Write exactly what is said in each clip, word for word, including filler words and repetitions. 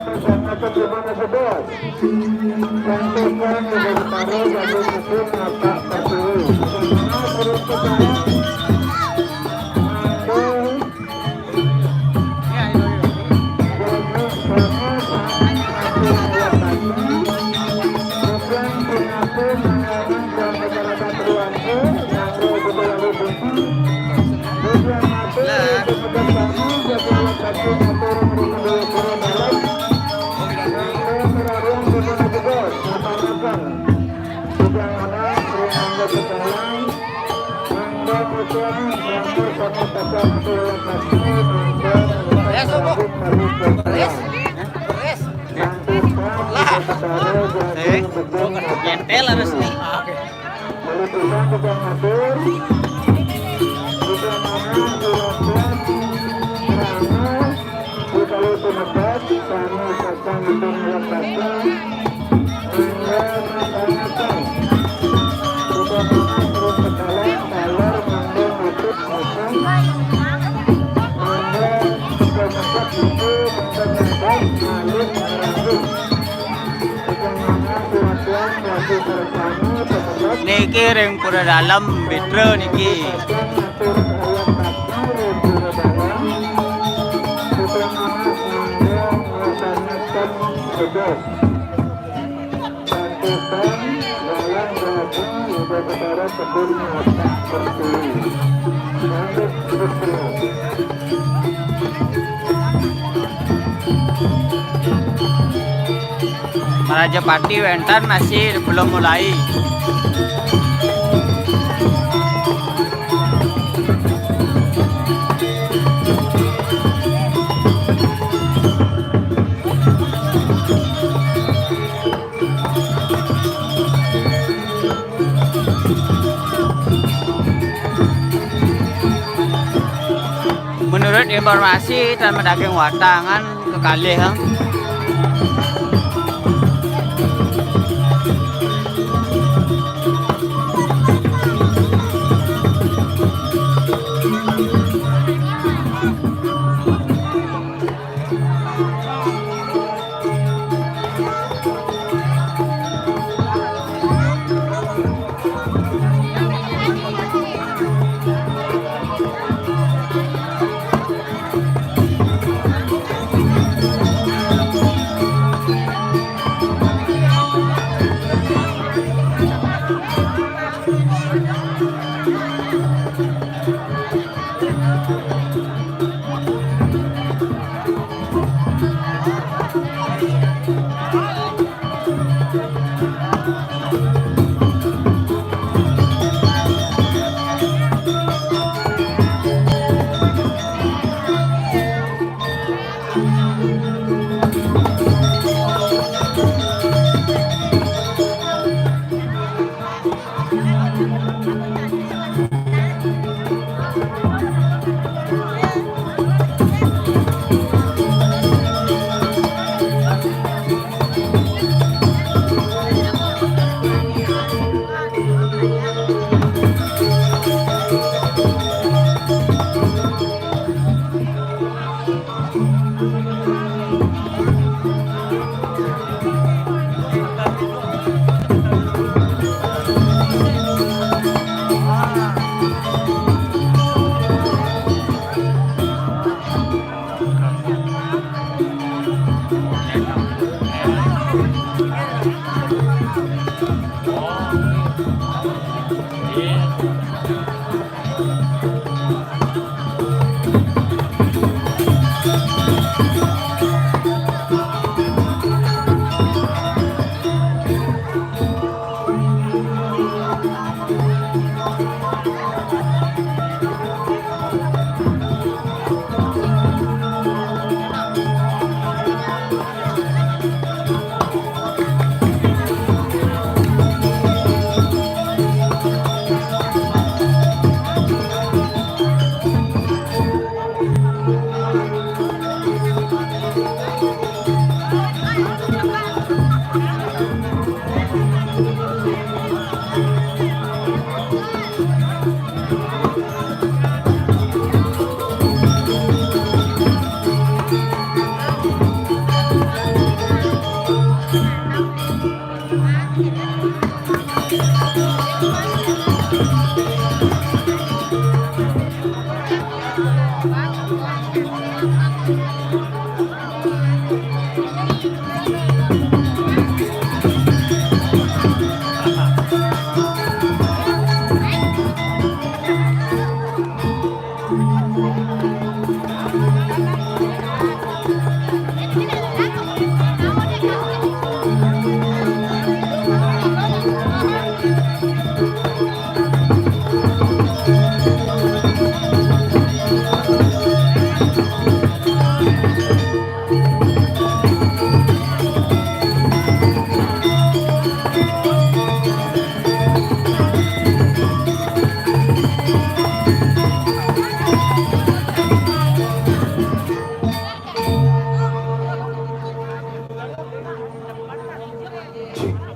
Bersama ke tribun tersebut. Sampaikan kepada para jatuh sukun Bapak Pertiwi. Bersama turun ke tanah. Mangga. Jadi, kami sangat mengapresiasi. Bukan pengaku mengalami dan masyarakat terluar. Mangga, betul, betul. Tujuan mati, untuk pekerjaan, jadwal lokasi, atur, rumah dua puluh dalam. Beres, Bu. Beres. Beres. Lah. Eh, nyetel harus nih. Oke. Niki ring Pura Dalem, Bitra niki. Para jepati wénten masih belum mulai. Menurut informasi, tan madaging watangan kekalih, ha.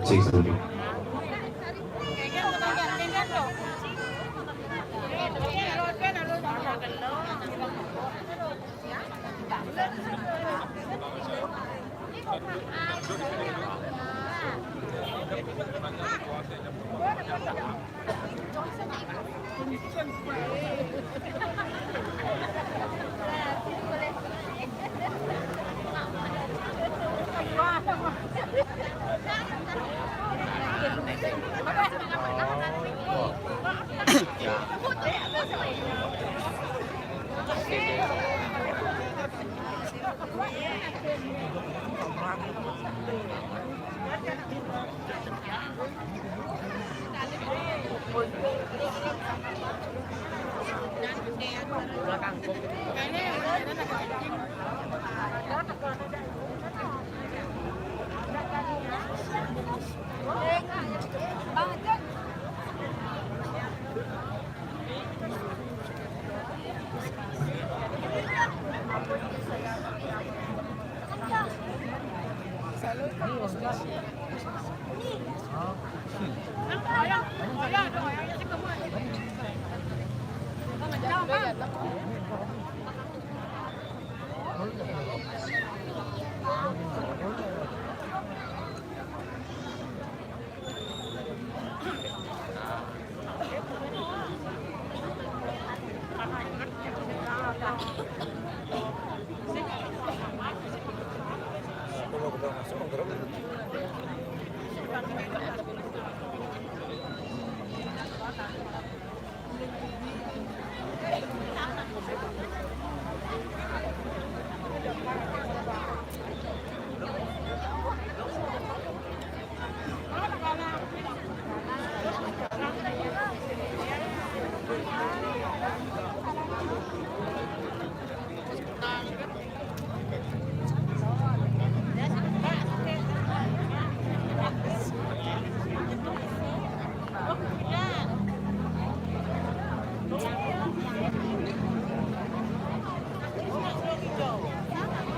sing seru.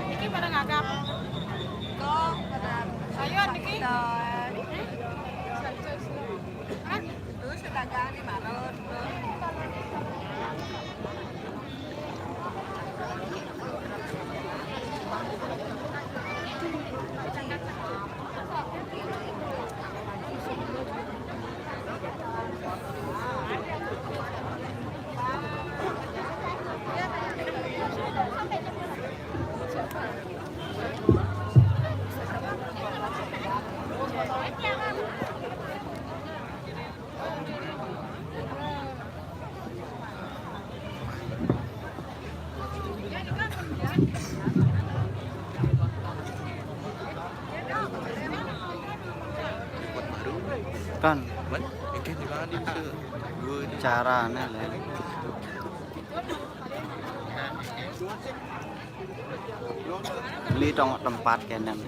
Iki pada ngagap. Ayo, niki. Hah? Terus kita ganti marut. Kan. Mana? Ikan di mana dia bisa dua ni? Carane le. Beli tong tempat kenen.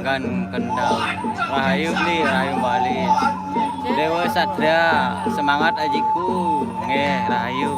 Kan Kendal. Rahayu Bli, rahayu Bali. Dewa Satria, semangat ajiku. Nggih, rahayu.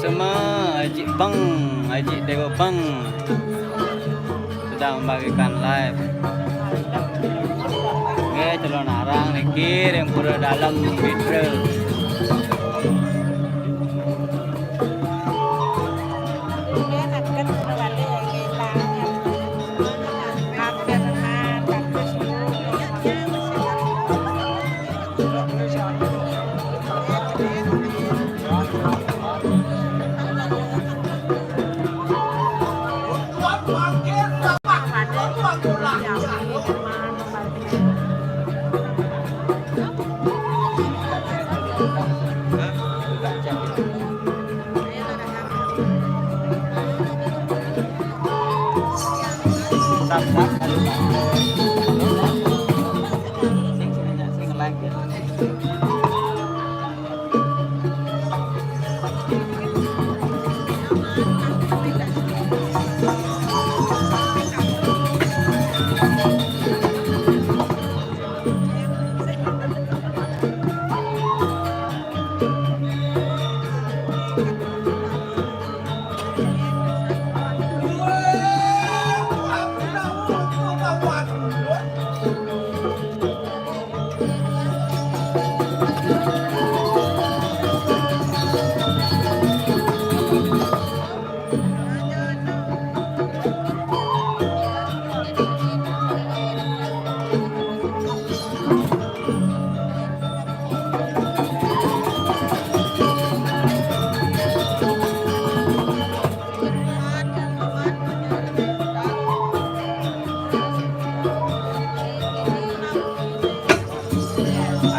Sema Aji Bang, Aji Dewa Bang sedang membagikan live. Oke, calon arang niki ring pura dalem Bidra.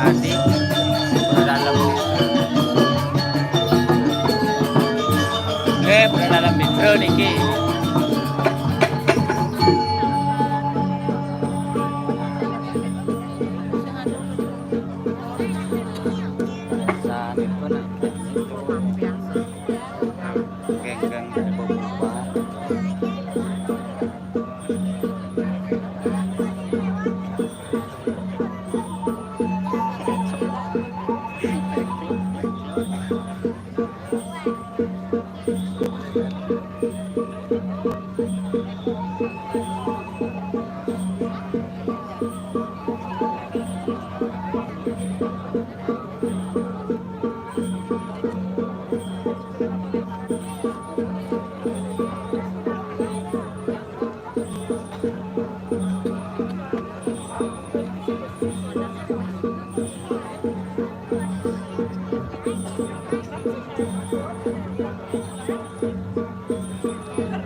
Adi, pura dalem. Nggih, pura dalem Bidra niki. Sanipun. Geng-geng.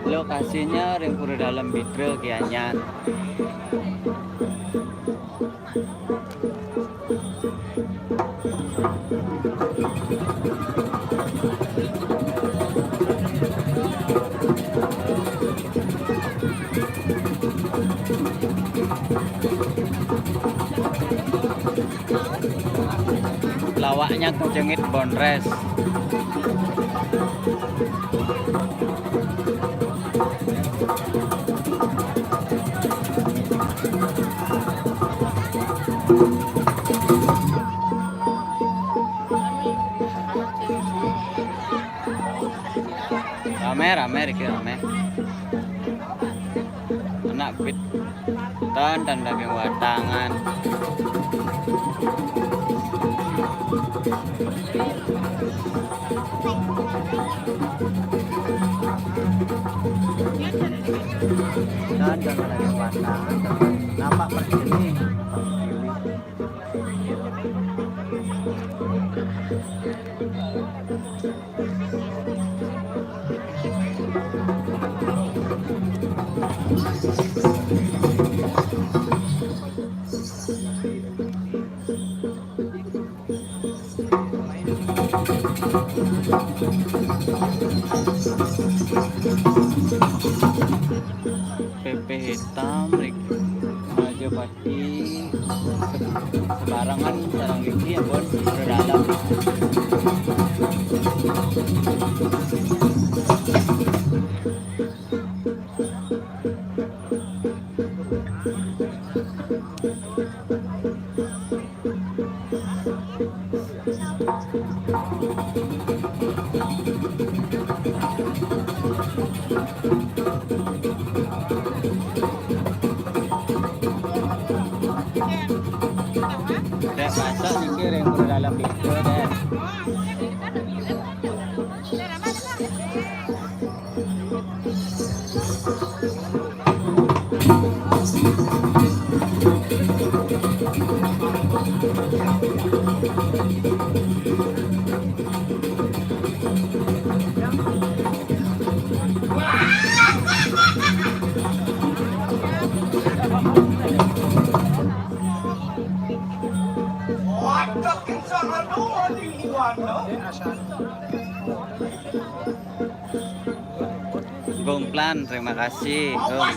Lokasinya ring Pura Dalem Bidra, Gianyar. Lawaknya kejengit bondres. Rame, rame, Riki, rame. Nak bit. Tonton daging watangan. Tonton daging watangan. Nampak percili. Pépé hitam, Rik. Raja Pati. Sembarangan sareng iki ya, Bon. Udah dalam. Dek, masak niki ring dalam pintu, Dek. Gumplan, terima kasih, Gum.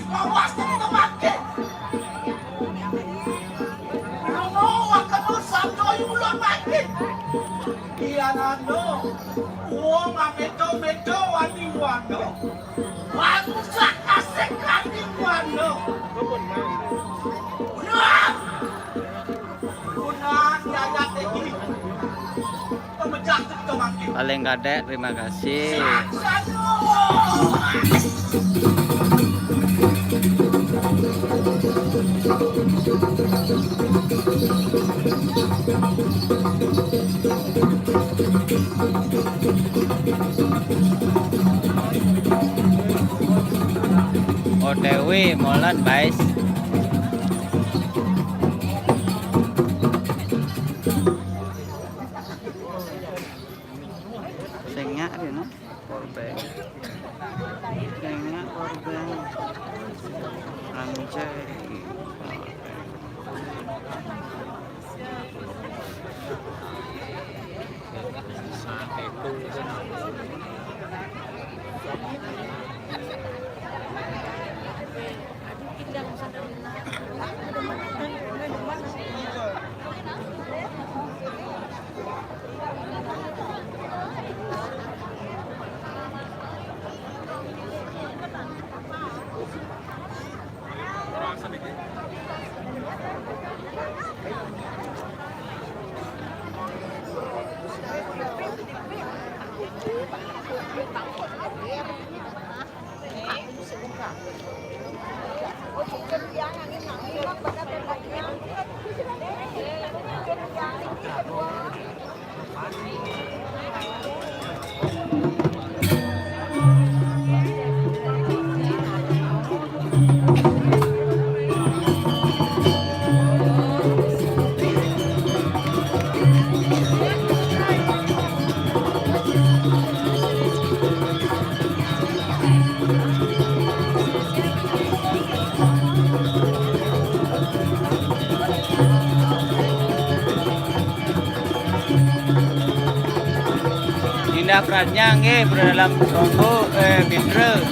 Iya, nano. Wong ameto-meto wani wano. Wanu sakasek wani wano. Wah! Paling kadek, terima kasih. O T W molan, guys. Sing nyak rene. Power bank. Sing nyak power bank. Anjay. Indah Pradnya nggih, Bro Dalam Tonggo, eh, Fitra.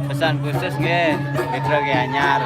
Pesan khusus nggih, Fitra Gianyar.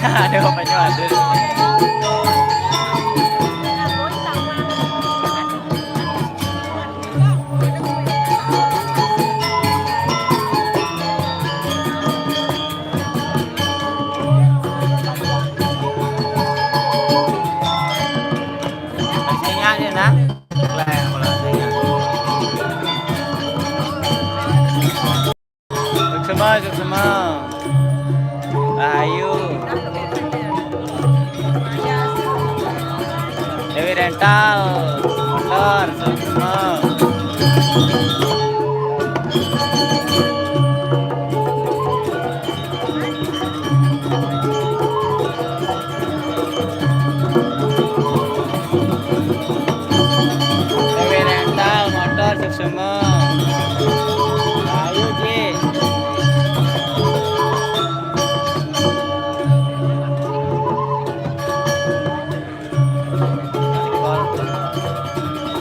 Ada apa aja ada. Masih ingat dia, nah? Suksma, suksma. Rahayu. Dewi Rental, motor, suksma. Dewi Rental, motor, suksma. Ayo, Ji.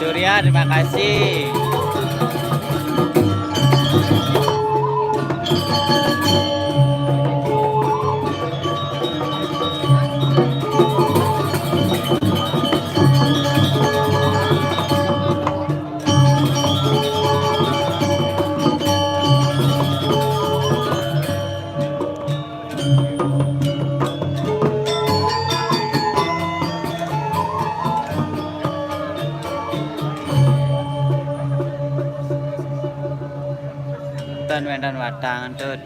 Surya, terima kasih. Ten wénten watangan, Tut.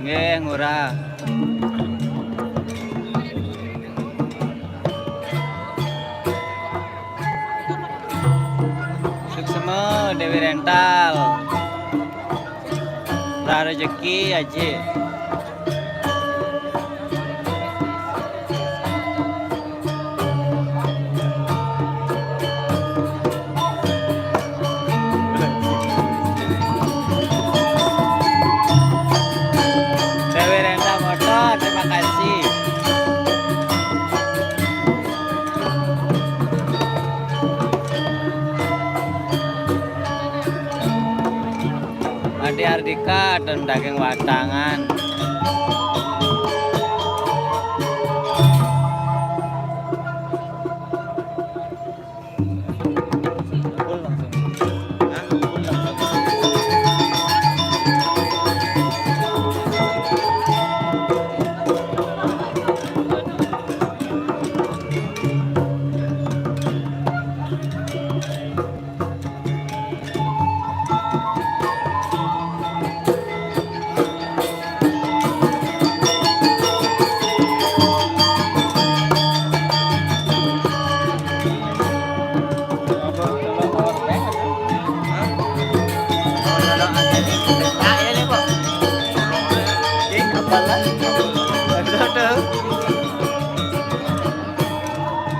Nggih, Ngurah. Suksma, Dewi Rental. Murah rezeki, Aji. Dewi Rental Motor, terima kasih. Adi Ardika dan daging watangan.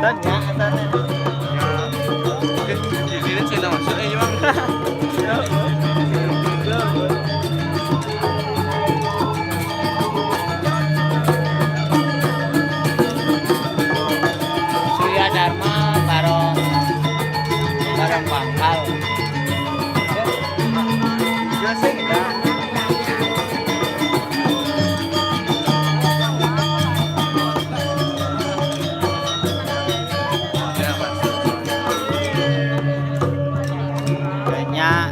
Tanya sana. Ya. Oke, jadi ini cerita masuk, eh, Bang. Surya Dharma, Barong, Barong Pangkal. Banyak.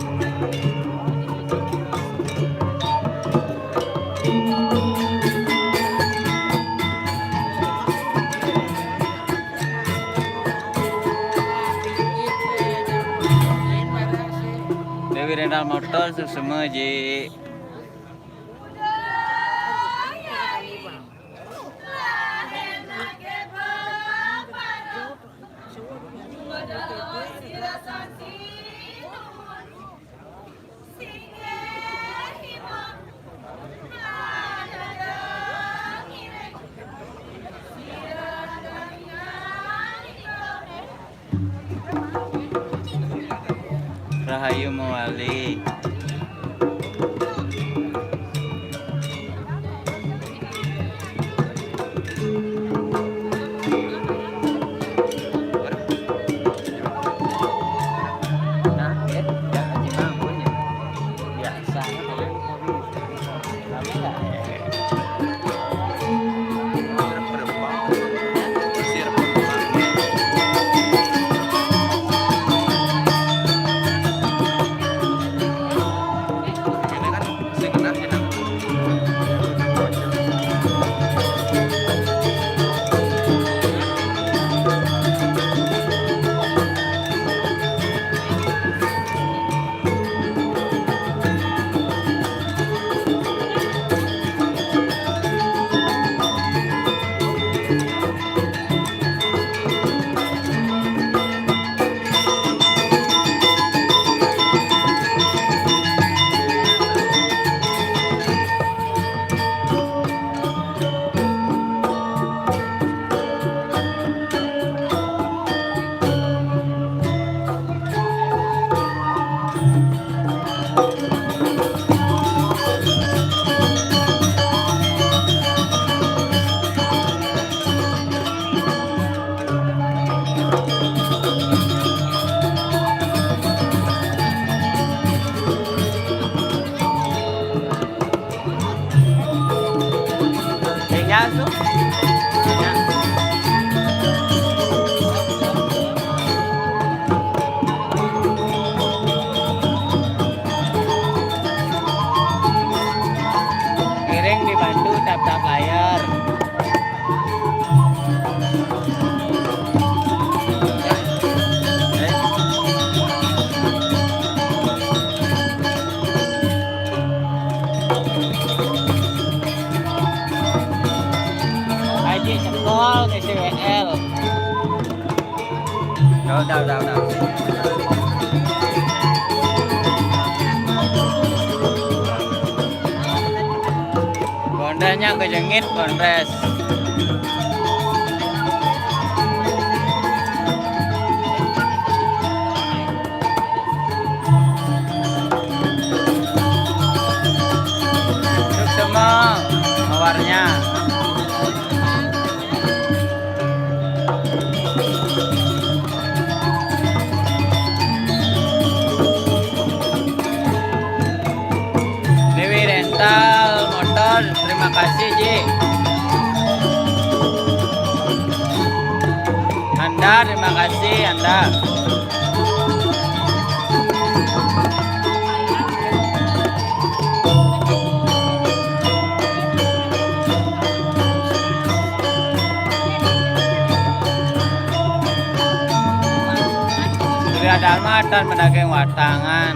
Dewi Rental Motor, suksma, Ji. Rahayu mewali. Udah, udah, udah. Bondresnya kejengit, bondres. Suksema mawarnya. Dewi Rental Motor, terima kasih, Ji. Anda, terima kasih, Anda. Surya Dharma dan pedagang watangan.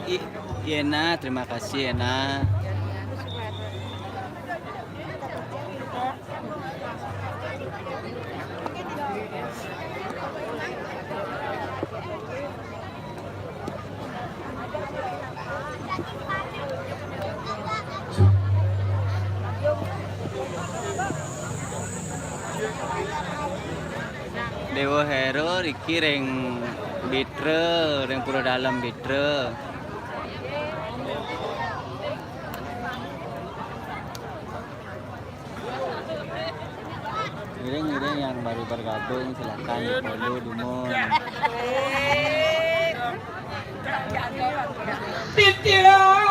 I-, iya, Nak. Terima kasih, ya, Nak. Dewa Hero riki ring Bitra, ring Pura Dalem Bitra. Ngiring-ngiring yang baru bergabung, silakan di-follow, dumun. Titiang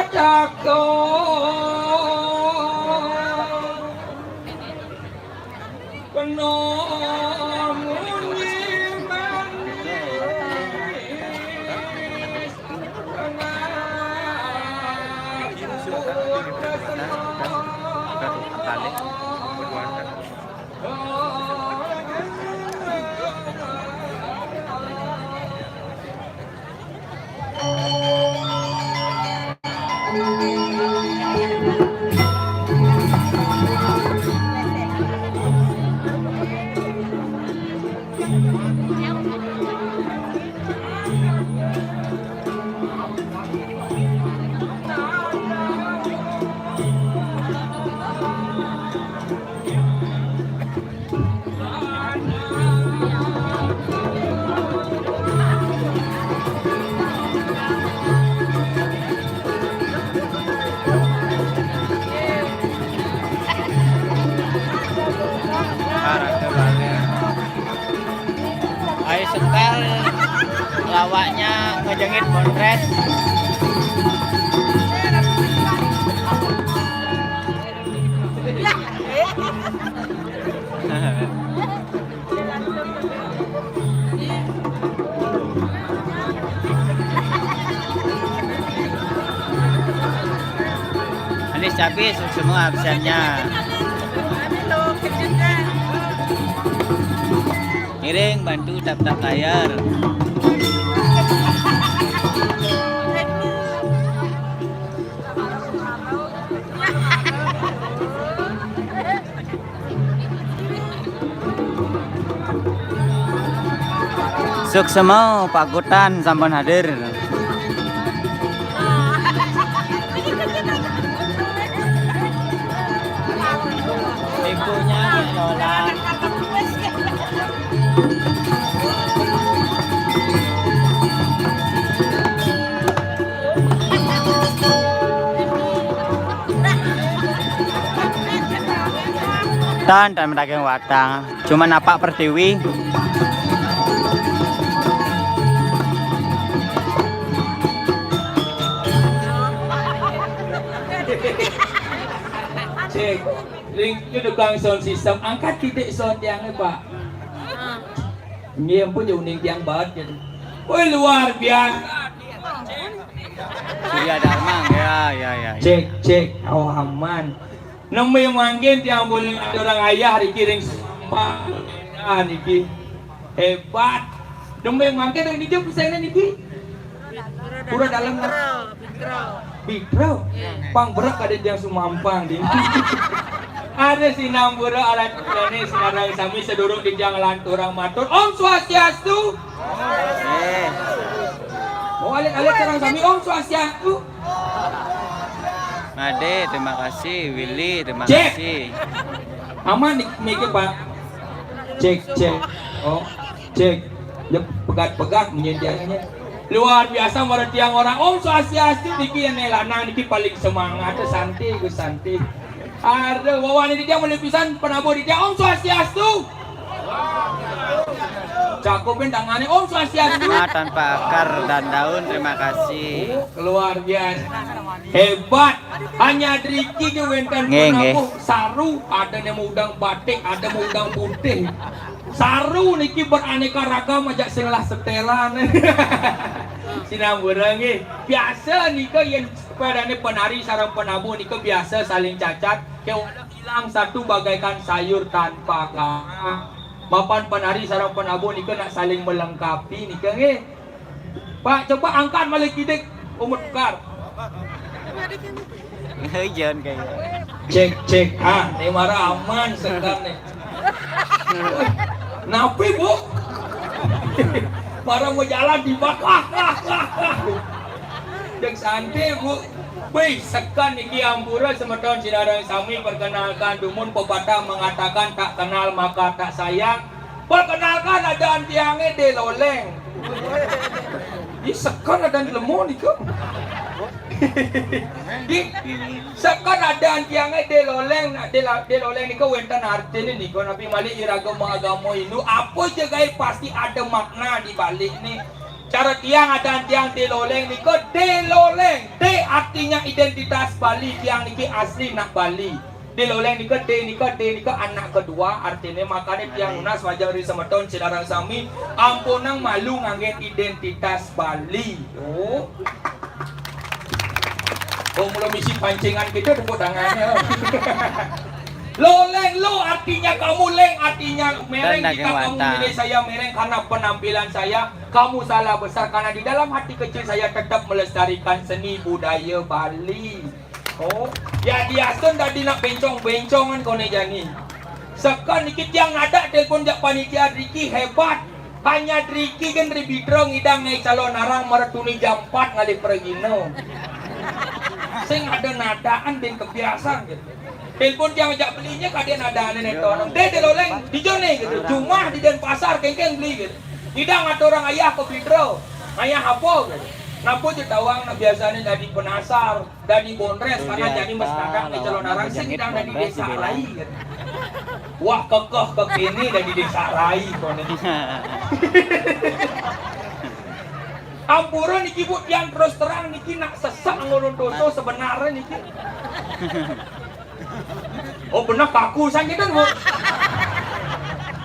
cakung penuh munyi manis. Ayo setel lawaknya ngejengit bondres. Anis Cabi semua absennya. Ngiring bantu tap-tap layar. Suksema, Pak Gutan sampun hadir. Ibunya Lola. Tan, tan daging watang. Cuma napak pertiwi. Cek. Ring, itu tukang sound system. Angkat titik sound tiangnya, Pak. Ini ampun, ya uning tiang banget gitu. Woi, luar biasa. Surya Darmang, ya, ya, ya, ya. Cek, cek. Oh, aman. Nemu yang mangkin tiang boleh orang ayah dikiring semua. Ah, niki. Hebat. Nemu yang mangkin dari niki pesennya niki. Pura dalam lah. Bidro. Pang berak ada yang sumampang di. Ada si nambura alat ini si narang sami sedurung di jangan orang matur. Om Swastiastu. Eh, Oh, alit-alit sareng sami Om Swastiastu. Made, terima kasih. Willy, terima kasih. Aman nih, mikir, Pak. Cek, cek. Oh, cek. Ya pegat-pegat menyendiannya. Luar biasa marang tiang orang. Om Swastiastu niki yen lanang niki paling semangat, santai, Gus, santai. Aduh, wawane dia mulai pisan penabuh dia. Om Swastiastu. Cakupin tangannya Om Swastiastu. Nah, tanpa akar dan daun, terima kasih. Oh, luar biasa. Hebat. Hanya driki ke wenten Nggih, nggih. Penabuh saru, ada yang udang batik, ada yang udang putih. Saru niki beraneka ragam aja sing lah setelan. Sinamburan nggih. Biasa nika yen padane penari sareng penabuh nika biasa saling cacat. Ke hilang satu bagaikan sayur tanpa kara. Mapan penari sareng penabuh nika nak saling melengkapi nika nggih. Pak, coba angkat malih kidik umut kar. Hujan kayak. Cek, cek. Ah, ini marah aman sekarang nih. Napi, Bu? Marah mau jalan di bawah. Yang santai, Bu. Wih, sekan niki ampura semeton sinareng sami, perkenalkan dumun pepatah mengatakan tak kenal maka tak sayang. Perkenalkan, adaan tiange De Loleng. Ih, sekan adaan lemu nika. Di sekan adaan tiange De Loleng, nah, De, La- De Loleng nika wenten artine nika, napi malih iraga agama Hindu, apa je gae pasti ada makna di balik nih. Cara tiang adaan tiang De Loleng nika, De Loleng, De artinya identitas Bali, tiang niki asli nak Bali. De Loleng nika, De nika, De nika anak kedua, artine makane tiang nunas majeng ri semeton sinareng sami, ampunang malu ngangge identitas Bali. Oh. Oh, mula misi pancingan kita tepuk tangannya. Loleng, lo artinya kamu, leng artinya mereng. Jika kamu menilai saya mereng karena penampilan saya, kamu salah besar karena di dalam hati kecil saya tetap melestarikan seni budaya Bali. Oh, ya diasun tadi nak bencong-bencongan kone jani. Sekan niki tiang ada telepon jak panitia driki hebat. Hanya driki kan ribidro ngidang ngai calon arang meretuni jam empat ngalih pergino. Sing ada nadaan ben kebiasaan gitu. Telepon tiang jak belinya kade nadaan neton. De De Loleng di jone gitu. Jumah di Denpasar kengkeng beli gitu. Ngidang ada orang ayah ke bidro. Ayah apa gitu. Napa je tawang nak biasanya jadi penasar. Dadi bondres karena jadi mestadak di calon arang sing dang dadi desa rai. Wah, kekeh kekini dadi desa rai kone. Ampura niki, Bu, tiang terus terang niki nak sesek ngurun dosa sebenarnya niki. Oh, bener kaku sang kita, Bu.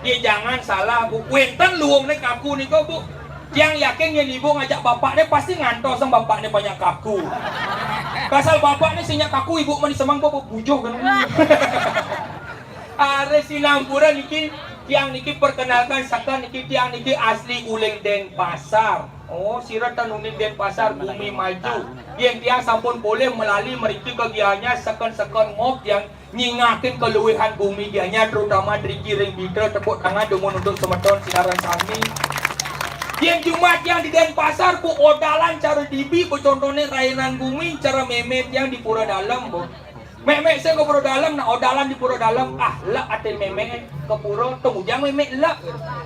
Ya jangan salah, Bu. Wenten luwung nih kaku nih kok, Bu. Tiang yakin yen ibu ngajak bapaknya pasti ngantos sang bapaknya banyak kaku. Pasal bapaknya sinyak kaku, ibu mani semang bapak bujuh kan. Are sinampura niki, tiang niki perkenalkan saka niki, tiang niki asli uling Denpasar. Oh, sira tan uning Denpasar, Bumi Maju. Yen tiang sampun boleh melali meriki kegiahannya seken-seken ngop tiang nyingakin keluwihan bumi dianya, terutama driki ring bidra, tepuk tangan dumun untuk semeton sinareng sami. Yen jumat yang di Denpasar, Bu, odalan cara dibi, Bu, contohnya rainan bumi, cara memet yang di Pura Dalem, Bu. Memet saya ke Pura Dalem, nah odalan di Pura Dalem, ah, lek ate memet ke Pura, tunggu jang memet lek.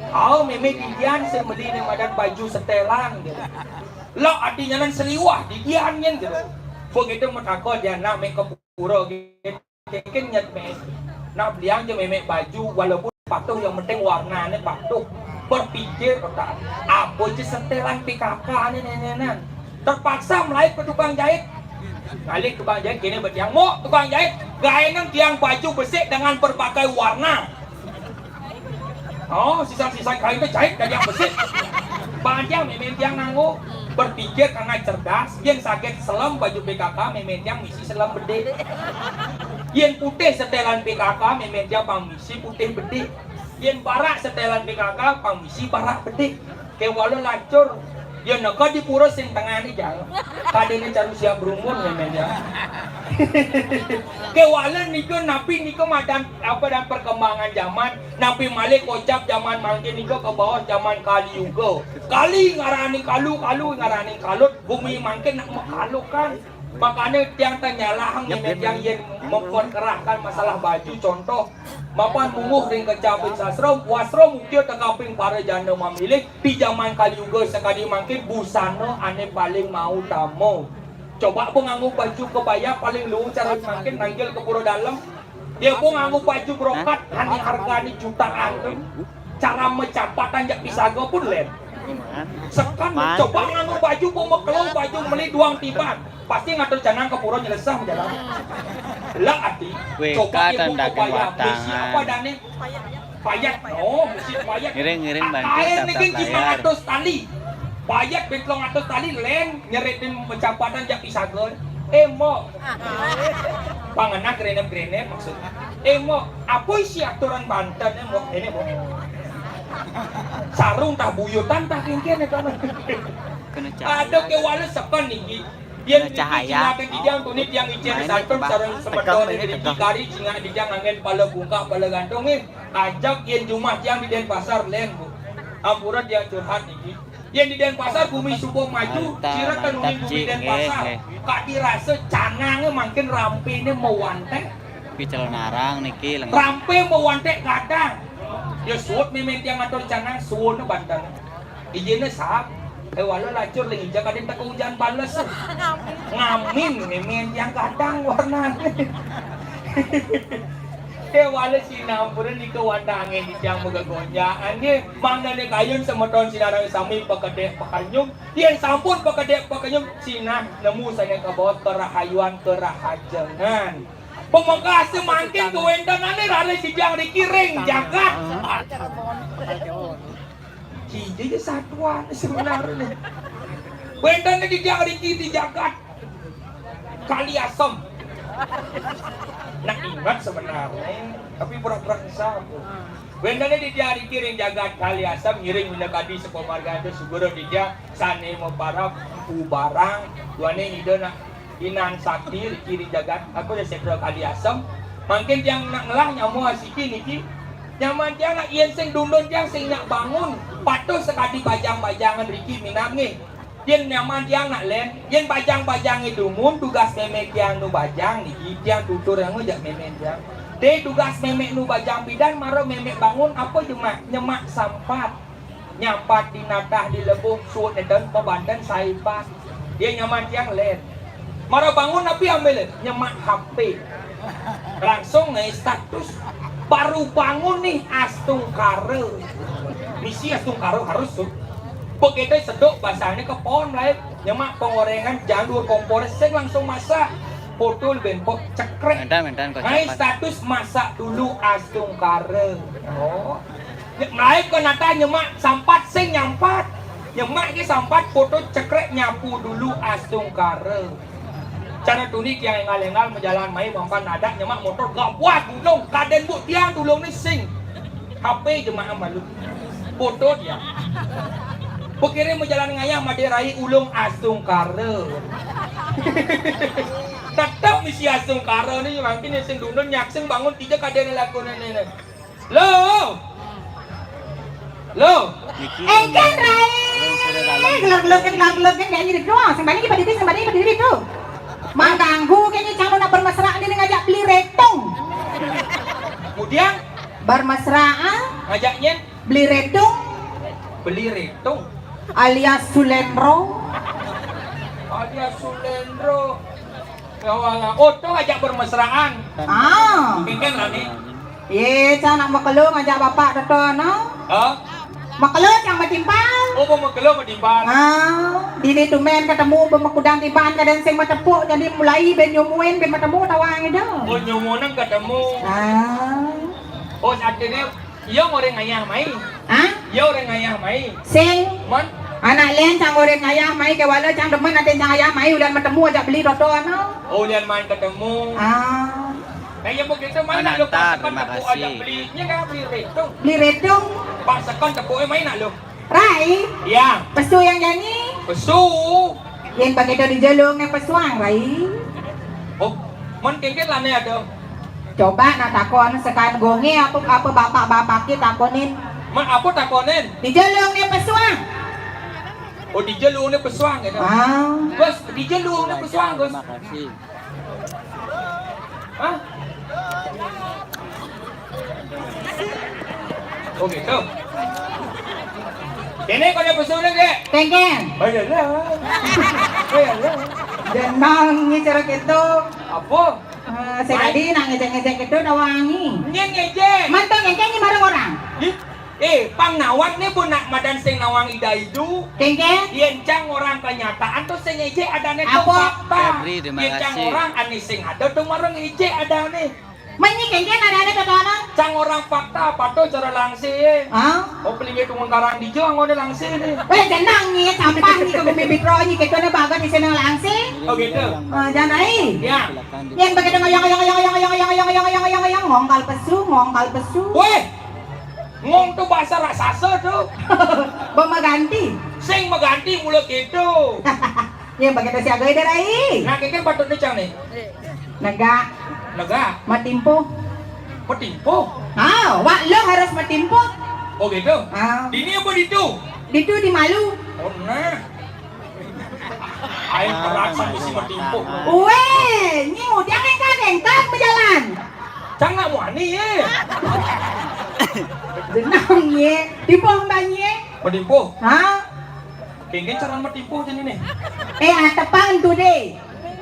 Au memet didian saya beli ni madan baju setelan gitu. Lek artinya nan seliwah didian nyen gitu. Begitu metakut dia nak mek ke Pura gitu. Keken nyet mes. Nah, beliang ja mémé baju, walaupun patuh, yang penting warnanya patuh. Berpikir otak, apa ja setelan P K K nih nenenan. Terpaksa melahir ke tukang jahit. Balik tukang jahit, gini buat tiang, "Mo, tukang jahit, gaénan tiang baju besik dengan berbagai warna." Oh, sisa-sisa kain itu jahit dari yang besik. Bang tiang, mémé tiang nganggo, berpikir karena cerdas, yén saget selem baju P K K, mémé tiang misi selem bedé. Yén putih setelan P K K, mémé tiang pang misi putih bedé. Yén barak setelan P K K, pang misi barak bedé. Kéwala lacur. Ya neka di pura sing tengah ni jal. Kadéné caru siap berumun ya, men, ya. Kéwala nika napi nika madan apa dan perkembangan zaman, napi malih kocap zaman mangkin nika ke bawah zaman Kali Yuga. Kali ngarani kalu, kalu ngarani kalut, bumi mangkin nak makalukan. Makané tiang tanyalahang, mémé tiang yén memperkerahkan masalah baju, contoh, mapan mungguh ring kecaping sastra, wastra mukhya tekaping para janda mamilih, di jaman Kali Yuga sakadi mangkin busana ané paling mautama. Coba ba nganggo baju kebaya paling luung cara mangkin nanggil ke pura dalem. Dia ba nganggo baju brokat ané hargané jutaan to. Cara macapatan jak pisaga pun lén. Seken, coba nganggo baju ba makelo, baju meli duang tiban. Pasti ngatur canang ke pura nyelesah jalan. Lah ati, coba ibu kebaya, misi apa dané? Payat. Oh, misi payat. Ngiring, ngiring, bantu, kain niki lima ratus tali. Payat, ben telung atus tali, lén nyeritin macapatan jak pisaga. Eh, Mbok. Pangenak grenep-grenep maksudnya. Eh, Mbok, apa isi aturan Banten, eh, Mbok? Ini, Mbok. Sarung tah buyutan tah kéngkén itu. Ada kéwala seken niki. Yén cahaya. Cingak dijang tuni tiang icén santun sareng semeton niki kari cingak dijang anggén pala bungkak pala gantung, eh. Ajak yén jumah tiang di Denpasar lén, Bu. Ampura tiang curhat niki. Yén di Denpasar bumi suba maju, sira tenuni bumi Denpasar. Kadi rasa canangé mangkin rampéné mawanték. Pical narang niki lengkap. Rampé mawanték gadang. Ya suud mémé tiang ngatur canang suud Banten. Ijiné saab. Eh, walau lacur lagi, jak kadén teka ujan bales. Ngamin, mémé tiang gadang warnané. Eh, walau sinampura nika wantah anggén tiang magegonjakan nggih. Mangdané kayun semeton sinareng sami pakedék pakenyum. Yén sampun pakedék pakenyum, sinah nemu sané kabaos karahayuan karahajengan. Pamekasé mangkin kawéntenané raris sijang riki ring jagat. Siji ja satuan sebenarnya. Wénten di tiang riki di jagat Kali Asem. Nah, ingat sebenarnya, tapi pura-pura sampun. Wénten di tiang riki ring jagat Kali Asem, ngiring minakadi sapamargin suguru titiang sané maparab Mpu Barang, duaning Ida nak Inan Sakti riki ring jagat, aku ya Sétra Kali Asem. Mangkin tiang nak ngelah nyama asiki niki. Nyaman tiang nak yén sing dundun tiang sing nyak bangun. Patuh sakadi bajang-bajangan riki minab nggih. Yén nyaman tiang nak lén, yén bajang-bajangé dumun, dugas mémé tiang nu bajang niki, tiang tutur yang ngajak mémé tiang. Dé, dugas mémé nu bajang pidan, mara mémé bangun, apa jemak? Nyemak sampat. Nyampat di natah di lebuh suud neden pabanten saipat. Dia nyaman tiang lén. Mara bangun napi ambil lén? Nyemak H P. Langsung ngaé status. Baru bangun nih, astungkara. Misi astungkara harus tuh. Begitu seduk basahné ke pohon lain. Nyemak penggorengan, jangan dua kompor, sing langsung masak. Foto lebih empuk, cekrek. Mentan, mentan, kocok, ngaé status masak dulu astungkara. Oh. Melaib ke nata nyemak sampat sing nyampat. Nyemak ke sampat foto cekrek nyapu dulu astungkara. Cara tuni tiang énggal-énggal majalan mai mampan adat nyemak motor gabuah gulung kadén bu tiang tulung ni sing. H P jemaah malu. Foto tiang. Pikirin majalan ngayah madé rai ulung astungkara. Tetep misi astungkara ni mangkin sing dundun nyak sing bangun tija kadén lakunan ni. Lo. Lo. Niki. Engkén rai. Gelap-gelap kan, gelap-gelap kan, nyanyi di doang. Sing bani di padidi, sing bani di padidi tu. Mengganggu kayaknya calon nak bermesraan ini ngajak beli retung. Kemudian? Bermesraan. Ngajaknya? Beli retung. Beli retung. Alias Sulendro. Alias Sulendro. Ya Allah. Oh, tu ngajak bermesraan. Ah. Mungkin lah ni. Ye, cang nak makelo ngajak bapak toto, no? Hah? Makelo cang matimpal. Oh, ba makelo matimpal. Ah, dini tumen ketemu ba makudang tiban kadang sing matepuk, jadi mulai ben nyumuin ben matemu tawang itu. Oh, nyumu nang ketemu. Ah. Oh, artinya, iya orang ayah mai. Hah? Iya orang ayah mai. Sing. Mon? Anak len cang orang ayah mai ke wala cang demen atin cang ayah mai ulian matemu ajak beli toto, no? Oh, ulian main ketemu. Ah. Nah, ya begitu, mana lu Manantar, pas terima tepuk aja kasih. Belinya kan beli retung. Beli retung. Pas sekon tepuknya main nak lu. Rai. Ya. Pesu yang jani. Pesu. Yang pakai tu di jelung ni pesuang, Rai. Oh, mon kengket lah ni ada. Coba nak takon sekan gonge apa apa bapak-bapak kita takonin. Mon apa takonin? Di jelung ni pesuang. Oh, di jelung ni pesuang gitu. Ah. Gus, di jelung ni pesuang, Gus. Terima kasih. Hah? Oh gitu. Ini kau punya pesu lagi? Kengkeng. Oh iya lah. Oh iya lah. Jenang ni cara gitu. Apa? Eh, saya tadi nak ngejek-ngejek gitu dah wangi. Ini ngejek. Mantap ngejek ni bareng orang. Ih, eh, pang nawang ni pun nak madan sing nawang ida itu. Kengkeng. Yen cang orang kenyataan tu sing ejek adane tu apa? Fakta. Febri, terima kasih. Yen cang orang ane sing ada tu marang ejek adane. Menyi kengkeng adane tu tono. Cang orang fakta apa tu cara langsi. Hah? Oh, pelinggih tu karang dijo anggone langsi ni. Weh, jenang ni sampah ni ke bumi bitro ni kita ni baga di sini langsi. Oh gitu. Ah, jangan rai. Ya. Yang begitu ngayang ngayang ngayang ngayang ngayang ngayang ngayang ngayang ngayang ngayang ngongkal pesu, ngongkal pesu. Weh. Ngong tu bahasa raksasa tu. Bemaganti. Sing maganti mula gitu. Ya, bagi tu siaga ida rai. Nah, kengkeng patut ni cang ni. Negak. Negak. Matimpo. Matimpo. Ha, wak lo harus matimpo. Oh gitu. Ha. Di ni apa di tu? Di tu di malu. Oh nah. Aing perasa bisi matimpo. Weh, ni udah kengkak kengkak berjalan. Cang nak muani ye. Jenang ye. Timpo mbak ye. Matimpo. Ha? Kengkeng cara matimpo jadi ni. Eh, atepang tu deh.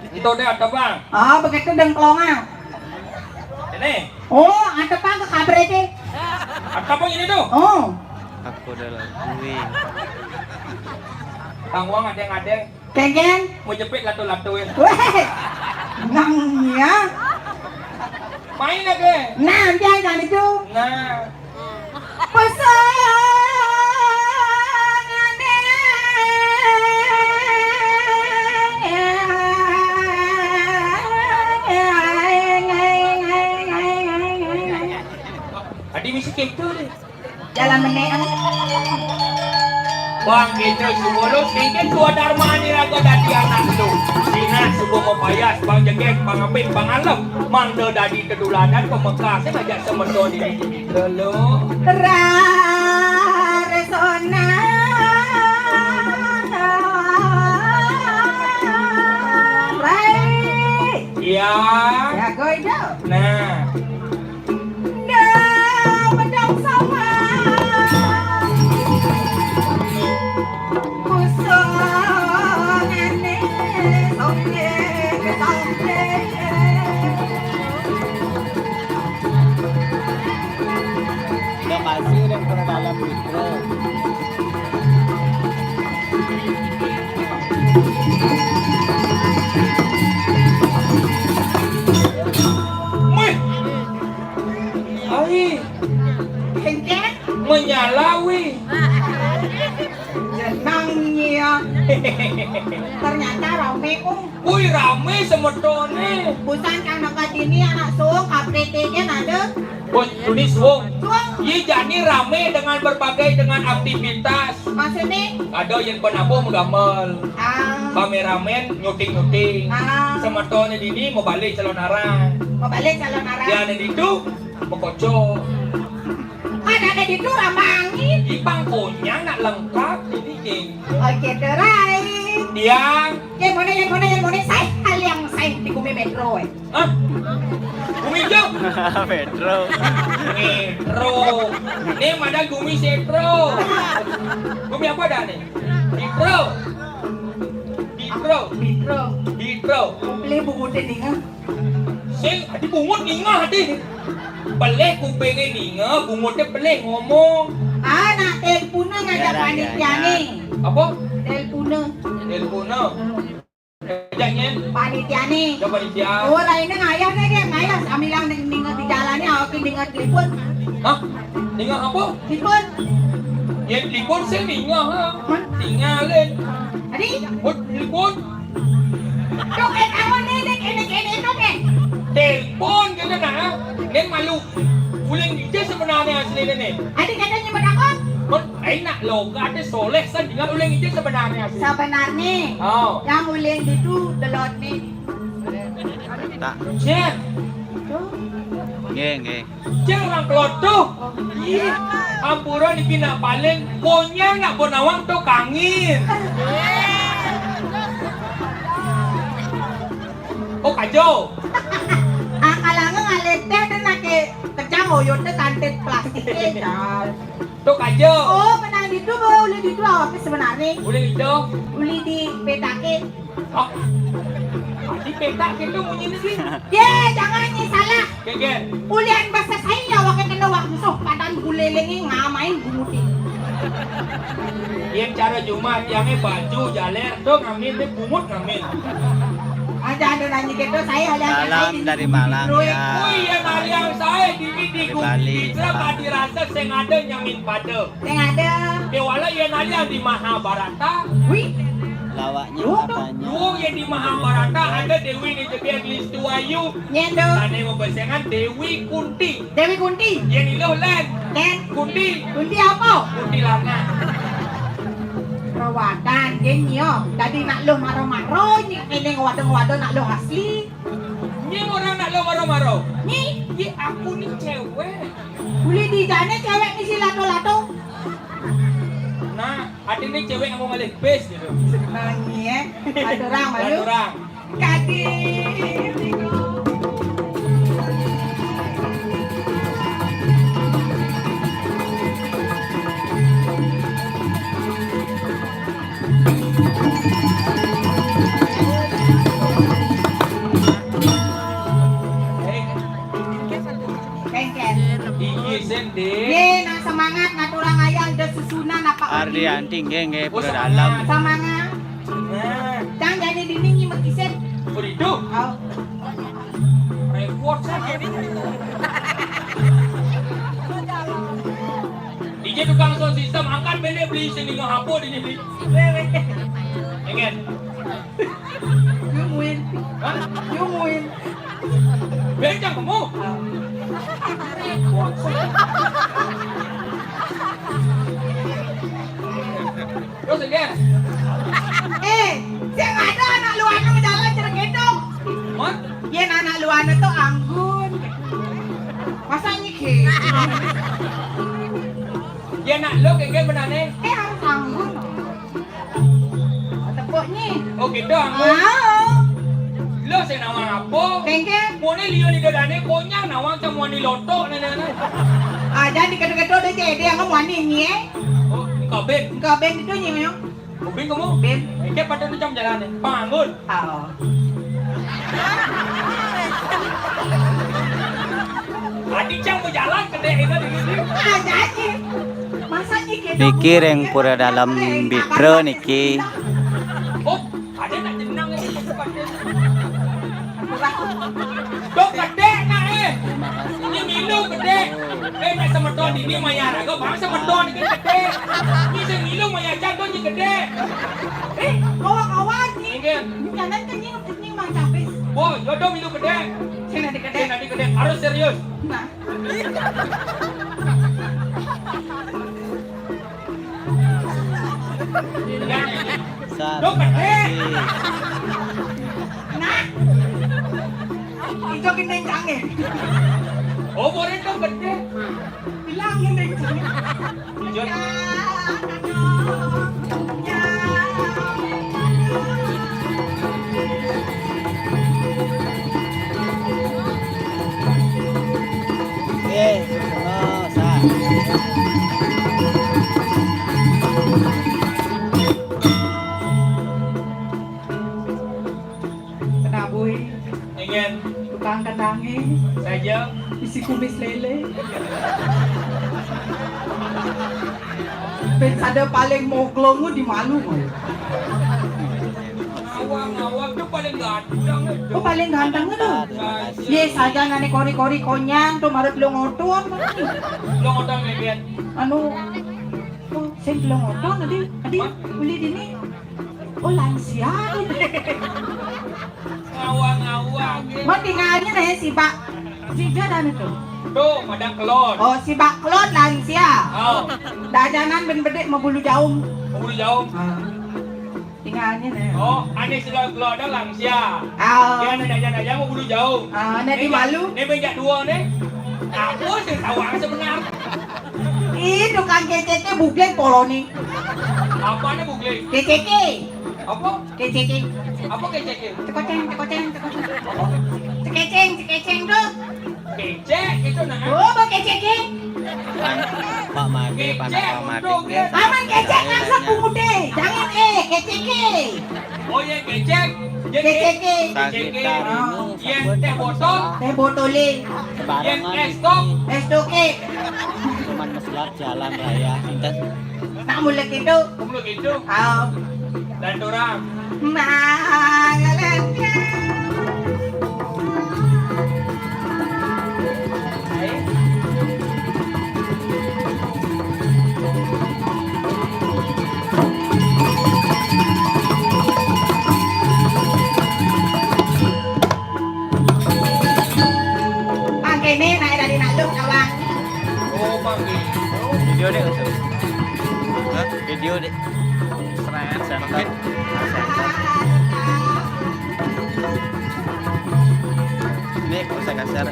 Itu deh atepang. Oh, begitu dengklongan. Ini. Oh, atepang ke kabre deh. Atepang ini tu. Oh. Aku dah lagu. Tangwang ada yang ada. Kengkeng. Mau jepit latu-latu ya. Weh. Nang ya. Main lagi. Nah, nanti aja itu. Nah. Pasang Adi misi keto deh. Jalan meneh. Bang, kita subuh lu, sedikit tua Dharma ni raga dadi anak lu. Sina subuh mau payas, bang jegek, bang apik, bang alem. Mangda dadi kedulanan pemekas, ngajak semeton diri dulu. Raresona. Rai. Iya. Ya, gue itu. Nah. Lokasi udah pernah dalam itu. Wih. Ai. Kengkeng. Menyalawi. Jenang ya. Ternyata rame, Ung. Wih, rame semetone. Busan kang naka dini anak suung, K P T-nya ada. Bos Duni suung. Suung. Iya, jani rame dengan berbagai dengan aktivitas. Maksudnya? Ada yang penabuh megamel. Ah. Kameramen nyuting-nyuting. Ah. Semetone dini mau balik calon arang. Mau balik calon arang. Ya, ada itu mau kocok. Ada ada di tu ramangi. Ipang konyang nak lengkap ini, Cing. Oke, terai. Yang. Yang mana, yang mana, yang mana? Saya hal yang saya di bumi metro, eh. Hah? Gumi hijau? Metro. Metro. Ini mana gumi setro? Gumi apa dah ni? Ditro. Ditro. Ditro. Ditro. Beli buku tadi kan? Sing, adi bungut ningah adi. Pelih kupingé ninga, bunguté pelih ngomong. Ah, nak teleponan ngajak panitiané. Apa? Teleponan. Teleponan. Hmm. Ngajak nyén? Panitiané. Ngajak panitia. Oh, rainé ngayah deh, dia ngayah sambilang ning, ning di jalané, awaké ninga telepon. Hah? Ninga apa? Telepon. Yén telepon sing ninga, ha. Hah? Tingalin. Tadi? Buat telepon. Dok, eh, kamu nih, nih, ini, ini, dok, eh. Telepon gitu nah. Nén malu. Uling ija sebenarnya asliné nih. Adi kata nyebut aku? Kon enak loh, gak ada soleh san dengan uling ija sebenarnya asli. Sebenarnya. Oh. Yang uling itu delot nih. Tak. Jen. Tuh. Nggih, nggih. Cing orang kelotuh. Ih, ampura niki nak paling konyang nak bonawang tuh kangin. Oh, kajo. Akalanga ngalih téh dan nake kejang oyot téh kantit plastiknya, Jal. Tuh kajo. Oh, menang di itu, boleh di itu awaknya sebenarnya. Boleh itu. Boleh di petakin. Oh. Di peta gitu munyiné sih. Yé, jangan nih salah. Geger. Ulian bahasa saya ya wakil kena wak musuh padan gulelengi ngamain gumuti. Yén cara Jumat yangé baju jaler do ngamin deh bungut ngamin. Aja ada nanya gitu saya aja. Salam dari Malang ya. Oh iya, naliang saya di di Bali. Bisa tadi rasa sing ada nyamin pada. Sing ada. Déwala yén naliang di Mahabharata. Wih. Lawaknya katanya. Duh, yén di Mahabharata ada Déwi dijebak Listu Ayu. Nyén do. Sané bebesengan Déwi Kunti. Déwi Kunti. Yén iluh lén. Lén. Kunti. Kunti apa? Kuntilanak. Rawatan, dia nyio. Tadi nak lo maro-maro, nyé kéné ngwado-ngwado nak lo asli. Nyé orang nak lo maro-maro. Nyé, yé aku nih cewek. Boleh dijane cewek misi lato-lato. Nah, artinya cewek yang mau ngalih bis gitu. Nangis ya. Ada orang malu. Ada orang. Kadi. Kengken. Iya, Sen, deh. Ye, nah semangat, nah kurang ayah, udah susunan apa? Ardianti, nggih, nggih, oh, pura dalam. Semangat. Nah. Cang jadi dini nyimak isen. Begitu. Oh. Repot saja. Ije tukang sound system, angkat bendek beli sini, mau apa di sini? Pengen. Yumuin. Hah? Yumuin. Bencang kamu? Terus again. Eh, sing ada anak luar jalan cerita dong. Mon? Yén anak luar tuh anggun. Masa nyikir? Yén anak lo kayak gimana nih? Eh, harus anggun. Tepuk nyi. Oh, gitu, anggun. Ah. Lo sing nawang apa? Kengke. Mone liyo ni dadane konyang nawang cang wani lotok ni, ni, ni. Ah, jangan dikedo-kedo deh, Cek. Dia ngomong wani nyi, eh. Oh, engkau ben. Engkau ben itu nyi, memang. Ubin kamu? Ben. Engke pada ni cang jalan ni. Bangun. Oh. Adi cang berjalan ke dek ini, ini, ini. Ah, janji. Masa nyi kita. Niki ring pura dalam bitra niki. Oh, ada nak jenang ini. Dok gedé nak, eh. Ini milu gedé. Eh, nak semeton ini mayar. Aku bang semeton ini gedé. Ini sing milu mayar jago ini gedé. Eh, kawan-kawan ni. Nggih. Ini kanan kan ini, ini Mang Capis. Boy, jodoh milu gedé. Sing nanti gedé. Sing nanti gedé. Harus serius. Nah. Terima kasih. Nah. Ijo gendeng jange. Oh, boleh dong gedé. Bilang gendeng jange. Ijo. Eh, oh, sa. Kenabui. Ingin. Kang kendangé. Saja. Isi kumis lélé. Pén sada paling moglong di malu. Awang-awang tuh paling ganteng itu. Oh, paling ganteng itu. Saja. Yé, saja nané kori-kori konyang tuh marut lu ngotot. Lu ngotot, Bébét. Anu, oh, sing lu ngotot tadi, tadi uli dini. Oh, lansia. Ngawang-ngawang. Mau tinggalnya nih si Bak. Si Jadan itu. Tuh, pada kelon. Oh, si Bak kelon lansia. Oh. Dajanan ben bedik mau bulu jaum. Bulu jaum. Ah. Tinggalnya nih. Oh, aneh sudah kelon ada lansia. Oh. Dia ada dajan-dajan mau bulu jaum. Ah, nah di malu. Ini banyak dua nih. Apa sih tahu sebenarnya? Ih, tukang keceknya bugleng poloni. Apanya bugleng? Keceke. Apa? Keceke. Apa keceke? Cekoceng, cekoceng, cekoceng. Apa? Cekeceng, cekeceng tuh. Kecek itu nah. Oh, apa keceke? Pan, Pak Made, pan Kecek Pak Made. Untuk dia. Aman kecek langsung pemuda. Jangan eh, keceke. Oh iya, kecek. Dia Keceke. Keceke. Sagitar. Oh. Yen teh botol. Teh botolé. Yen es tok. Es toké. Cuman mesilat jalan raya. Inten. Nak mulek itu. Mulek itu. Oh. Dan orang. Nah, Mangkéné naé dadi naluk, Kawang. Oh, mangkéné. Video deh, Ustaz. Hah? Video deh. Seret, seret. Seret. Ini bisa kasar.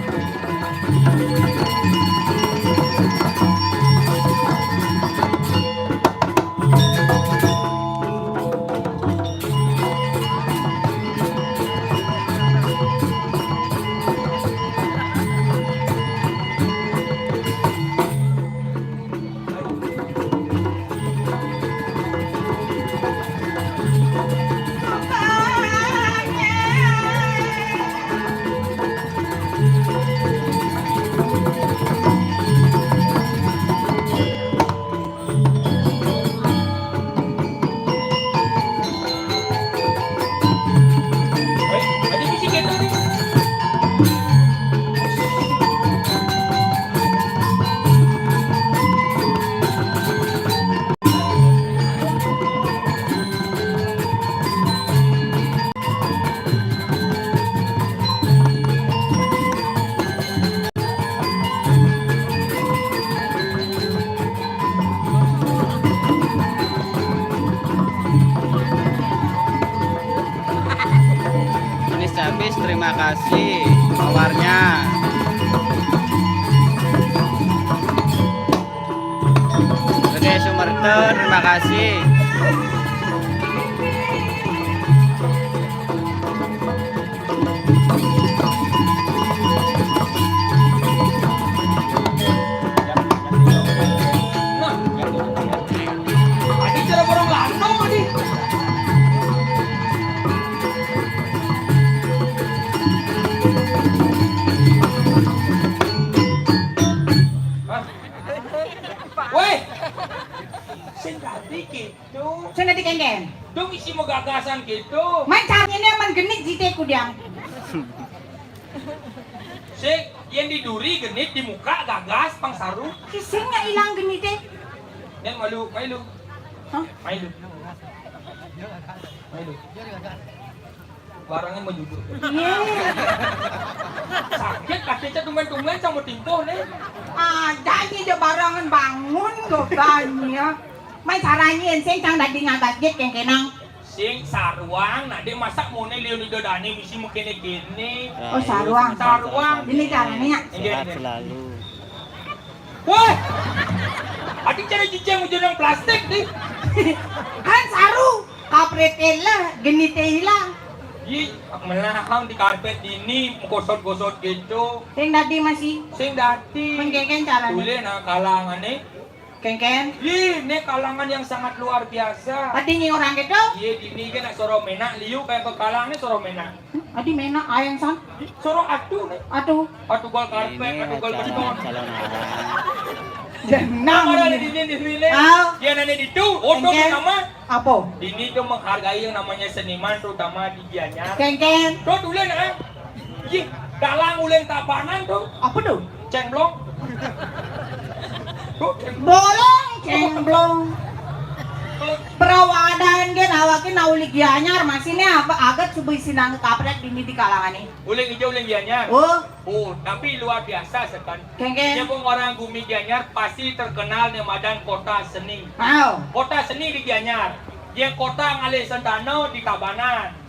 Manis habis, terima kasih mawarnya. Oke, Sumerta, terima kasih. Nah, adi cara borong landong adi. Hah? Wéh. Sing dadi gitu. Sing dadi kéngkén. Dong isi mau gagasan gitu. Main caranya aman genit jité kudiang. Sing yang di duri genit di muka gagas pang saru. Sing nggak hilang genité. Yang malu, malu. Hah? Malu. Malu. Barangnya mau jujur. Iya. Sakit kaki saya tumben-tumben sama timpuh nih. Ah, jadi dia barangan bangun kok banyak. Main caranya sing cang dadi ngagat jit kéngkénang. Sing saruang, nah dia masak mau nih Leonardo Dani misi mau kéné-kéné. Oh, saruang. Saruang. Ini caranya. Iya, sehat selalu. Wah, adi cara cicing ujung plastik nih. Kan saru, kaprét lah, genité hilang. Ih, melahang di karpet ini, gosot-gosot gitu. Sing dadi masih. Sing dadi. Mengkeken caranya. Boleh nah kalangan nih. Kéngkén. Ih, ini kalangan yang sangat luar biasa. Tadi nyi orang gitu. Iya, ini kan nak soromena, liu kayak ke kalangan nih soromena. Adi mena ayang san. Suruh atuh nih. Atuh. Atuh gol karpet, atuh gol beton. Calon arang. Jenang. Ada di sini, di sini. Ah. Dia nanya di tu, oh, nama. Apa? Ini tuh menghargai yang namanya seniman, terutama di Gianyar. Kengkeng. Tuh, dulu nah. Ih, dalang uleng tabanan tuh. Apa tuh? Cengblong. Tuh, cengblong. Bolong, cengblong. Perawadan gen awake nauli Gianyar, masih nih apa agat subuh sinang kaprek dini di kalangan nih. Uleng hijau, uleng Gianyar. Oh. Oh, tapi luar biasa sekan. Kengkeng. Dia pun orang gumi Gianyar pasti terkenal nih madan kota seni. Wow. Kota seni di Gianyar. Dia kota ngalih sentano di Tabanan.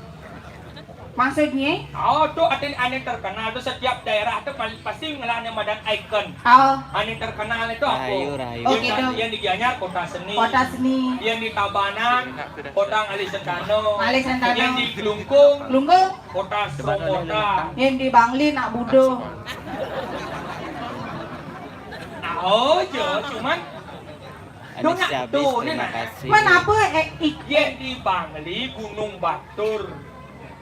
Maksudnya? Oh, tuh ada ane terkenal tuh setiap daerah tuh pasti ngelah nih madan ikon. Oh. Ane terkenal itu apa? Rahayu, rahayu. Oh, gitu. Yang di Gianyar kota seni. Kota seni. Yang di Tabanan kota ngalih sentano. Ngalih sentano. Yang di Glungkung. Glungkung. Kota Songkota. Yang di Bangli nak budo. Oh, jo, cuman Anis habis, terima kasih. Mana apa eh ik yang di Bangli Gunung Batur.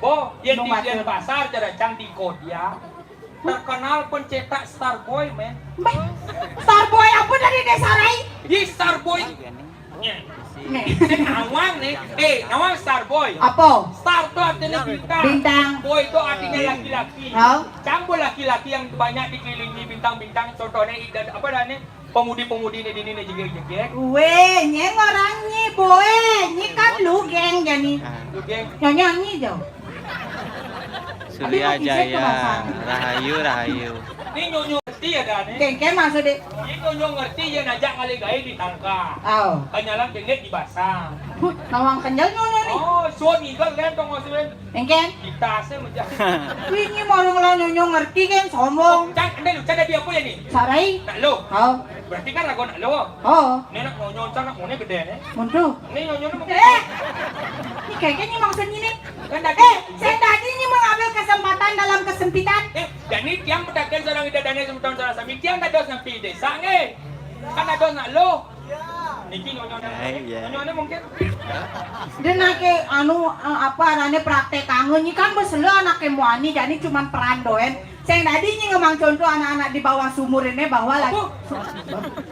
Bo, yang di Denpasar jaracang di Kodia. Terkenal pencetak Starboy, men. Starboy apa dari desa Rai? Di Starboy. Nih. Nawang nih. Eh, nawang Starboy. Apa? Star tuh artinya bintang. Bintang. Boy itu artinya laki-laki. Oh. Cang bo laki-laki yang banyak dikelilingi bintang-bintang. Contohnya apa dah nih? Pemudi-pemudi nih dini nih jegek-jegek. Weh, nyeng orang nyi boe, nyi kan lu geng jani. Lu geng. Nyonyo nyi jo. Surya Jaya, rahayu, rahayu. Ini nyonyo ngerti ya dah nih. Kengkeng maksudnya. Ini nyonyo ngerti ya najak kali gawe di tangka. Oh. Kanyalan kengkeng di basang. Nawang kenyal nyonyo nih. Oh, suon igal kan tong maksudnya. Engken? Kita sih mejak. Wih, ini mau ngelawan nyonyo ngerti kan sombong. Cang, anda lu canda dia apa ya nih? Sarai. Nak lo. Oh. Berarti kan lagu nak lo. Oh. Ini nak nyonyo cang nak mone gede nih. Muntu. Ini nyonyo nih. Eh. Ini kayaknya maksudnya nih. Kan tadi. Eh, saya tadi ini mengambil kesempatan dalam kesempitan. Eh, jadi tiang pedagang seorang ida dana sebutan salah sami tiang dados ngampi desa nggih. Kan dados nak lo. Niki nyonyone. Eh, iya. Nyonyone mungkin. Dia nake anu eh, apa arane praktek kangen nyi kan beselo anake muani jadi cuman peran doen. Sing tadi nyi ngemang contoh anak-anak di bawah sumur ini bahwa lagi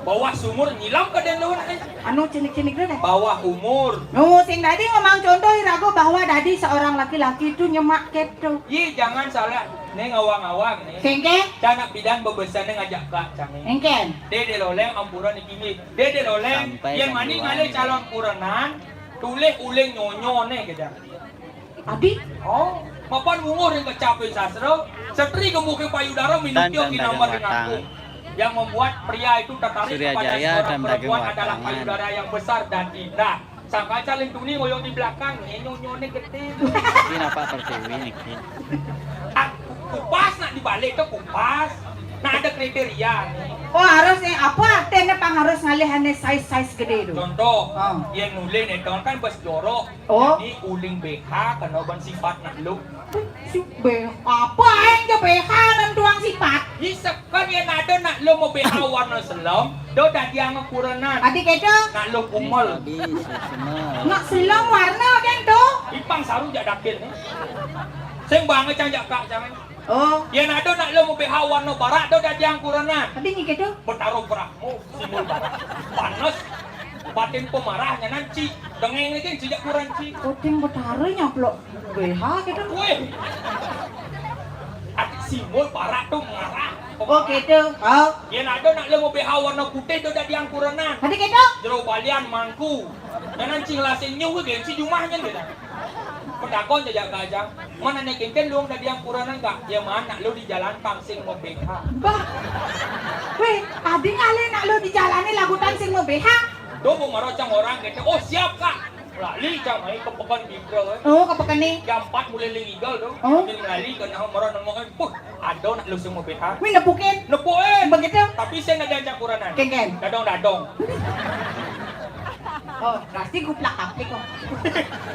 bawah sumur nyilam ke den luhur eh. Anu cinik-cinik dulu deh. Bawah umur. Nu sing tadi ngemang contoh irago bahwa tadi seorang laki-laki itu nyemak keto. Ye jangan salah. Nih ngawang-ngawang nih. Kengkeng. Canak bidan bebesane ngajak kak cange. Engken. Dede loleng ampura niki nggih. Dede loleng yang mani ngalih calon kurenan tulih uling nyonyone gedang. Adi? Oh, mapan wunguh ring kecapi sastra, setri gemuke payudara minutio kinamar ring aku. Yang membuat pria itu tertarik kepada seorang perempuan adalah payudara yang besar dan indah. Sangka calon tuni ngoyong di belakang, nyonyone gede. Ini apa pertiwi niki? Ah, kupas nak dibalik tuh kupas. Nah ada kriteria nih. Oh harus nih apa? Tene pang harus ngalihane size-size gede itu. Contoh, oh. Yang nulis nih kan bes jorok. Oh. Ini uling B H kena ban sifat nak lu. Si B H apa aing ke B H nan tuang sifat? Bisa kan yang ada nak lu mau B H warna selam, do dadi ang kurenan. Adi kedo? Nak lu kumel. Nak selam warna kan tuh? Ipang saru jak dakil nih. Sing banget cang jak kak cang. Oh. Yang ada nak lu mau B H warna barak do dadi ang kurenan. Adi nyi kedo? Betaro berahmu, simbol barak. Panas. Batin pemarahnya nanti. Dengeng lagi sejak kurang ci. Kucing betara nyaplok B H gitu. Weh. Ati simbol barak tuh marah. Oh gitu. Oh. Yang ada nak lu mau B H warna putih tuh dari angkurenan. Tadi gitu. Jero balian mangku. Dan nanti ngelasin nyuh gengsi jumahnya gitu. Pedakon aja gajang. Mana nih kenten lu dari angkurenan gak? Ya mana lu di jalan pangsing mau B H. Bah. Weh, adi ngalih nak lu di jalan nih lagutan sing mau B H. Tuh mau marocang orang gitu. Oh siap kak. Lali cang ai ke pekan bibra eh. Oh, ke pekan nih. Jam empat mulai lingigal dong. Oh. Jadi lali ke nah meron nemu eh. Puh, ada nak lu semua B H. Wih nepukin. Nepukin. Begitu. Tapi saya ada aja kuranan. Kengken. Dadong dadong. Oh, pasti guplak kaplik kok.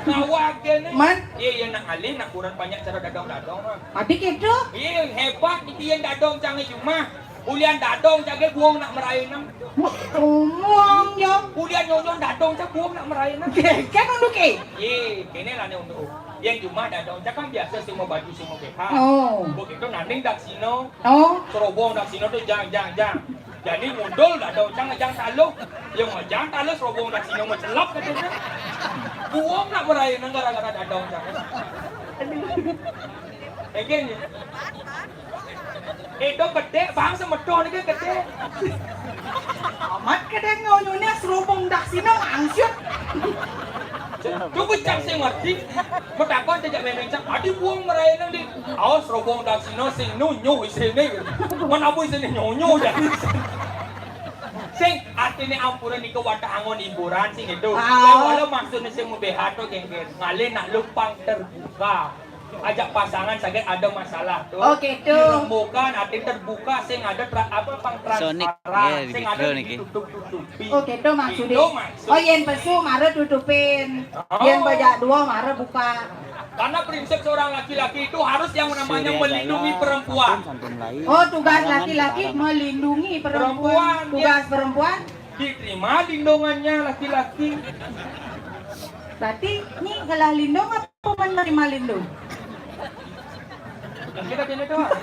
Ngawak dia nih. Man? Iya iya nak alih nak kurang banyak cara dadong dadong mah. Tadi gitu. Iya hebat itu yang dadong canggih cuma. Ulian dadong cage buong nak merainem. Ngomong yo. Ulian nyonyon dadong cage buong nak merainem. Kan unduk eh. Ye, kene lah ne unduk. Yén jumah dadong cang kan biasa sing mabaju sing mabéha. Oh. Begitu nanding daksina. Oh. Serobong daksina tu jang, jang, jang. Jadi ngudul dadong cang ngejang taluh. Yang ngejang taluh serobong daksina macelep katanya. Buang nak merayanan gara-gara dadong cang. Engkén ya. Itu gedé, bang, semedoh niki gedé. Amat gedé nyonyone serobong daksina mangsut. Tunggu cang sing ngerti. Matakon cecak méméng cang, adi buang merayanan di. Awas serobong daksina sing nyunyuh isine. Menabu isine nyunyuh jadi. Sing artine ampura nika wadah angon hiburan sing itu. Ah. Walau maksudnya sing mabéha to geng-geng. Ngalih nak lupang terbuka. Ajak pasangan saget ada masalah tu. Oh, gitu. Dirembukan, arti terbuka, sing ada tra-, apa, pang transparan, sing ada ditutup-tutupi. Oh, gitu maksudnya. Itu maksud. Oh, yén pesu mara tutupin. Oh. Yén bajak dua mara buka. Karena prinsip seorang laki-laki itu harus yang namanya melindungi perempuan. Oh, tugas laki-laki melindungi perempuan. Perempuan, tugas perempuan? Diterima lindungannya laki-laki. Berarti ini kalah lindung apa menerima lindung? Kita gini doang.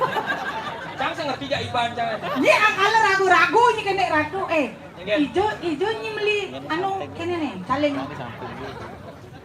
Cang sing ngerti jak iban cang. Ini akal ragu-ragu ini kena ratu, eh. Ijo, ijo ini meli anu kene nih, caling.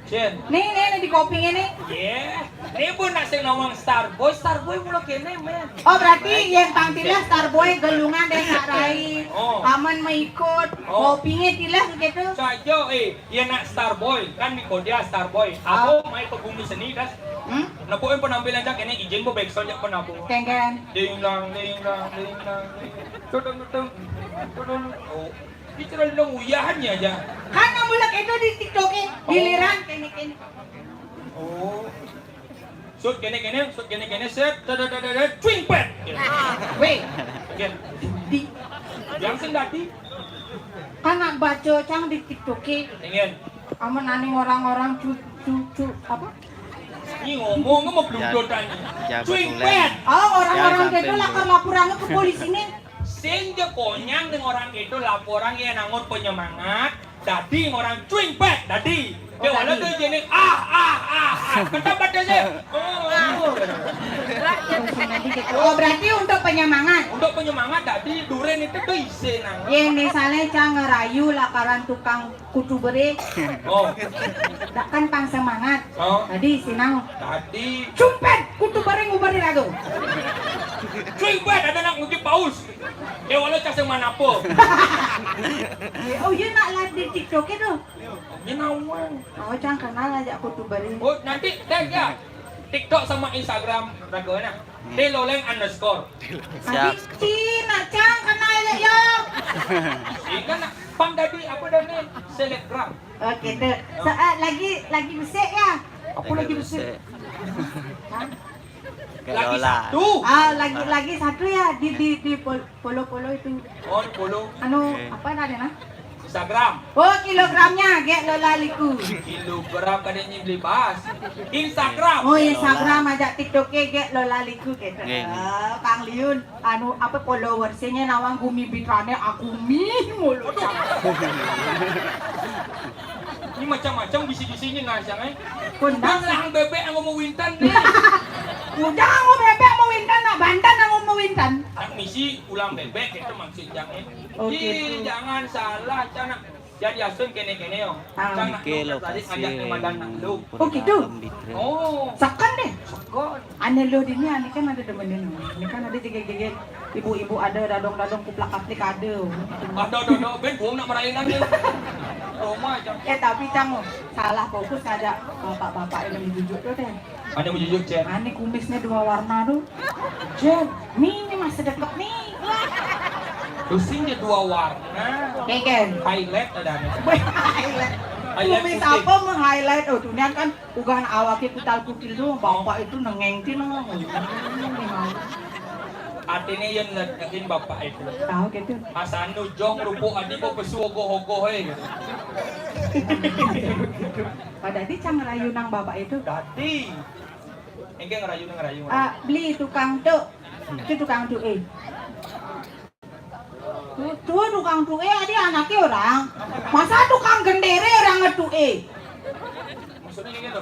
Cén. Nih, nih, nih di kopingnya nih. Yé, nih pun nak sing nawang Starboy, Starboy mula kéné, men. Oh, berarti yang pang tilas Starboy gelungan deh nak rai. Oh. Aman mengikut. Oh. Kopingnya tilas gitu. Saja, eh, ya nak Starboy, kan di Kodia Starboy. Aku mai ke bumi seni, das. Hmm? Nepukin penampilan cak ini izin bu backsound jak penabuh. Kengken. Ding dang, ding dang, ding dang, ding. Tudung, tudung, tudung. Oh. Iki terlalu uyahannya aja. Kan ngamulak itu di TikTok-e, giliran kene-kene. Oh. Sut kene-kene, sut kene-kene, set, da, da, da, da, da, cuing, pet. Weh. Oke. Di. Yang sing dadi. Kan nak baca cang di TikTok-e. Ingin. Amun aning orang-orang cu-, cu-, cu-, apa? Ini ngomong, ngomong belum dodan ini. Cuing, pet. Oh, orang-orang itu lakar laporannya ke polisi nih. Sing ja konyang ning orang itu laporan yén angon penyemangat, dadi orang cuing pet dadi. Dia wala tu jenis ah, ah, ah, ah. Tetap ada sih. Oh, oh. Oh, berarti untuk penyemangat. Untuk penyemangat dadi duren itu tuh isin angon. Yén misalnya cang ngerayu lakaran tukang kutu beri. Oh. Dak kan pang semangat. Oh. Tadi sinang. Tadi. Cumpet kutu beri nguberi lagu. Cumpet ada nak nguji paus. Ya walau cak sing manapo. Oh iya nak live di TikTok itu. Ini nawang. Oh cang kenal aja kutu beri. Oh nanti tag ya. TikTok sama Instagram ragu enak. Hmm. T Loleng underscore. Siap. Cina cang kenal ya yo. Ini kan pang tadi apa dah nih selebgram. Oke tuh. Saat lagi lagi besik ya. Aku lagi besik. Hah? Lagi satu. Ah, lagi lagi satu ya di di di pol-, polo-polo itu. Oh, di polo. Anu, apa tadi nah? Instagram. Oh, kilogramnya gek Lola Liku. Kilogram kadang beli bas. Instagram. Oh, Instagram aja TikTok gek Lola Liku gitu. Kang Liun. Anu apa followersnya nawang gumi bitrane agumi mulu. Ini macam-macam bisi-bisinya nah siang eh. Kundang lah bebek yang mau wintan nih. Udah mau bebek mau wintan nak bantan yang mau wintan. Nak misi ulang bebek itu maksud jangan. Oke. Ih, jangan salah cang. Jadi asun kene-kene yo. Ah. Cang nak tadi ngajak madan nak lu. Oh gitu. Oh. Sakan deh. Sakan. Ane lo dini ane kan ada demen ini. Ini kan ada jegek-jegek ibu-ibu ada dadong-dadong kuplak-kaplik ada. Ada ada ada ben buang nak merayanan ya. Roma aja. Eh tapi cang salah fokus ngajak bapak-bapak yang dijujuk tuh deh. Ada mau jujur Jen. Ane kumisnya dua warna tuh. Jen. Nih ini masih deket nih. Pusingnya dua warna. Keken. Highlight ada nih. Highlight. Kumis apa meng-highlight? Oh, tuh kan ugahan awaknya kutal kutil tuh, bapak itu nengengtin. Artinya yang ngedekin bapak itu. Tahu gitu. Asal nujong rupuk adi kok pesu ogoh-ogoh eh. Pada di cang rayu nang bapak itu. Dadi. Engke ngerayu ngerayu. Ah, beli tukang tu. Itu tukang tu eh. Tuh, tuh tukang tu'e adi anaknya orang. Masa tukang gendere orang ngetu'e? Maksudnya kayak gitu.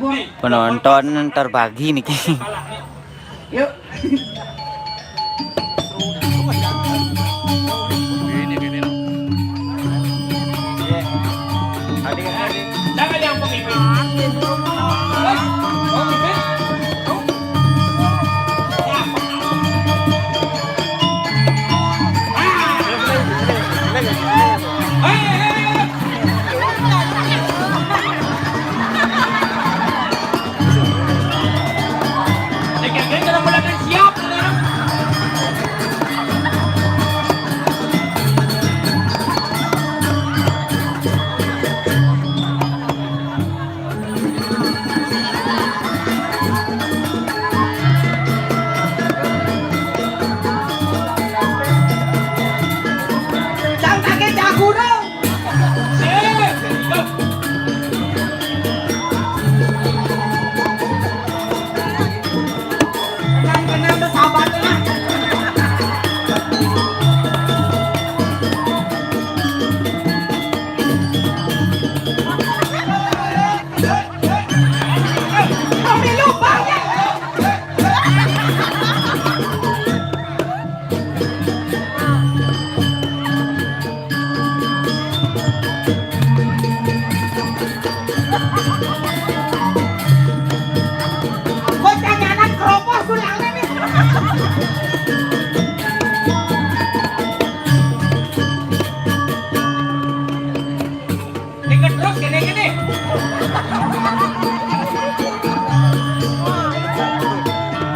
Penonton terbagi niki. Yuk. Kene, kene.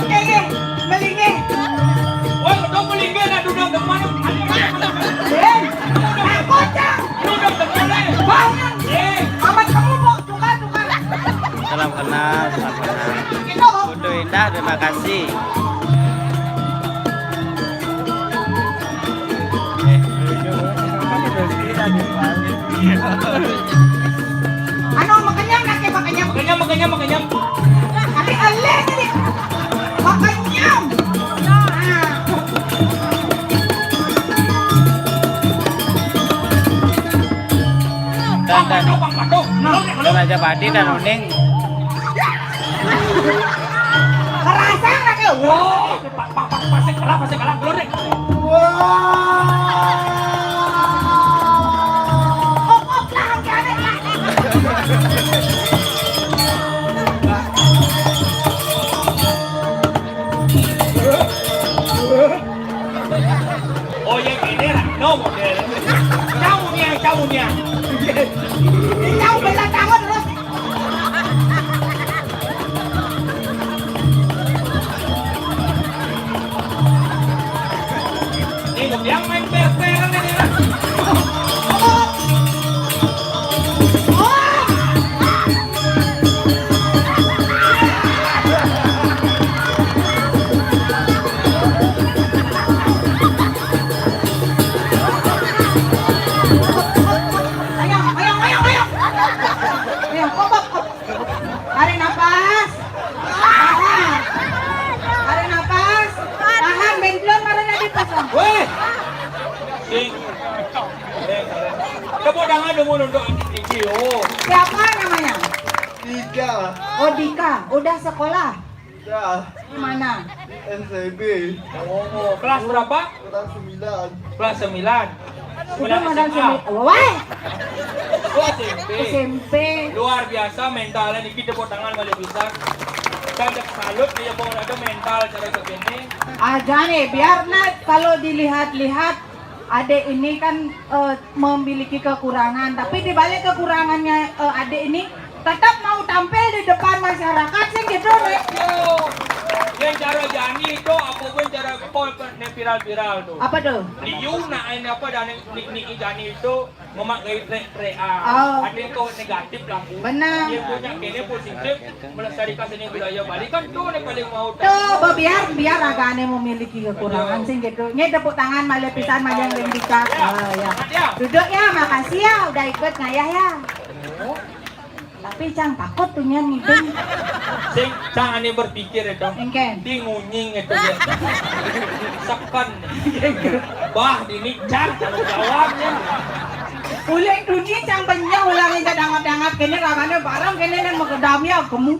Kene, melinge. Wah, kedok melinge, nak duduk depan. Eh, takut, Cang. Duduk depan, eh. Bangun. Eh. Amat kamu, Bok. Tukar, tukar. Salam kenal, salam kenal. Itu, Bok. Putu Indah, terima kasih. Anu, makenyam, nak, ya, makenyam. Makenyam, makenyam, makenyam. Tapi eleh tadi. Makenyam. Nah. Dan, dan. Nah. Raja Padi dan Uning. Kerasa nggak tuh? Wow, pak, pak, pak, pasik kalah, pasik kalah, belum deh. Wah. Op, op, lah, oke, ada, lah. Oh, yang ini lah, no model. Jauh nih, jauh nih. Jauh belah tangan terus. Ini yang main per-peran ini lah. Ayo, ayo, ayo, ayo. Ayo, kop, kop, kop. Tarik napas. Tahan. Tarik napas. Tahan, bentlon, baru nanti pasang. Weh. Sing. Tepuk tangan dulu untuk Andi Tinggi. Oh. Siapa namanya? Dika. Oh, Dika. Udah sekolah? Udah. Di mana? Di S M P. Oh, kelas berapa? Kelas sembilan. Kelas sembilan. Udah sembilan modal S M A. Sini. Wah. Oh, S M P. S M P. Luar biasa mentalnya niki, tepuk tangan malih pisan. Saya salut nih, ya, Bang, ada mental cara begini. Aja nih, biar nah kalau dilihat-lihat Ade ini kan, eh, memiliki kekurangan, tapi di balik kekurangannya, eh, Ade ini tetap mau tampil di depan masyarakat sih gitu, Nek. Yo, yang cara Jani itu apa pun cara kol ne viral-viral tuh. Apa tuh? Liu nak ini apa dan nik nik Jani itu memakai trek trek ah. Oh. Ada itu negatif lah. Benar. Dia punya kene positif. Melestarikan seni budaya Bali kan tuh yang paling mau tahu. Tuh, biar biar agak aneh memiliki kekurangan sih gitu. Ini tepuk tangan malih pisan malih yang bisa. Ya. Oh, ya. Duduk ya, makasih ya udah ikut ngayah ya. Tapi Cang takut tuh nyan ngidung. Sing Cang aneh berpikir itu. Engken. Di ngunying itu ya. Seken. Bah, dini Cang tanggung jawabnya. Uling dunia Cang benyah ulang yang dangat-dangat kene ragane bareng kene nang magedam ya gemu.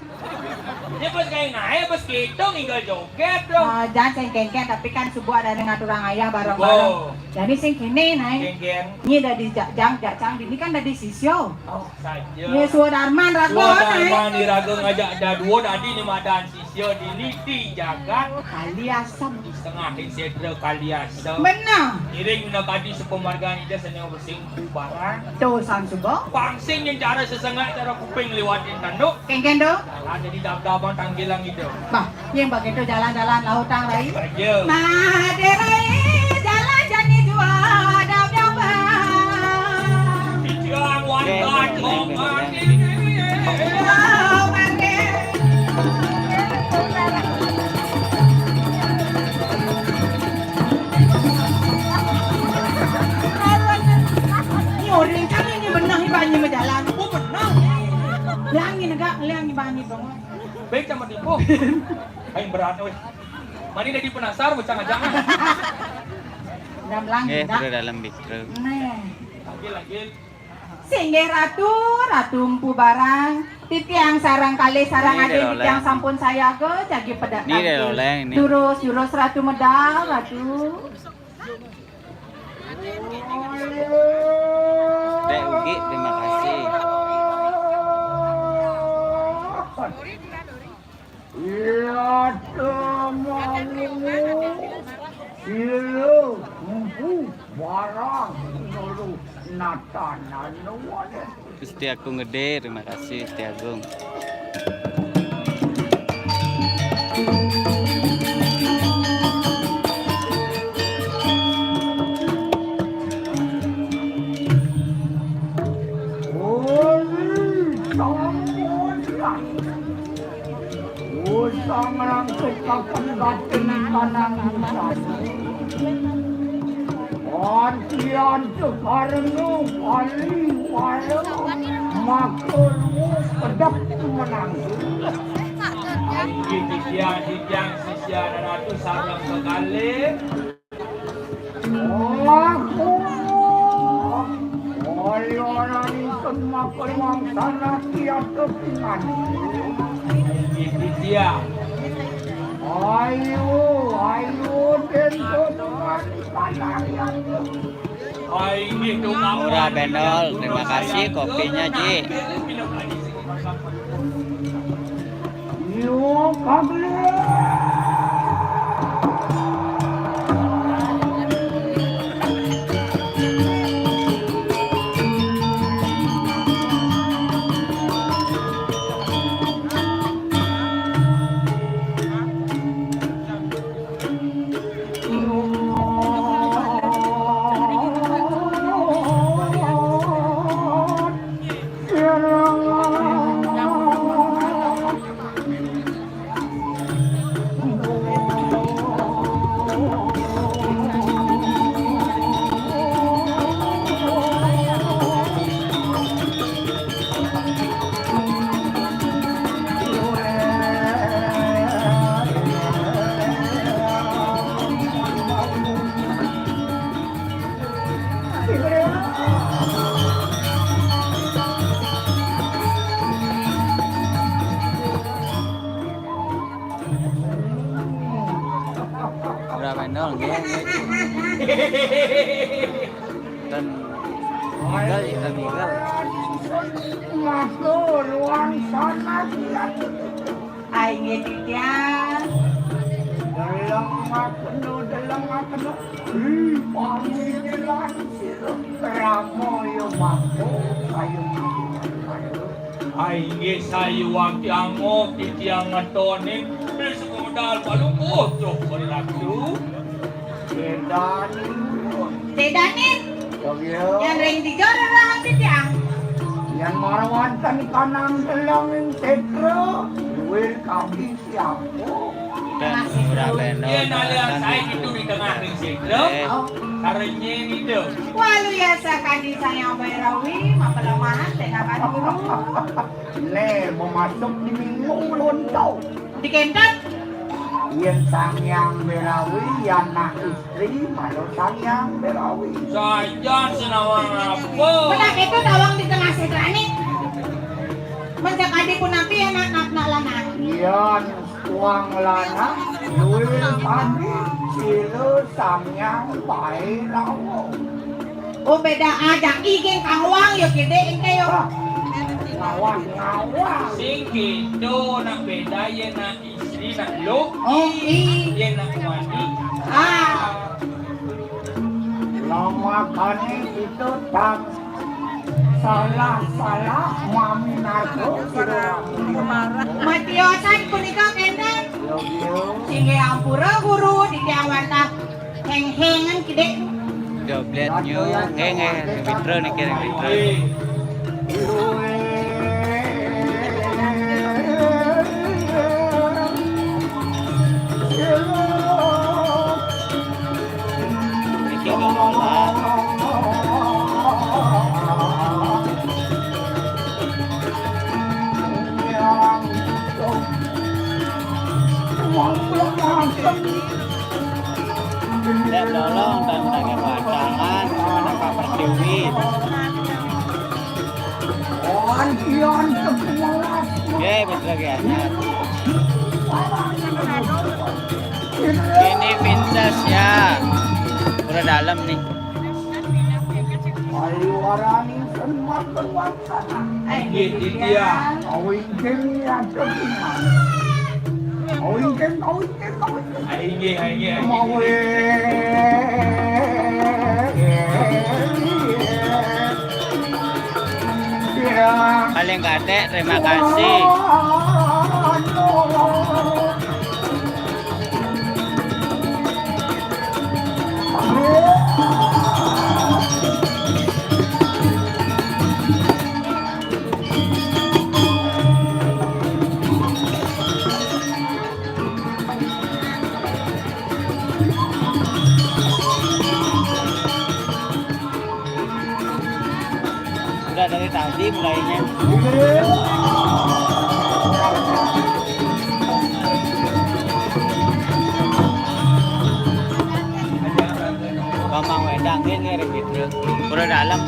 Dia pas kayak naik, pas gitu, tinggal joget dong. Ah, jangan sing kengken, tapi kan subuh ada yang ngaturang ayah bareng-bareng. Oh. Jadi sing kene, naik. Kengken. Ini dari ja-, jang, ja-, cang, ini kan dari sisyo. Oh, saja. Ini Swadarman, raga, Swadarman, naik. Di raga ngajak ada dua tadi, ini madan sisyo, di niti jagat. Kali asam. Di setengah sedra kali asam. Benar. Iring nak kadi sepemargaan ida seneng bersing. Barang. Tuh, sang suba. Pangsing yang cara sesengak, cara kuping liwatin tanduk. Kengken do. Lah jadi dab-daban tanggilang itu. Bah, yang begitu jalan-jalan lautang rai. Aja. Made rai, jalan jani jua dab-daban. Pikiran wanita. Oh, mande. Ini orang kan ini benar ni banyak berjalan. Oh, benar. Liang ni negak, liang ni banyak dong. Baik sama tipu. Ayo berat weh. Mani dari penasar bocah ngajak. Dalam lang. Eh, sudah dalam bitru. Nah. Lagi lagi. Singgih Ratu, Ratu Empu Barang, titiang sareng kalih sarang adi titiang sampun sayaga jagi pedek. Ini deh, Loleng, ini. Jurus, jurus Ratu medal, Ratu. Dek Ugi, terima kasih. Iya, temanggung. Iya, empu, barang, lalu. Gusti Agung Gedé, terima kasih Gusti Agung. Usah ngrangkut kapan kapan tanang. Antian sekarengmu kali walau makulmu kedap menang. Inggih titiang, titiang sisia dan atu sareng kekalih. Aku oleh orang itu makan wang sana tiap kepingan. Inggih titiang. Ayo, ayo, den kono mati panarian. Ai, gitu, Murah Bendol, terima kasih kopinya, Ji. Yo, kagak. Berapa nol, nggih? Dan Migal ya, Migal. Masuk ruang sana dia. Ai nggih titiang. Deleng makno, deleng makno. Ih, pamit lan sira Rama ya mangko, ayo mangko. Ai nggih sayuwakti angok titiang ngetonin. Wis modal palungguh, Ratu Ratu. Sedanin. Sedanin. Yo, yo. Yan ring tiga rerahan titiang. Yan marwanten kanang deleng ing setra, duwe kaki siapo. Dan Murah Bendol. Yen alian sae itu di tengah ring setra, eh, karenye itu. Walu yasa kadi sayang Bairawi, mapelemahan tengah guru. Le, memasuk di minggu lonto. Dikentet. Yen Sang Hyang Berawi, ya anak istri, malu Sang Hyang Berawi. Saja senawang apa? Benak itu tawang di tengah setrane. Mencak adi pun nanti ya nak nak nak lanang. Iya, uang lanang, luwih tadi, sila Sang Hyang Berawi. Oh, beda aja. Igeng kang wang yo gede engke yo. Ngawang, ngawang. Sing gitu, nak beda ya nak istri, nak lo. Oh, i. Ya nak wani. Ah. Lamakane itu tak salah-salah mami narko. Matiosan punika kenten. Yo, yo. Singgih ampura guru, titiang wantah heng-hengan kidek. Joglet nyu, nggih, nggih, Fitro niki, Fitro. Niki nggih, Bapak. Ndak lolong tentangnya pacangan, mana Pak Pertiwi. Oke, betul ya. Ini Princess ya. Udah dalam nih. Ayo, warani semak keluar. Nggih, titiang. Awingking ya, titiang. Awingking, awingking, awingking. Inggih, inggih, inggih. Mawe. Paling kadék, terima kasih. Udah dari tadi mulainya. Bambang wedang ini, ini, gitu. Udah dalam.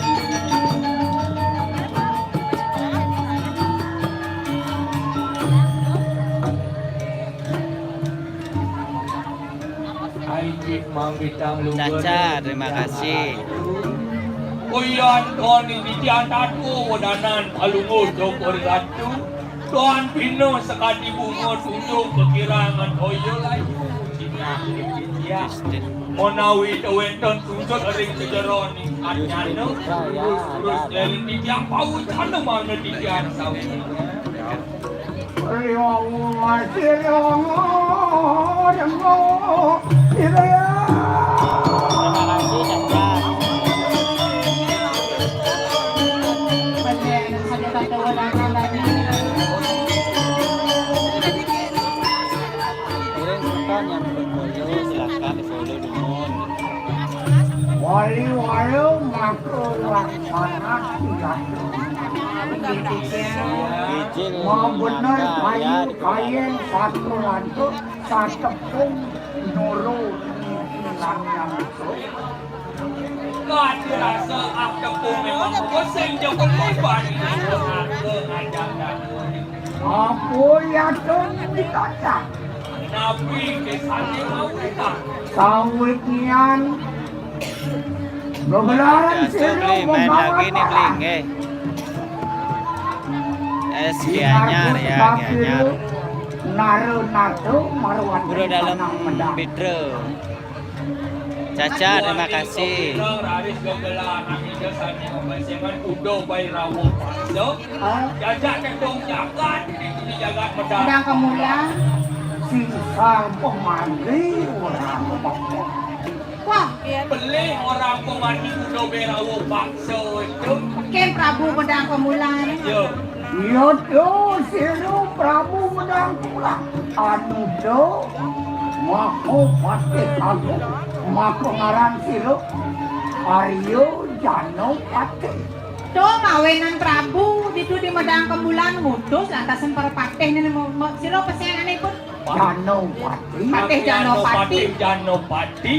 Caca, terima kasih. Uyan koni titiang tatu wedanan Palungguh Cokor Ratu. Tuan pino sakadi bunga tunjung kekirangan toya layu. Cinah titiang. Menawi wénten tunjut ring sejeroning anyana, terus-terus dening titiang pawucana mangda titiang sami. Iring semeton yang belum follow, silakan di-follow dulu. Wali-wali maka laksana tiga. Izin. Mau bener maka, ya, kayu di kayen satu lantuk, satepung nuru niki langnyang. Kadi rasa atepung memang sing jebul lebar. Apa ya, Tun, ditacak? Napi kisahnya mau kita? Sawit nian gegelaran. Biasa sira beli, main lagi nih, beli, nggih. Es Gianyar, ya, Gianyar. Nara natu marwan. Guru dalam Pidra. Caca, terima kasih. Raris gegelaran ida sami pembensingan kuda Bairawa Paksa. Jajak kedung jagat di jagat Medang. Medang Kemulan. Sisa pemanggi orang. Wah, beli orang pemanggi kuda Bairawa Paksa itu. Ken Prabu Medang Kemulan. Ya. Iya, to, sira Prabu Medang Kemulan. Anu to, maka patih aku, maka ngaran sira Arya Janapati. To, mawinan Prabu ditu di Medang Kemulan ngutus lantasan para patih nene mo-, mo-, sira pesenanipun. Janapati. Patih Janapati. Patih Janapati.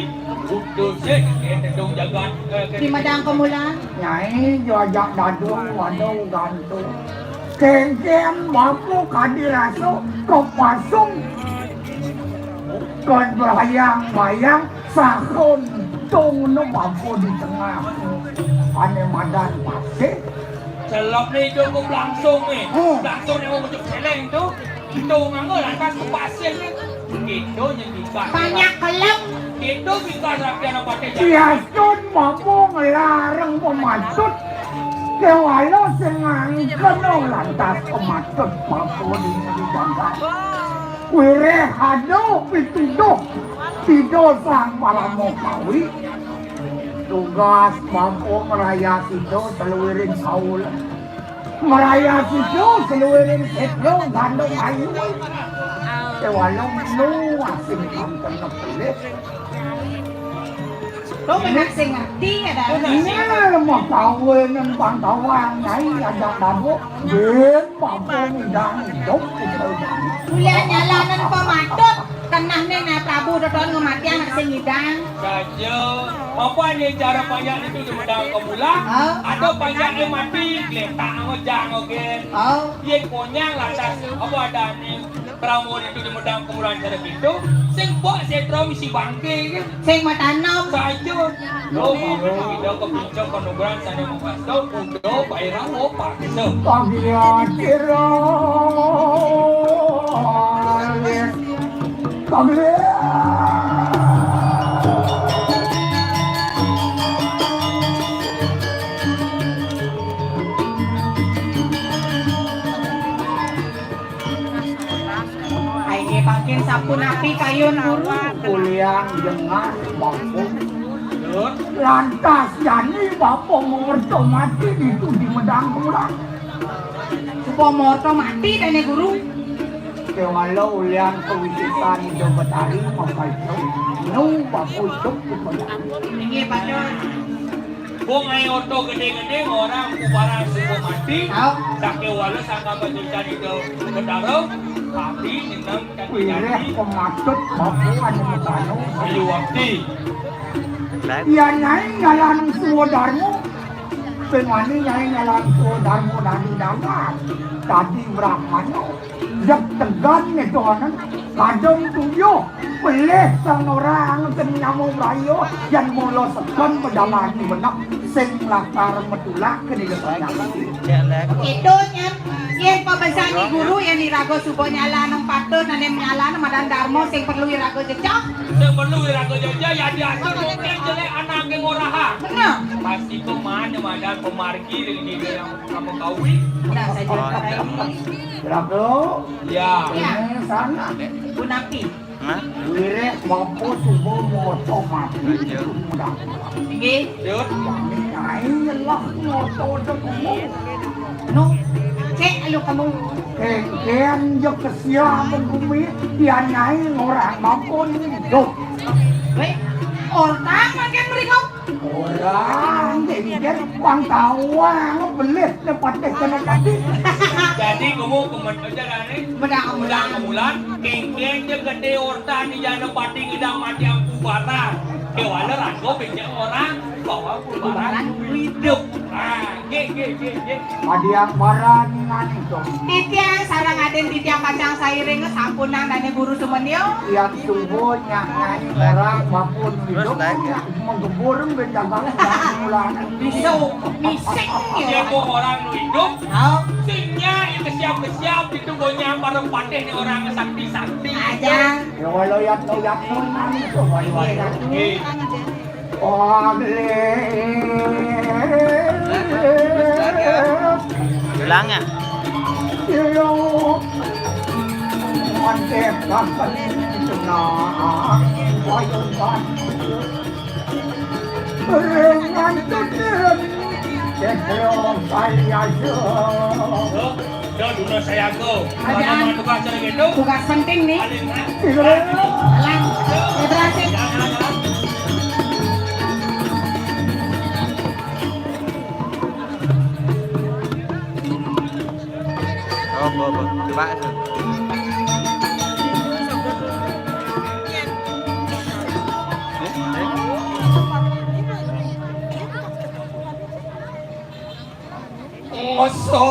Utus sik, eh, tedung jagat, eh, di Medang Kemulan. Nyai jajak dadung, waduh gantung. Kengken bapa kadi rasa kepasung. Kon bayang-bayang sahun tung nu bapa di tengah. Ane madan pasih. Celok ni cukup langsung ni. Hmm. Langsung ni mau cukup seleng tu. Kita nganggo lantas ke pasir ni. Kita je kita. Banyak kelem. Kita kita rakyat apa teh. Siasun mampu ngelarang pematut. Kewala sing ngangkeno lantas pematut mampu di, di jangka. Wireh ada pituduh. Sida Sang Parama Kawi. Tugas mampu meraya sida saluwiring kaula. Meraya sida saluwiring setra gandeng ayu. Kewala menu asing kanten nepelih. Lo menak sing ngerti ada. Ini lemah kawinan pangkawan, nyai ajak dabu. Bin mampu ngidang hidup kita. Kuliah nyalanan pematut. Kenah nih, nah, Prabu Doton ngematian sing ngidang. Saja. Apa nih cara panjang itu di Medang Kemulan? Hah? Ada panjangnya mati, geletak ngejang, oke. Oh. Dia konyang lantas. Apa ada nih? Pramu itu di Medang Kemulan cara gitu. Sing bok setra misi bangke, kan? Sing matanom. Saja. Lo mau kita ke puncak penugaran sana mau kasih tahu. Udah, Pak Ira, oh, Pak. Pagya kira pagya. Sapunapi kayun guru? Ulian jengah, Bapa. Lantas jani Bapa ngorta mati ditu di Medang Kulang. Suba ngorta mati dané guru. Kéwala ulian kawisésan Ida Betari makaita, nu Bapa idup kepada. Inggih, patut. Bung ai oto gedé-gedé ngorang kubaran suba mati. Au. Sakéwala sangkan pacucan Ida Betara, mati nyeneng. Wiréh pamatut Bapa anu mabana. Ayu wakti. Yén nyai ngaran Swadarma, pemani nyai ngaran Swadarma dadi dagang, dadi brahmana. Jeg tegan né tuanan, kadén tuyuh, pelih sang orang sing nyama braya, yén mula seken pejalan beneh, sing lakar matulak ka desa Sanyang. Kéto nyén, yén pabesan Ni Guru, yén iraga suba nyalanin patut, ané nyalanin madan darma sing perlu iraga jejeh. Sing perlu iraga jejeh, ya diatur mungkin jelék anaké ngorahang. Bener. Pasti ko mana madan pamargi ring dina yang kamu kawi. Nah, saya juga kawi. Berapa? Ya. Ya. Ini sana. Punapi. Hah? Wiréh Bapa suba ngorta mati. Iya. Inggih. Yut. Nyai nyelah ngorta dek guru. Nu, cék lu kamu. Kéngkén ja kesiab gumi, yén nyai ngorang Bapa idup. Wéh, orta mangkin meringot. Orang, jadi dia bang tawang, belih, patih kena patih. Jadi, kamu kemet aja dah ni. Medang Medang kemulan, kéngkén ja gedé orta ni jana patih ngidang mati angku barang. Kéwala raga bénjang orang, bahwa angku barang idup. Ah, gé, gé, gé, gé. Madiang barang ngani to. Titiang sareng adin titiang pacang sairing sampunang dané guru sumenyo. Yang subuh nyak ngai orang bapun hidup nyak menggebur benjagang bulan. Bisa misik ya. Dia kok orang nu hidup. Tahu? Singnya yang kesiap-kesiap itu gonya para patih ni orang sakti-sakti. Aja. Ya walau yang tahu yang tahu nani to walau. Iya, iya. Ulang ya. Yo, duna sayaga. Ada. Ada tugas cara gitu. Tugas penting nih. Ada, kan? Iya. Jalan. Ya, berhasil. Jalan, jalan. Oh, oh, oh. Coba tuh. Masa.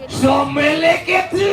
Semilik itu.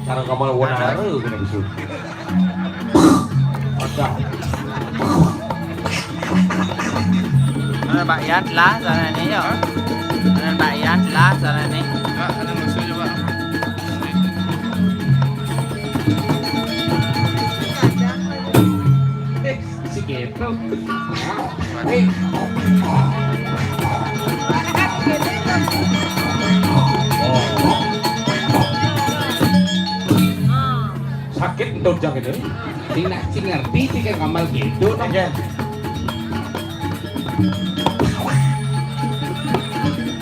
Cara kamal wanara kena bisu. Ada. Mana Mbak Yan lah sana ni, yo. Mana Mbak Yan lah sana ni. Kak, ada masuk coba. Eh, si Gepeng. Eh. Oh. Tuh, jangan ini. Sing nak, sing ngerti, sing kayak gamal gitu, nah.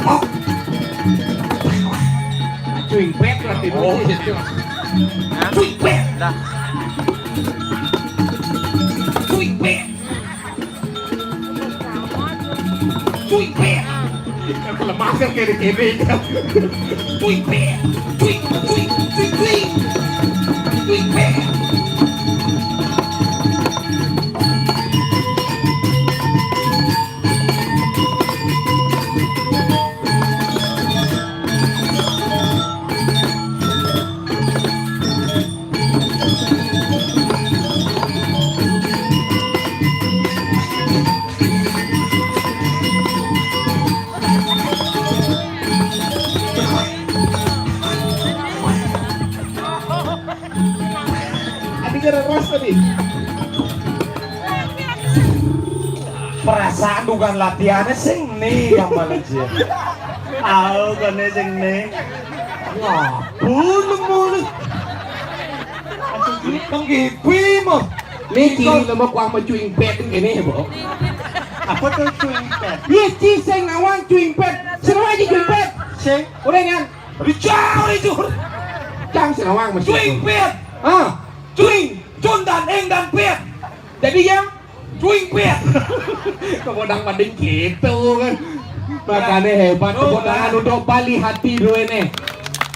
Oke. Cuing pet lah, tidur. Oh. Cuing pet. Dah. Cuing pet. Cuing pet. Lemah kan kayak di T V. Cuing pet. Cuing, cuing, cuing, cuing. Cuing pet. Adi kira ras tadi. Perasaan bukan latihannya sing nih yang malah dia. Tahu kan sing nih. Ngapun mulu. Kang Gipi mah. Nih ciri lemah kuang mencuing pet ini, Bo. Apa tuh cuing pet? Iya, ci sing nawang cuing pet. Seru aja cuing pet. Sing. Udah kan? Udah jauh itu. Cang sing nawang masih. Cuing pet. Ah, cuing, cun dan eng dan pet. Jadi yang cuing pet. Kebodang mending gitu kan. Makanya hebat kebodang anu dok Bali hati dulu ini.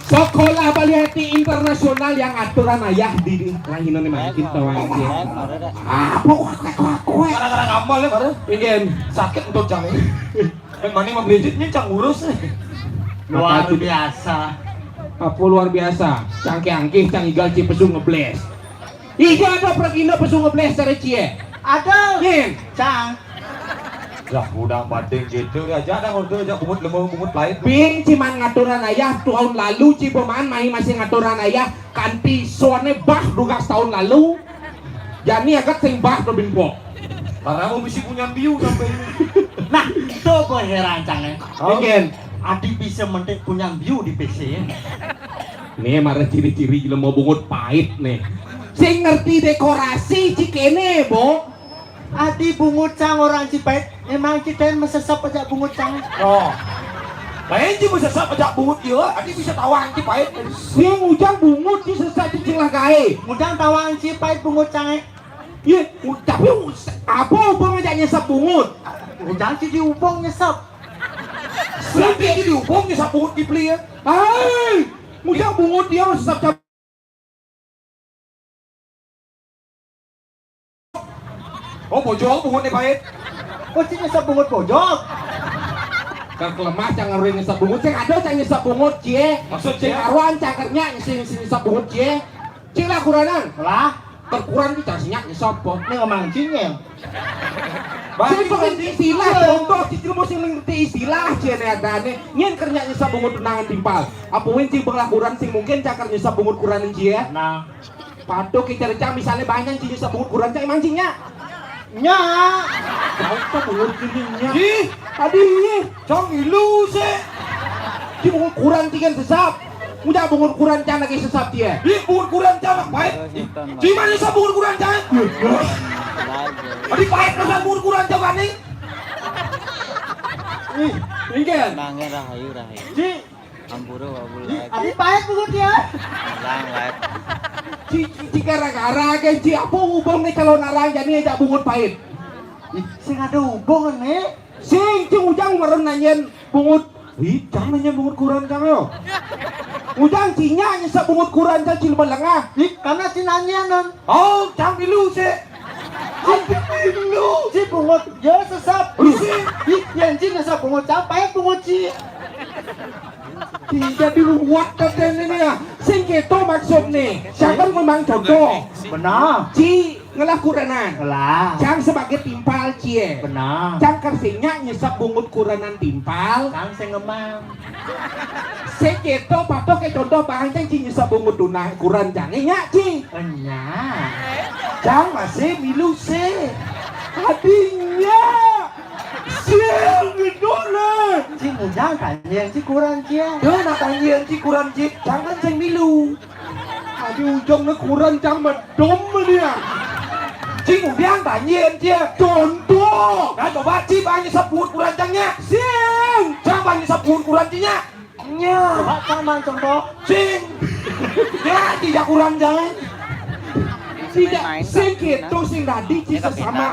Sekolah Bali Hati Internasional yang aturan ayah di, di lahinan ini makin tahu aja. Apa kue kue kue? Gara-gara ngambal ya baru. Ingin sakit untuk cang. Yang mana mau beli ini cang urus. Luar biasa. Apa luar biasa? Cangkih angkih, cang igal cipesung ngebles. Iya ada pergindo pesung ngebles dari cie. Ada. Nin. Cang. Lah udah banding gitu ya aja ada waktu aja bungut lemah bungut lain. Bing ciman ngaturan ayah tahun lalu ci peman main masih ngaturan ayah kanti soalnya bah dugas tahun lalu. Jani agak sing bah tuh bingko. Karena mau bisi punya biu sampai. Nah, itu boy heran cang ya. Mungkin. Adi bisa mentik punya biu di P C ya. Nih marah ciri-ciri gila mau bungut pahit nih. Sing ngerti dekorasi cikene, Bo. Adi bungut cang orang Cipait. Emang kita yang mesesap aja bungut cang. Oh. Lain sih mesesap aja bungut dia. Adi bisa tawang Cipait. Sing ujang bungut di sesat cicing lah kae. Ujang tawang Cipait bungut cang. Iya, u- tapi u- apa ubang aja nyesap bungut? Ujang sih di ubong nyesap. Berarti jadi ubong nyesap bungut dibeli ya. Hai, ujang bungut dia mesesap. Oh, bojol bungut nih pahit. Oh, cing nyesap bungut bojol. Kan kelemah jangan ring nyesap bungut, cing ada cang nyesap bungut cie. Maksud cing cie? Aruan cang kernya sing sing nyesap bungut cie. Cing lah kuranan. Lah, berkuran kita sinyak nyesap po. Ini ngomong cing ya. Saya pengerti istilah contoh cicil mau sing ngerti istilah cie nih ada nih. Nyen kernya nyesap bungut tunangan timpal. Apa win cing penglakuran sing mungkin cakar nyesap bungut kuranan cie. Nah. Patuh kita rencang misalnya banyak cing nyesap bungut kuran cang emang cingnya. Nya. Kau tuh bungut cingnya. Ih, tadi ih, cang ilu sih. Di bungut kuran cing kan sesap. Udah bungut kuran cang lagi sesap dia. Di bungut kuran cang baik. Cuma nyesap bungut kuran cang. Tadi baik pesan bungut kuran cang nih. Ih, mungkin. Nangnya rahayu rahayu. Ji, Ampura wabul laib. Adi pahit bungut ya. Lang laib. Ci, ci, ci gara-gara ke ci apa hubung nih kalau narang jadi aja bungut pahit. Ih, sing ada hubungan nih. Sing cing ujang meren nanyain bungut. Ih, jangan nanya bungut kuran cang yo. Ujang cinya nyesek bungut kuran cang cil belengah. Ih, karena si nanyain. Oh, cang pilu sih. Cang pilu. Si bungut, ya sesap. Ih, yang cing sesap bungut cang pahit bungut ci. Jadi ruwet katanya ini ya. Sing gitu maksud nih. Siapa memang contoh? Benar. Ci ngelah kuranan. Ngelah. Cang sebagai timpal cie. Benar. Cang kersingnya nyesap bungut kuranan timpal. Cang sing ngemang. Sing gitu patuh ke contoh bahan cang ci nyesap bungut tunang kuran cang nya ci. Enya. Cang masih milu sih. Hatinya. Siang gitu lah. Ci mujang tanjeng ci kuran cie. Dia nak tanjeng ci kuran ci. Jangan sing milu. Di ujung né kureun cang medum dia. Cing udiang tanjieun cia. Contoh. Nah, coba ci bang nyesep bungut kureun cangnya. Sing. Cang bang nyesep bungut kureun cinya. Nya. Coba cang bang contoh. Sing. Ya, tidak kurang jangan. Tidak sing gitu, sing tadi ci sesama.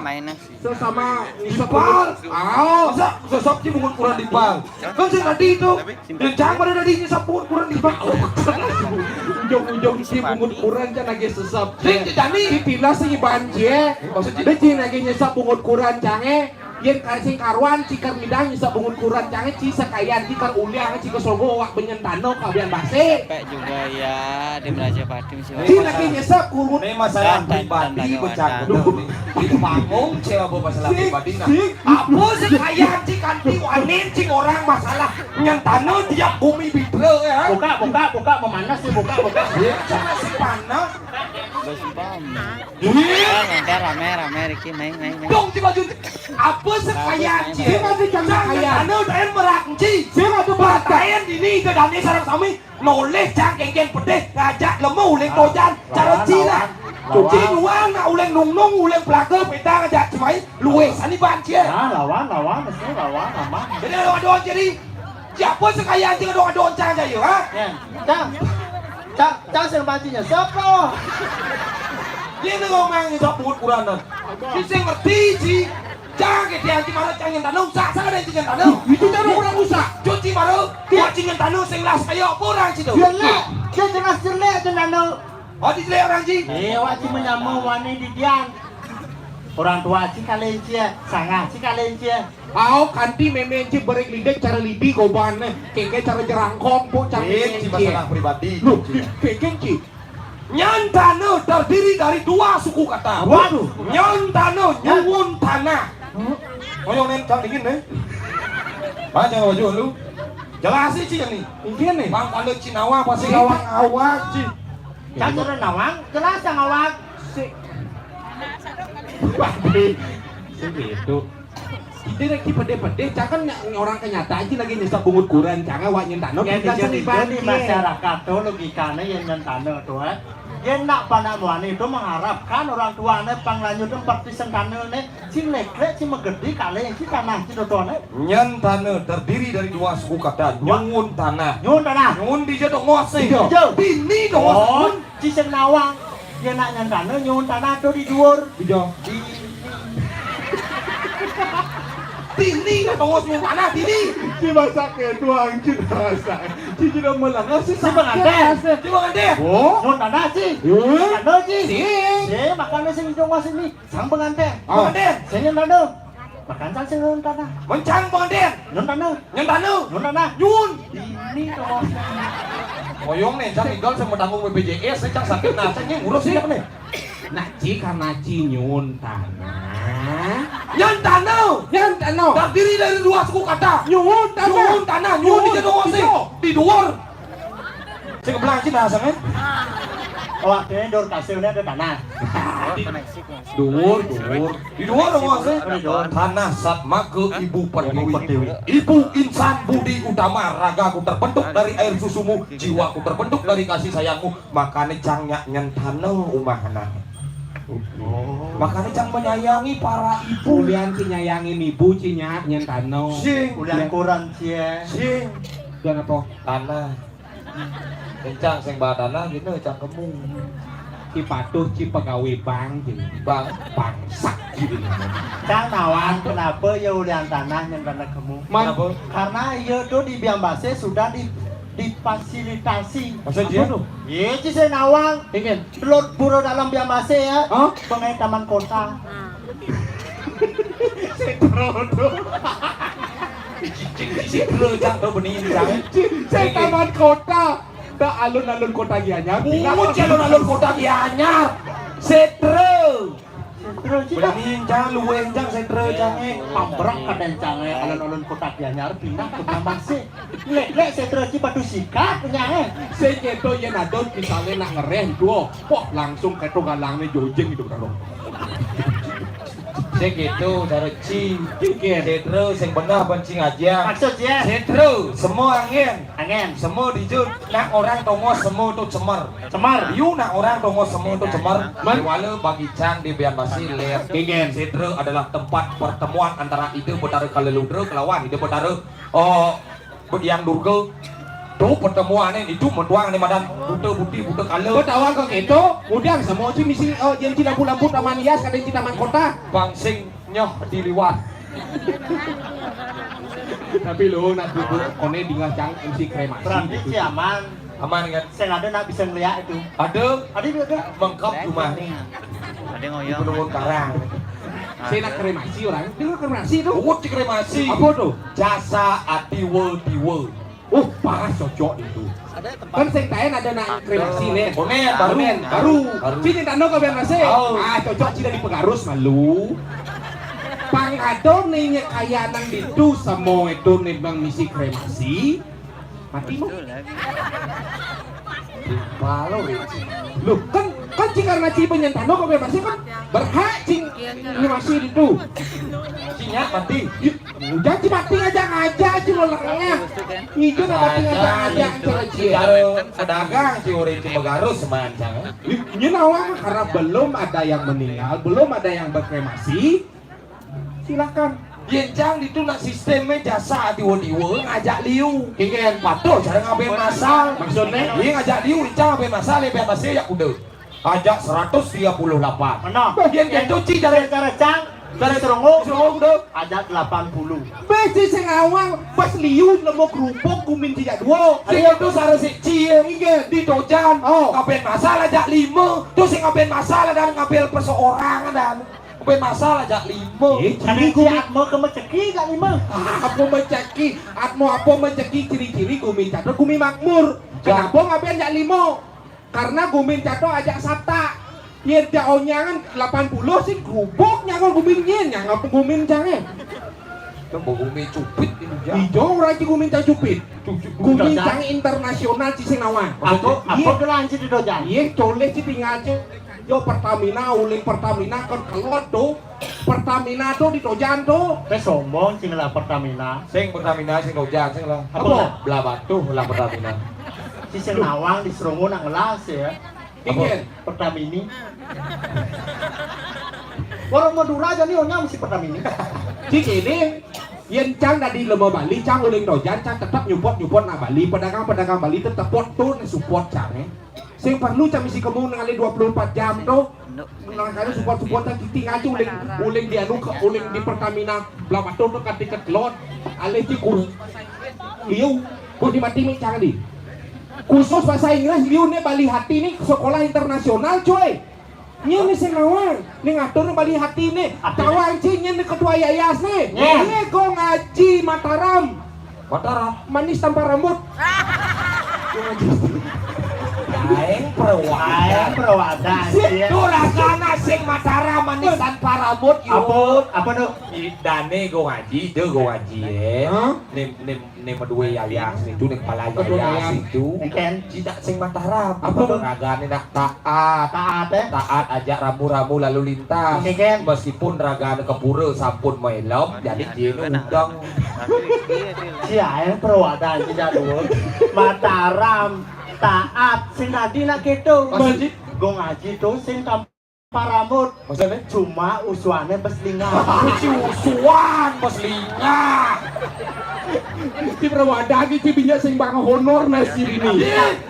Sesama nyesep bungut. Ah, masa sesep ci bungut kureun dipal? Kan sing tadi itu. Rencang pada tadi nyesep bungut kureun dipal. Ujung-ujung ci bungut kureun can lagi sesep. Sing, ci Dani. Ci tilas sing iban cie. Maksud ci? Deh, ci lagi nyesep bungut kureun cange. Yen ka sing karuan ci keur midang nyesep bungut kureun cange ci sakayan ci keur uliang ci keur sogo wak benyen tano kawian base. Capek juga ya, di Raja Pati. Ini lagi nyesep bungut. Ini masalah pribadi, bocah. Di panggung, cewek bawa masalah pribadi, nah. Apa sih kayaan cik kanti wanin cik orang masalah nyentana tiap bumi bidre ya? Buka, buka, buka, memanas sih, buka, buka. Iya, sama si panas. Iya. Rame, rame, Riki, main, main, main. Dong, cik baju. Apa sih kayaan cik? Dia masih jangan kayaan. Nyentana udah merak cik. Dia masih berkayaan ini, itu dani sarang sami. Noleh cang kengkeng pedih ngajak lemu uling tojan cara Cina. Cuci nuang nak uling nungnung uling pelaga peta ngajak cemai luweh sani ban cie. Nah, lawan, lawan, mesti lawan, aman. Jadi ada ada jadi siapa sekaya anjing ada ada cang jaya ha? Ya, cang, cang, cang sing pancinya siapa? Dia ni ngomong ni tak buat kuranan. Si sing ngerti si. Cang ke dia cuma cang yang tanah usah, saya ada yang tanah. Itu cara orang usah. Cuci baru, dia cing yang tanah sing las kayak apa orang situ. Jelek, dia jelas jelek tu tanah. Oh, di jelek orang ji. Eh, awak cuma nyama wani di dian. Orang tua cik kalian cia, sangat cik kalian cia. Au kanti memeng cik berik lidik cara lidi goban eh, kengke cara jerangkong pun cara Eh, memeng cik cik. Masalah pribadi. Loh, kengke cik. Nyentana terdiri dari dua suku kata. Waduh. Nyentana nyuwun tanah. Koyong nen cang dingin deh. Baca baju lu. Jelas sih cik ni. Mungkin nih. Bang kalau Cinawa pasti gawang awak cik. Cang sudah nawang, jelas yang awak. Si. Segitu. Ide lagi pede-pede, cang kan ny- orang kenyataan sih lagi nyesek bungut kuran, cang awak nyentano. Ya, kita di seni sini bangkit. Masyarakat tuh logikanya yang nyentano tuh, eh. Dia nak panak muani itu mengharapkan orang tuanya panglanjut seperti sentana nih, si leklek, si megedi kali, si tanah, si dotone. Nyentana terdiri dari dua suku kata, nyuwun tanah. Nyuwun tanah. Nyuwun di jatuh ngose. Iya. Dini dong. Oh. Ci sing nawang, yen nak nyentana nyuwun tanah do di dhuwur. Iya. Di Dini nak tongos nyuwun tanah dini. Ci masak ya tuang ci masak. Ci ci udah melengah sih. Ci pengantin. Ci pengantin. Oh. Nyuwun tanah ci. Iya. Tanah ci. Ci. Ci makane sing tongos ini. Sang pengantin. Oh. Pengantin. Sing nyentana. Makan sang sing nyentana. Mencang pengantin. Nyentana. Nyentana. Nyentana. Nyun. Ini tuh. Koyong nih, sang idol sang bertanggung B P J S, sang sakit nah, sang ngurus siapa nih? Nak ci karena ci nyun tanah. Nyentana. Nyentana. Terdiri dari dua suku kata. Nyun tanah. Nyun tanah. Nyun di jatuh sih. Di luar. Sing kebelah sih nah sang. Oh, akhirnya dor kasirnya ada tanah. Dhuwur, dhuwur. Di dhuwur apa sih? Tanah satmaka ibu pertiwi. Ibu insan budi utama, ragaku terbentuk dari air susumu, jiwaku terbentuk dari kasih sayangmu. Makane cang nyak nyentana umahna. Oh. Makane cang menyayangi para ibu. Ulian ci nyayangin ibu ci nyak nyentana. Sing. Ulian koran cie. Sing. Dan apa? Tanah. Kencang sing bawa tanah gitu cang kemu. Ci patuh ci pegawai bank gitu. Bang. Bangsak gitu. Cang nawang kenapa ya ulian tanah nyentana kemu? Man. Kenapa? Karena ya tuh di Biambase sudah di difasilitasi. Maksud dia? Apa tuh? Iya, ci saya nawang. Ingin. Telur buru dalam Biambase ya. Hah? Pengen taman kota. Setro tuh. Cing, cing, cing, bro, cang, bro, benih, cang. Cing, saya taman kota. Tak alun-alun kota Gianyar. Bungut, cang, alun-alun kota Gianyar. Setro. Setro, cing. Benih, cang, luweh, cang, setro, cang, eh. Pamberak kadang, cang, eh. Alun-alun kota Gianyar, pindah ke Tamasih. Lek, lek, setro, cing, batu sikat, cang, eh. Saya gitu, ya, nadon, misalnya nak ngereh, dua. Wah, langsung ke Tunggalang nih, jojeng gitu, bro. Sing gitu, cara ci. Pikir. Sedro, sing benah, ben sing aja. Maksud ya? Sedro, semua angin. Angin. Semua dijut, nak orang tongos semua tu cemar. Cemar. You nak orang tongos semua tu cemar. Man. Wala bagi cang di Bian Basi, ler. Pikir. Sedro adalah tempat pertemuan antara Ida Betara Kaleludra kelawan Ida Betara, oh, Bediang Durga. Tu pertemuan ni, itu mentuang ni madan buta putih, buta kala. Kau tahu kau keto, udang semua ci misi, oh, janji lampu-lampu taman hias, kada janji taman kota. Bang sing nyoh di liwat. Tapi lu nak duduk kone dingah cang M C kremasi. Berarti gitu. Si aman. Aman kan? Sing ada nak bisa ngeliat itu. Ada. Ada juga. Lengkap rumah ni. Ada ngoyong. Di Penungun Karang. Saya nak kremasi orang. Dia nak kremasi tu. Bungut di kremasi. Apa tu? Jasa atiwa diwa. Oh, pas cocok itu. Kan sing taen ada nak kremasi ni. Konen, baru. Konen, baru. Baru. Ci ni tanda kau biar masih. Oh. Ah, cocok ci dari Pegarus malu. Pang ada ni nyekaya nang ditu semua itu ni bang misi kremasi. Mati mu. Betul, ya. Balo itu. Loh, kan, kan ci karena ci penyentano kau bebasnya kan berhak cing ini masih itu. Cinya mati. Udah ci mati aja ngajak ci lolangnya. Itu udah mati aja ngajak cara ci. Kalau pedagang ci ori ci Megarus semancang. Ini nawang karena belum ada yang meninggal, belum ada yang berkremasi. Silakan. Yencang ditu nak sistemnya jasa diwa-diwa ngajak liu. Kingen. Patuh cara ngapain masal. Maksudnya? Iya ngajak liu, yencang ngapain masal, ya biar masih ya kuda. Ajak seratus tiga puluh lapan. Mana? Bagian gitu ci cara cara cang. Dari serungu. Serungu kuda. Ajak delapan puluh. Besi sing awang pas liu nemu kerupuk gumin tidak dua. Sing itu sara si ci. Iya. Di dojan. Oh. Ngapain masal ajak lima. Tuh sing ngapain masal dan ngambil perseorangan dan. Kupe masalah jak lima. Eh, ciri gumi. Atmo ke meceki jak lima. Apa meceki? Atmo apa meceki ciri-ciri gumi cadra gumi makmur. Kenapa ngapain jak lima? Karena gumi cadra ajak sata. Yen jak onyangan delapan puluh sih gubuk nyangon gumi nyen nyangon gumi jangan. Kan gumi cupit itu jak. Ijo ora ci gumi cang cupit. Gumi cang internasional ci sing nawang. Apa apa gelanci di dojan? Iya, coleh ci tinggal ci. Yo Pertamina, uling Pertamina kan kelot tuh. Pertamina tuh di Tojan tuh. Wis sombong sing ngelah Pertamina. Sing Pertamina sing Tojan sing lah. Apa? Belah batu lah Pertamina. Si sing nawang di Serongo nak ngelas ya. Ingin Pertamini. Orang Madura aja nih onyam si Pertamini. Ci kene yen cang dadi lemo Bali, cang uling Tojan, cang tetep nyupot-nyupot nak Bali, pedagang-pedagang Bali tetep pot tuh support cang eh. Sing perlu cang misi kemu nang ale dua puluh empat jam to. Nang kali support-support ta kiting aja uling uling di anu ke uling di Pertamina Blamato to kati ke telon. Ale ci kur liu ku di mati mi cang di. Khusus bahasa Inggris liu ne Bali hati ni sekolah internasional coy. Nye ni sing nawang, ni ngatur ni Bali hati ni. Tawang ci nye ni ketua yayas ni. Nye go ngaji Mataram. Mataram. Manis tanpa rambut. Aeng perwakilan. Aeng perwakilan. Sing tu ragana sing Mataram manis tanpa rambut yo. Apa? Apa tu? Dane go ngaji, de go ngaji eh. Nim nim nim dua yayas itu, nim pala yayas itu. Cita sing Mataram. Apa ragane nak taat. Taat eh. Taat aja rambu-rambu lalu lintas. Meskipun ragane kepura sampun maelem, jadi dia undang. Sia yang perwakilan tidak dua. Mataram taat sing tadi nak gitu. Maksudnya? Gong Haji tu sing tam paramut. Maksudnya? Cuma usuane beslingah. Ci usuan beslingah. Ci perwakilan ci binya sing bang honor nasi ini.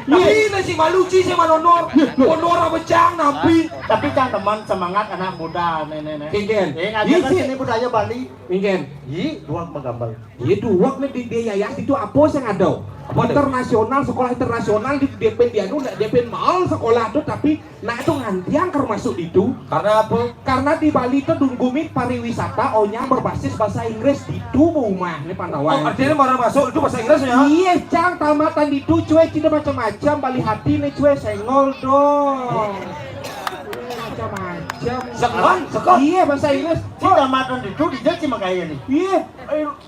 Tapi nasi malu ci sing manonor. Honor apa cang nampi? Tapi cang teman semangat anak muda nenek-nenek. Kingen. Eh, ngajarkan seni budaya Bali. Mungkin. Yi, duak magambal. Iya duak nih di, di yayas itu apa sing ada? Apa tu? Internasional, sekolah internasional di depan dia nu depan mahal sekolah tu tapi nak tu ngantiang termasuk itu. Karena apa? Karena di Bali tu dunggumi pariwisata onyang berbasis bahasa Inggris itu rumah ni pantauan. Oh, artinya mana masuk itu bahasa Inggris ya? Iya, cang tamatan itu cuy, cinta macam-macam Bali hati ni cuy, sengol dong. Macam-macam. Sekon, sekon. Iya, bahasa Inggris. Cinta matan itu dijak si makanya ni. Iya.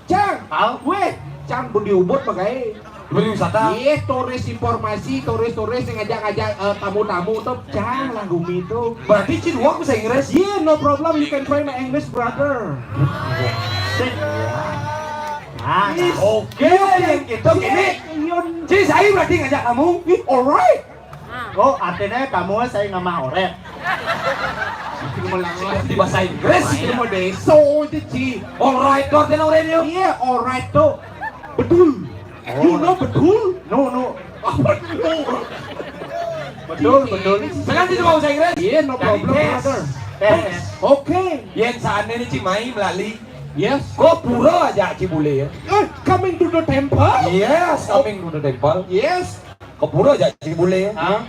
Cang. Tahu? Weh, cang budi ubut pakai. Beli wisata. Iya, turis informasi, turis-turis yang ngajak-ngajak eh, tamu-tamu tuh, jangan lah gumi itu. Berarti Ci dua bahasa Inggris? Yeah, no problem, you can try my English, brother. Sip. Ah, Is- oke, yang gitu gini. Ci, saya berarti ngajak kamu. Ih, alright. Oh, artinya kamu saya nggak mau oret. Di bahasa Inggris. Ini mau deso aja, Ci. Alright, tuh artinya alright yuk. Iya, alright tuh. Betul. You know betul? No, no. Apa no? Betul, betul. Sekarang Ci coba bahasa Inggris. Iya, no problem, brother. Tes. Oke. Yang seandainya Ci mai melalui. Yes. Kok pura aja Ci boleh ya? Eh, coming to the temple? Yes, coming to the temple. Yes. Kok pura aja Ci boleh ya? Hah?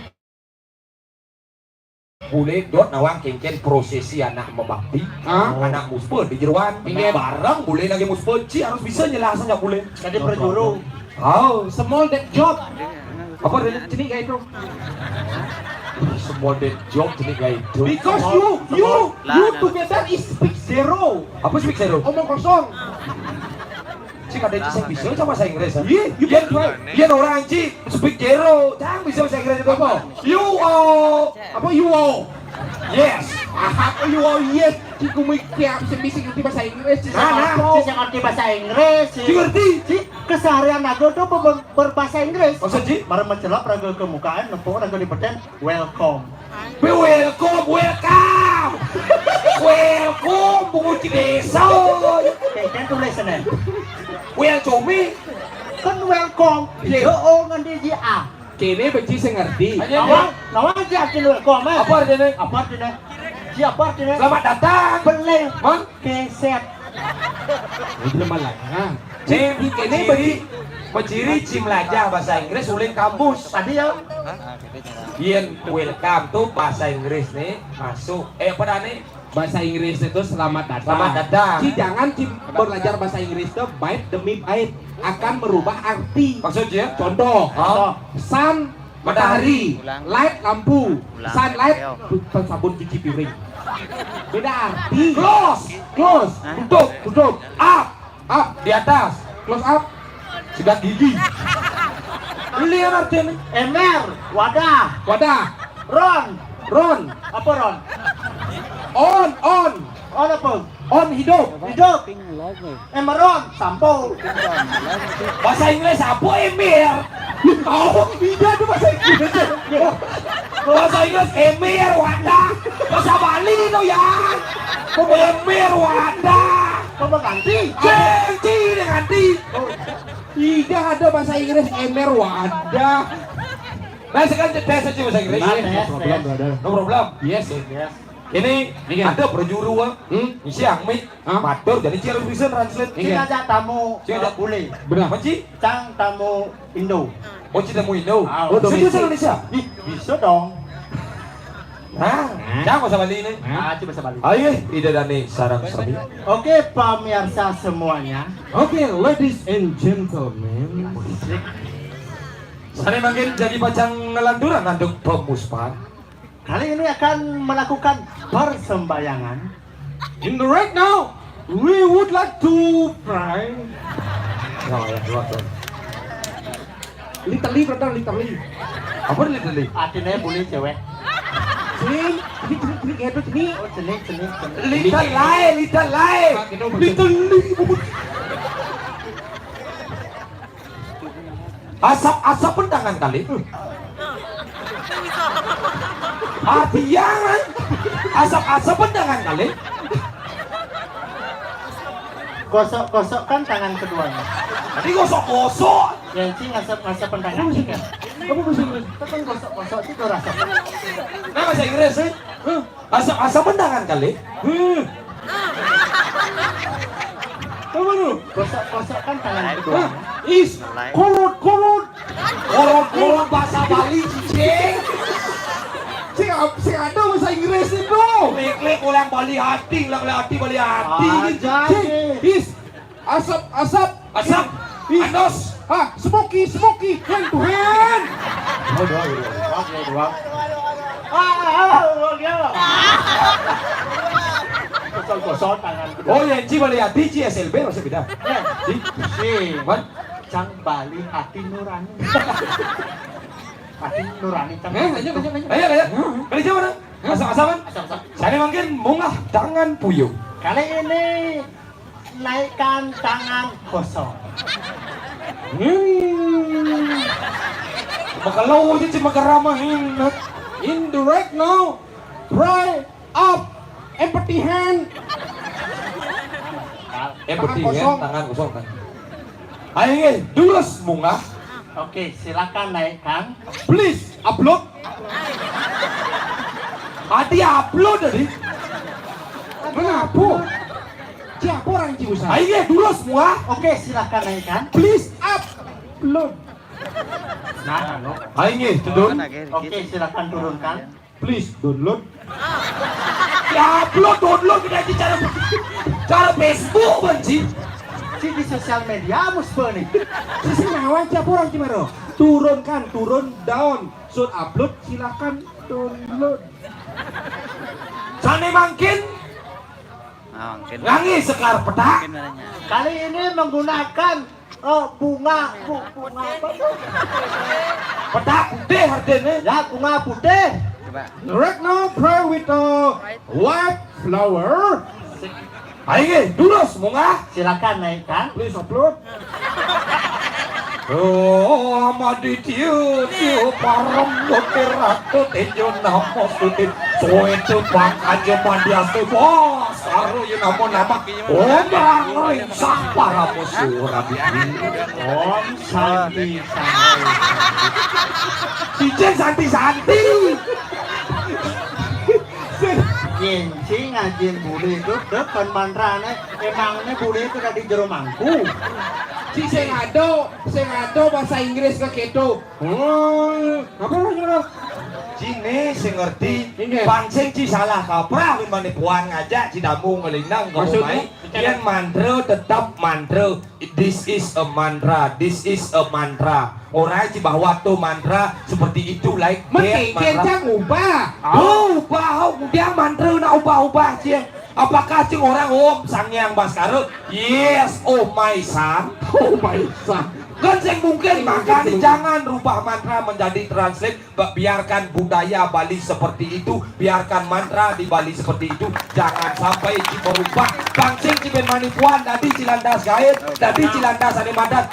Boleh dot nawang kengken prosesi anak mabakti, hah? Anak muspa di jeroan. Inggih. Bareng boleh lagi muspa, Ci harus bisa nyelahkan nggak boleh. Tadi berjuru. Oh, small that job. Apa dia? Cenik kayak itu. Small that job, cenik kayak itu. Because you, you, you together is speak zero. Apa speak zero? Omong kosong. Ci ada Ci sing bisa sama bahasa Inggris. Iya, you can try. Iya, orang Ci speak zero. Jangan bisa bahasa Inggris itu apa? You are. Apa you are? Yes. Apa you are? Yes. Ci ku mikir apa sih bisa ngerti bahasa Inggris? Ci nah, nah. Ci ngerti bahasa Inggris. Ci ngerti. Ci keseharian aku tuh berbahasa Inggris. Maksud Ci? Bareng mencelap raga ke mukaan, nempuk raga di peten, welcome. Be welcome, welcome. Welcome, bungut di desa. Kayak tulis sana. Welcome. Kan welcome. Iya. Oh, ngendi ji ah. Kene beci sing ngerti. Nawang, nawang ji arti welcome, eh. Apa artinya? Apa artinya? Ji apa artinya? Selamat datang. Beleh. Man? Keset. Ini belum malah. Ci, kene beci. Peciri Ci melajah bahasa Inggris ulin kampus. Tadi ya. Yen welcome tuh bahasa Inggris nih masuk. Eh, apa dah nih? Bahasa Inggris itu selamat datang. Selamat datang. Ci jangan Ci belajar bahasa Inggris itu bait demi bait akan merubah arti. Maksudnya? Contoh, oh. Sun matahari, matahari. Light lampu, ulang sunlight sabun cuci piring. Beda arti. Close, close, tutup, tutup, up. Up, di atas. Close up. Sikat gigi. Lihat artinya. Ember, wadah. Wadah. Ron. Ron. Apa ron? On, on. On apa? On hidup. Hidup. Emeron, sampo. Bahasa Inggris apa ember? Oh, iya itu bahasa Inggris. Bahasa Inggris ember wadah. Bahasa Bali itu ya. Ember wadah. Coba ganti. Ganti, ganti. Tidak ada bahasa Inggris ember wadah. Nah, sekarang tes aja bahasa Inggris. Nah, tes, no problem, tes. Brother. No problem. Yes. Yes. Ini ada perjuru, ah. Hmm? Siang mi. Hah? Matur, jadi Ci harus bisa translate. Ci ngajak tamu, Ci ngajak bule. Benar. Apa, Ci? Cang tamu Indo. Oh, Ci tamu Indo. Ah, oh, bisa bahasa Indonesia? Ih, bisa dong. Hah? Cang bahasa Bali ini? Ah, Ci bahasa Bali. Ayo, Ida Dani sarang sami. Oke, pemirsa semuanya. Oke, ladies and gentlemen. Saya makin jadi pacang ngelanturan untuk pemuspan. Kali ini akan melakukan persembahyangan. In the right now, we would like to pray. Ya, ya, keluar, keluar. Literally, brother, literally. Apa literally? Artinya boleh cewek. Sini, sini, sini, sini, kayak itu, sini. Oh, sini, sini, sini. Literally, literally. Literally. Asap-asapan tangan kali. Artinya, asap-asapan tangan kali. Gosok-gosokkan tangan keduanya. Tadi gosok-gosok. Ya, Ci ngasap-ngasapan tangan Ci kan. Kamu bisa Inggris? Kita kan gosok-gosok itu rasa. Nah, bahasa Inggris, eh? Huh? Asap-asapan tangan kali. Hmm. Apa lu? Gosok-gosokkan tangan kedua. Hah? Is, kolot, kolot. Kolot, kolot bahasa Bali, cicing. Si, si ada bahasa Inggris itu. Klik, klik, ulang Bali hati, ulang Bali hati, Bali hati. Aja. Cing, is, asap, asap. Asap. Ih. Andos. Ah, smoky, smoky, hand to hand. Oh, doang, doang. Doang, doang. Ah, ah, ah, doang, ya. Kosong-kosong tangan kedua. Oh, yang Ci Bali hati, Ci S L B masih beda. Eh, Ci. Si. Man? Cang bali hati nurani. Hati nurani cang. Eh, ayo, ayo, ayo. Ayo, ayo. Kerja mana? Asam-asaman? Asam-asam. Sané mangkin munggah tangan puyuh. Kali ini naikkan tangan kosong. Hmm. Makalo aja cuma keramahin. In the right now, pray up, empty hand. Empty hand, tangan kosong kan. Ayo, nggih, durus munggah. Oke, silakan naikkan. Please upload. Adi upload tadi. Kenapa? Siapa orang Ciusan? Ayo, nggih, durus munggah. Oke, silakan naikkan. Please upload. Nah, anu. Ayo, nggih, turun. Oke, silakan turunkan. Please download. Ya upload, download kita di cara, cara Facebook, Bang Ji. Si di sosial media mus nih. Sisi nawan siapa orang Cimaro? Turunkan, turun, down. Shoot upload, silakan download. Sané mangkin Ah, mungkin. Nganggé sekar petak. Mungkin adanya. Kali ini menggunakan eh, bunga, bu- bunga apa tuh? Petak putih artinya. Ya, bunga putih. Coba. Right now, pray with a white flower. Ayo, durus munggah. Silakan naikkan. Please upload. Oh, Amaditya, Tio Parem, Gotir Ratu, Tejo Namo Stuti, Soetu Pangkaja Mandiastu, Bos, Saru Yunamo Nama, Om Rang Ring Sah Paramo Sura Bidi. Om Santi Santi. Cicing Santi Santi. Yén sing ngajin bule itu depan mantrane, emangnya bule itu dari jero mangku. Ci sing ado, sing ado bahasa Inggris ke keto. Hmm, apa lagi lo? Cine sing ngerti, Inggih. Bang sing ci salah kaprah, gimana puan ngajak ci damu ngelindang kamu Maksudnya? Mai. Yén mantra tetap mantra. This is a mantra, this is a mantra. Orang ci bahwa tuh mantra seperti itu, like that Mengkengken mantra. Cang ubah. Oh, ubah, oh, kemudian mantra nak ubah-ubah, cie. Apakah cing orang Om Sang Hyang Baskara? Yes, oh my son. Oh my son. Kan sing mungkin, makanya jangan rubah mantra menjadi translate. Ba- Biarkan budaya Bali seperti itu, biarkan mantra di Bali seperti itu. Jangan sampai ci berubah. Bang sing ci ben manipuan, dadi ci lantas gaib, dadi ci lantas ane madan.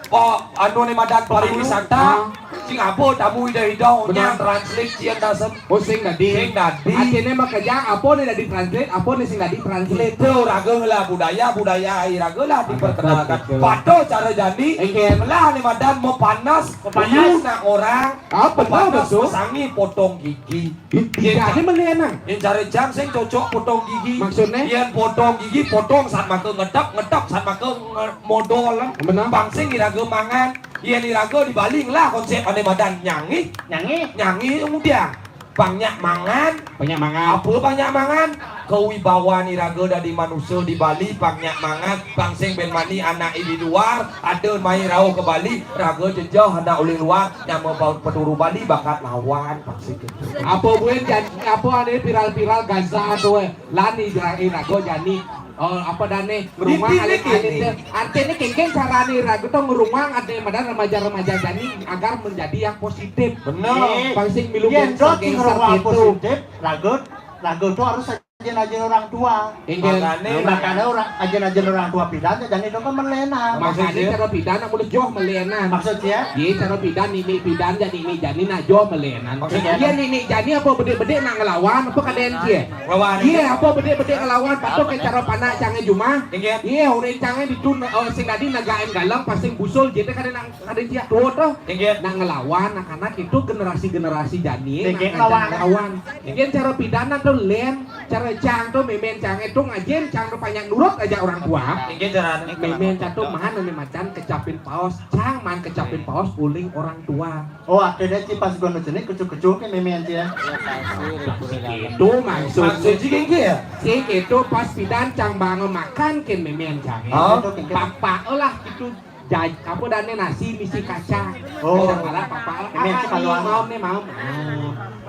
Oh, anu ane madan pariwisata. Sing apa tamu ida-ida, nya translate ci antasem. Oh, sing dadi. Sing dadi. Artinya mah kejang, apa nih dadi translate, apa nih sing dadi translate. Itu raga lah budaya, budaya ai raga lah diperkenalkan. Betul. Patuh cara jani, Enggak. Lah ane madan mau panas, Mau panas. Nak orang. Apa Panas betul? Pesangi potong gigi. Tidak ada melihat nang. Yang cari jang sing cocok potong gigi. Maksudnya? Yang potong gigi, potong saat maka ngedap, ngedap saat maka nge- modol. Benar. Bang sing iraga mangan. Yang iraga di Bali lah konsep ane madan nyangi. Nyangi. Nyangi kemudian. Banyak mangan. Banyak mangan. Apa banyak mangan? Kewibawaan iraga dadi manusia di Bali, banyak mangan. Bang sing ben mani anak di luar, ada mai rauh ke Bali, raga jejah anak oleh luar, nyama bau peturu Bali, bakat lawan, bang sing gitu. Apa buin jani, apa ane viral-viral Gaza tu eh. Lani jerain aku jani. Oh, apa dane rumah Intinya alit-alit gini. Teh. Artinya kengkeng carane ragu tuh ngerumah ada madan remaja-remaja jani agar menjadi yang positif. Benar. Bang sing milu Yen do gangster-gangster ngerumah gitu. Positif, ragu, ragu tuh harus ajen-ajen orang tua. Enggak. Makanya Makanya orang ajen-ajen orang tua pidan jani itu kan melena. Makanya cara pidan aku udah joh melenan. Maksudnya? Iya, cara pidan nini pidan jadi nini jani nah joh melenan. Maksudnya? Iya, nini jani apa bede-bede nak ngelawan apa kaden cie? Lawan. Iya, apa bede-bede ngelawan patuh ke cara panak cange jumah. Inggih. Iya, udah cange ditun oh, sing tadi nagain galang pasing busul jadi kaden nang kaden cie tuh tuh. Inggih. Nak ngelawan anak-anak itu generasi-generasi jani Inggih, nak ngajak lawan. ngelawan. Inggih cara pidan atau len, cara cang tuh memen cang itu ngajin cang tuh banyak nurut aja orang tua. Inggih cara. Memen cang tuh mana nih macan kecapin paos, cang man kecapin paos uling orang tua. Oh, akhirnya ci pas gua nucuni kucuk-kucuk ke meme anci ya. Itu maksud Maksud sih inggih ya? sih itu pas pidan cang bangun makan ke memen cang. Oh. Papa lah itu jaj apa dane nasi misi kacang. Oh. Kacang malah papa lah. Memen Ah, sih kalau ini anu. Mau nih mau.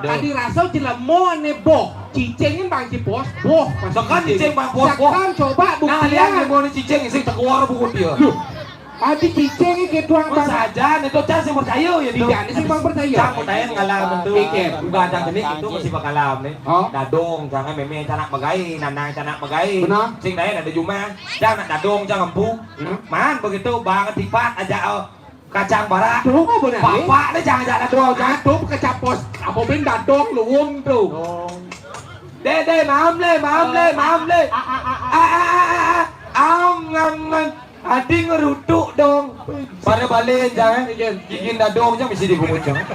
Tadi rasa jelemo ne boh. Cicingin bang cipos boh. Sekan cicing bang boh, boh. Sekan coba Nah, lihat buktian. Yang mau nih cicing sing tekuar buku dia. Adi cicing iki tuang. Oh, saja nih tuh, cang sing percaya ya tuh. Tidak, ini sing bang percaya. Cang percaya ngalam tuh. Pikir. Bukan cang ini itu mesti bakalam nih. Oh. Dadong, cang mémé cang nak megai, nanang cang nak megai. Benar. Sing lain ada jumah. Cang nak dadong, cang empu. Hmm. Man begitu bang tipat aja, oh. Kacang bara. Tuh, kok benar, eh? Bapak nih jangan-jangan dadong, cang. Tuh kecapos. Apa ben dadong luwung tuh. Dong. Dé, dé, maem lé, maem lé, maem lé. Ah, ah, ah, ah. Ah, ah, ah, ah, ah. Am, ngam, ngam. Adi ngerutuk dong. Pada balik, jangan. Gigin dadong, jangan mesti digumut, jangan.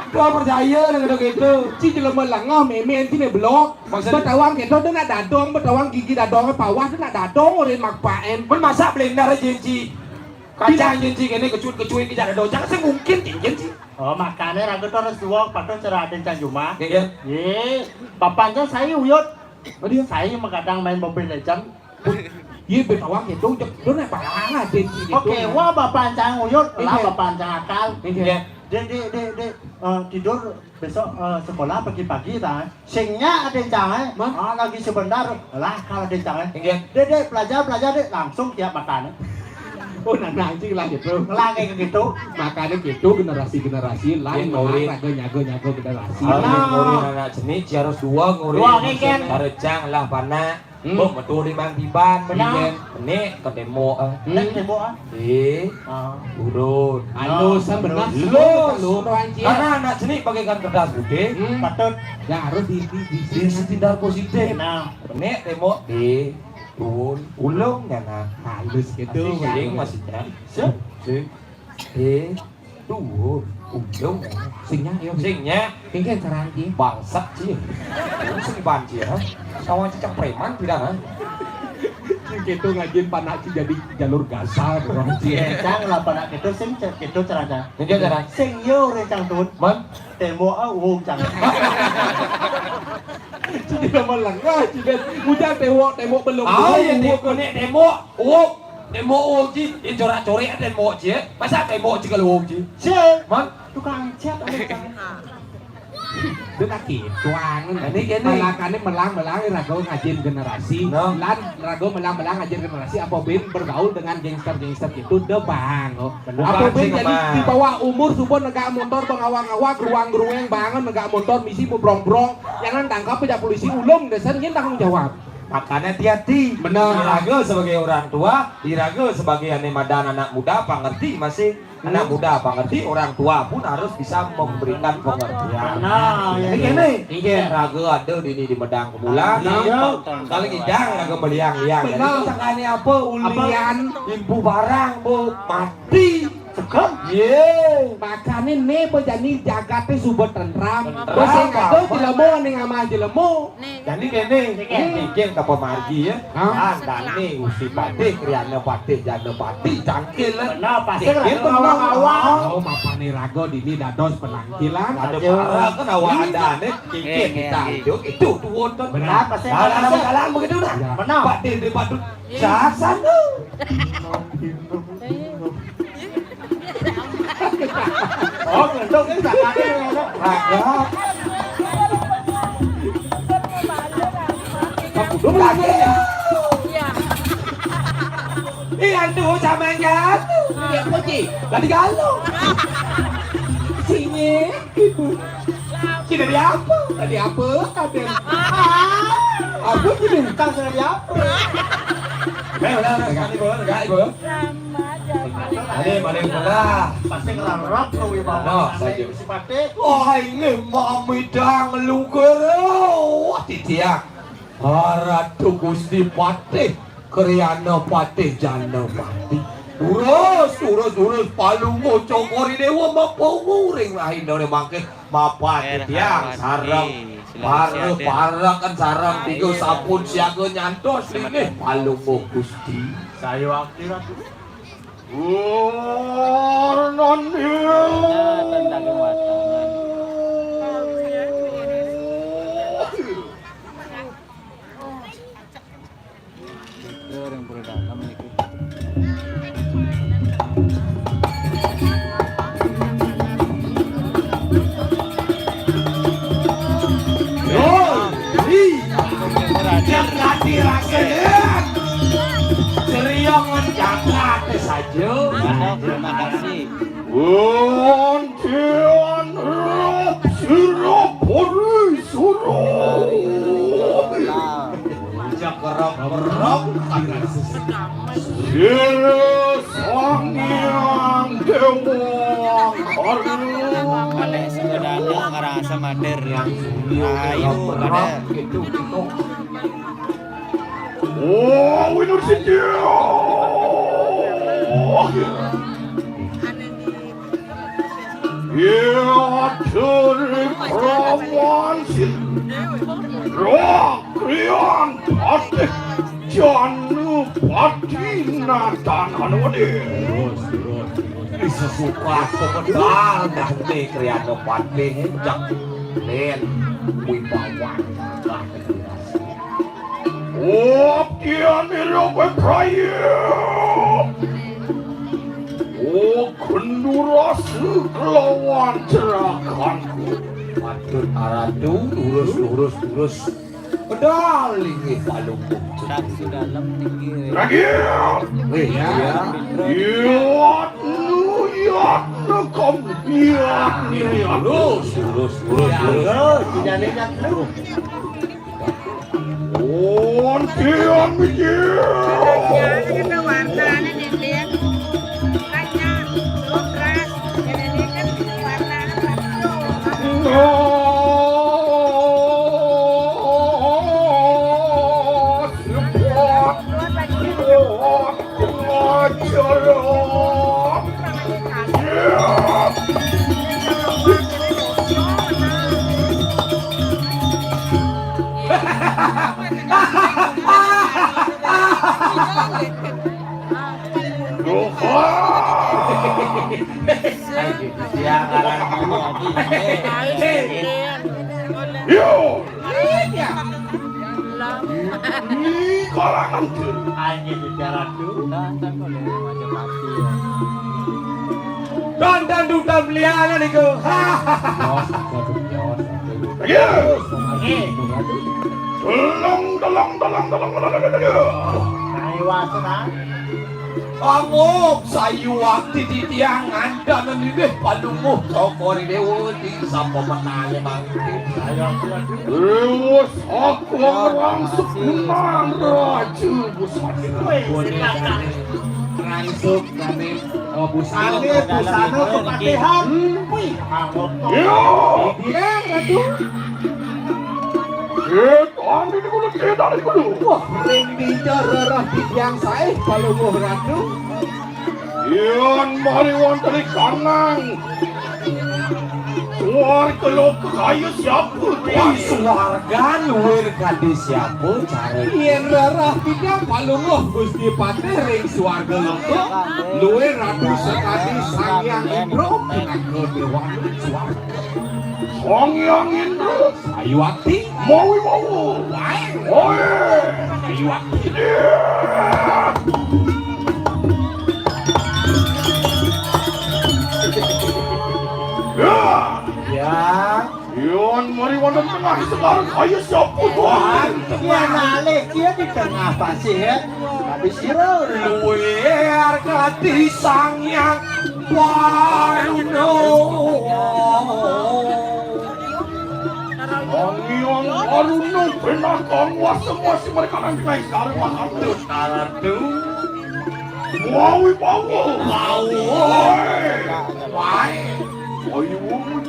Kau percaya dengan gitu. Ci jelema lengah, mémé enti né belok. Maksud? Betawang gitu, dia nak dadong, betawang gigi dadong, pawah dia nak dadong, orang mak paen. Men masak blender aja, Ci. Kacang, Ci, kéné kecuit-kecuit, ki dadong. Jangan sih mungkin, Ci. Oh, makané raga to harus dua, patut cara ada cang jumah. Iya, iya. Yé, papannya saya uyut. Oh, dia? Saya magadang main Mobile Legend. Iya, betawang gitu, jek, lu nek parah, Dé, gitu. Oke, wah, bapak cang uyut, lah, iya, bapak cang akal. Iya. Dé, dé, dé, dé, eh, tidur besok, eh, sekolah pagi-pagi, ta? Sing nyak, ada cang, eh. Mah? Ah, lagi sebentar, lah, kalau ada cang, eh. Iya. Dé, dé, belajar, belajar, dé, langsung tiap makan. Oh, nah, nah, anjing lah gitu. Ngelang kayak gitu. Makanya gitu, generasi-generasi lain. Iya, nguri. Raga nyaga-nyaga generasi. Kalau nah, nguri anak jenis, harus dua nguri. Dua, kan? Karejang lah, panak. Hmm. Bok metu di Mang Tiban. Benar. Iya. Nek ke tembok, ah. Nek tembok, ah. Eh, ah, turun. Halus, kan benar. Halus. Halus, Bang Cik. Karena anak jenis bagaikan kertas putih. Hmm. Patut. Ya, harus di, di, di, di setindar positif. Nah. Nek tembok, eh, turun. Ulung, ya, nah. Halus gitu. Sing, maksudnya. Sing. Sing. Eh. Duh, ujung. Sing nyak, yo. Sing nyak. Sing kan sarang, Ci. Bangsat, Ci. Sing banci, ha? Sawang cicak preman, tidak, ha? Ci, gitu ngajin panak, Ci, jadi jalur gaza, gitu, Ci. Iya, cang lah, panak gitu, sing, cek gitu, cara, cang. Ini cara. Sing yo, re, cang, tut. Man? Tembok, ah, uwung, cang. Ci, tidak melengah, Ci, dan ujang tembok, tembok belum. Ah, iya, tembok, tembok. Uwuk, tembok uwuk, Ci. Ih, corak-corik tembok, Ci, eh. Masa tembok, Ci, kalau uwuk, Ci? Ci. Man? Tukang cat, ada tukang. Dia lagi tuang. Ini gini. Malakane melang-melang raga ngajin generasi. No. Lan raga melang-melang ngajin generasi apa bin bergaul dengan gangster-gangster gitu, deh, Bang. Bukan apa bin sih, jadi Bang. Di bawah umur suba negak motor bengawang-awang, geruang-gerueng banget negak motor misi bebrong-brong. Jangan tangkap aja polisi ulung, desen gini tanggung jawab. Makanya hati-hati. Benar. Iraga sebagai orang tua, iraga sebagai ane madan anak muda, pangerti masih. Anak muda pangerti, orang tua pun harus bisa memberikan pengertian. Benar. Jadi gini, iya, raga ada di ini di Medang Kemulan. Iya. Kalau ngidang raga meliang-liang. Benar. Jadi, sangkane apa? Ulian. Impu barang, Bu, mati. Seger. Ye. Makane ne bejani jagate suba tentram. Tentram. Bos sing ado jelema ning amah jelema. Jani kene, mikir ka pamargi ya. Hah? Andane Gusti Patih, Kriyana Patih, Jana Patih, cangkil. Benar, pasti. Mikir benar. Awak-awak. Oh, mapane raga dini dados penangkilan. Ada para kan awak andane, mikir kita itu, itu tuwon kan. Benar, pasti. Dalam jalan begitu dah. Ya. Benar. Patih di Badut. Sasan tu. Oh, bentuk ni tak ada, ada. Ada. Bukan dia. Iya. Iya, tu sama yang tu. Dia pergi. Tadi galau. Sini. Ibu. Ci dari apa? Dari apa? Ada. Apa ci dari? Tang dari apa? Eh, udah, udah, sekali, Bu. Enggak, Ibu. Balik, balik, udah. Pasti ngelarap tuh, Ibu. Nah, saja. Si Patih. Wah, ini mami dang luger. Wah, titiang. Aratu Gusti Patih, Kriyana Patih, Jana Patih. Urus, urus, urus, palungguh cokori dewa mapungu ring rahindane mangke mapan tiang sareng para, para kan sareng tiga sampun siaga nyantos linggih palungguh Gusti. Saya wakil Ratu. Warnani. Ring pura dalam niki. Yo, hi. Jangan dirasakan. Serius ngejagat saja. Yo, terima kasih. Wonten rap sira puri sura. Jakrap-kerap. Sira Sang Hyang Dewa Karna. Nek sepedane ngerasa mader. Ayo, pada. Oh, winur sindia. Oh, ya. Ya, diri krawan sin. Roh krian patih janu patih natan anwadi. Terus, terus. Bisa suka kepedal dah nih krian patih jak nen wibawa. Abdian ira kowe prayu. Oh, gendurasi kelawan jerakanku. Patut aratu, lurus, lurus, lurus. Pedal linggih palungguh. Saksi dalam tinggi. Lagi. Weh, ya. Yatnu, yatnu kom, yatnu, yatnu. Lurus, lurus, lurus, lurus. Tidak lihat lu. Untian biji. Warnanya dinding, makanya lu beras. Jadi ini kan warnanya satu. Keluar lagi. Keluar. Yo! Ini kalangan diri. Ayo bicara tuh. Dandan duta beliana niku. Ayo. Tolong, tolong, tolong, tolong, tolong, tolong. Ayo, wasen, ah. Pangop sayuwakti titiang ngandhanen inggih palungguh Cokor Dewa di sapa menawi mangke. Ayo, aku lagi. Terus aku ngerang sepunan Raja Busana. Weh, rangsuk kami, oh, busana. Ane busana kepatihan. Hmm. Wih, angop. Yo. Iya, Ratu. Setan ini kudu, setan ini kudu. Wah, ring bicara rah titiang sae palungguh Ratu. Yen mari wonten ing kanang. Swarga loka kaya siapa? Ing swarga luwir kadi siapa care? Yen rerah titiang palungguh Gusti Patih ring swarga loka, luwir Ratu sakadi Sang Hyang Indra pinaka dewa swarga. Sang Hyang Indra. Sayuwakti. Mawi mawu. Wae. Wae. Sayuwakti. Ya. Ya. Yon mari wonten tengah sekar kaya siapa, Tuhan? Wah, alih dia di tengah pasih, ya. Tapi sira luwih argati Sang Hyang Waruna. Sang Hyang Waruna benakang wasa-wasi mereka nang kena iskara makan. Ratu. Wawi wawu. Wawu. Wae. Wae. Wae. Wae.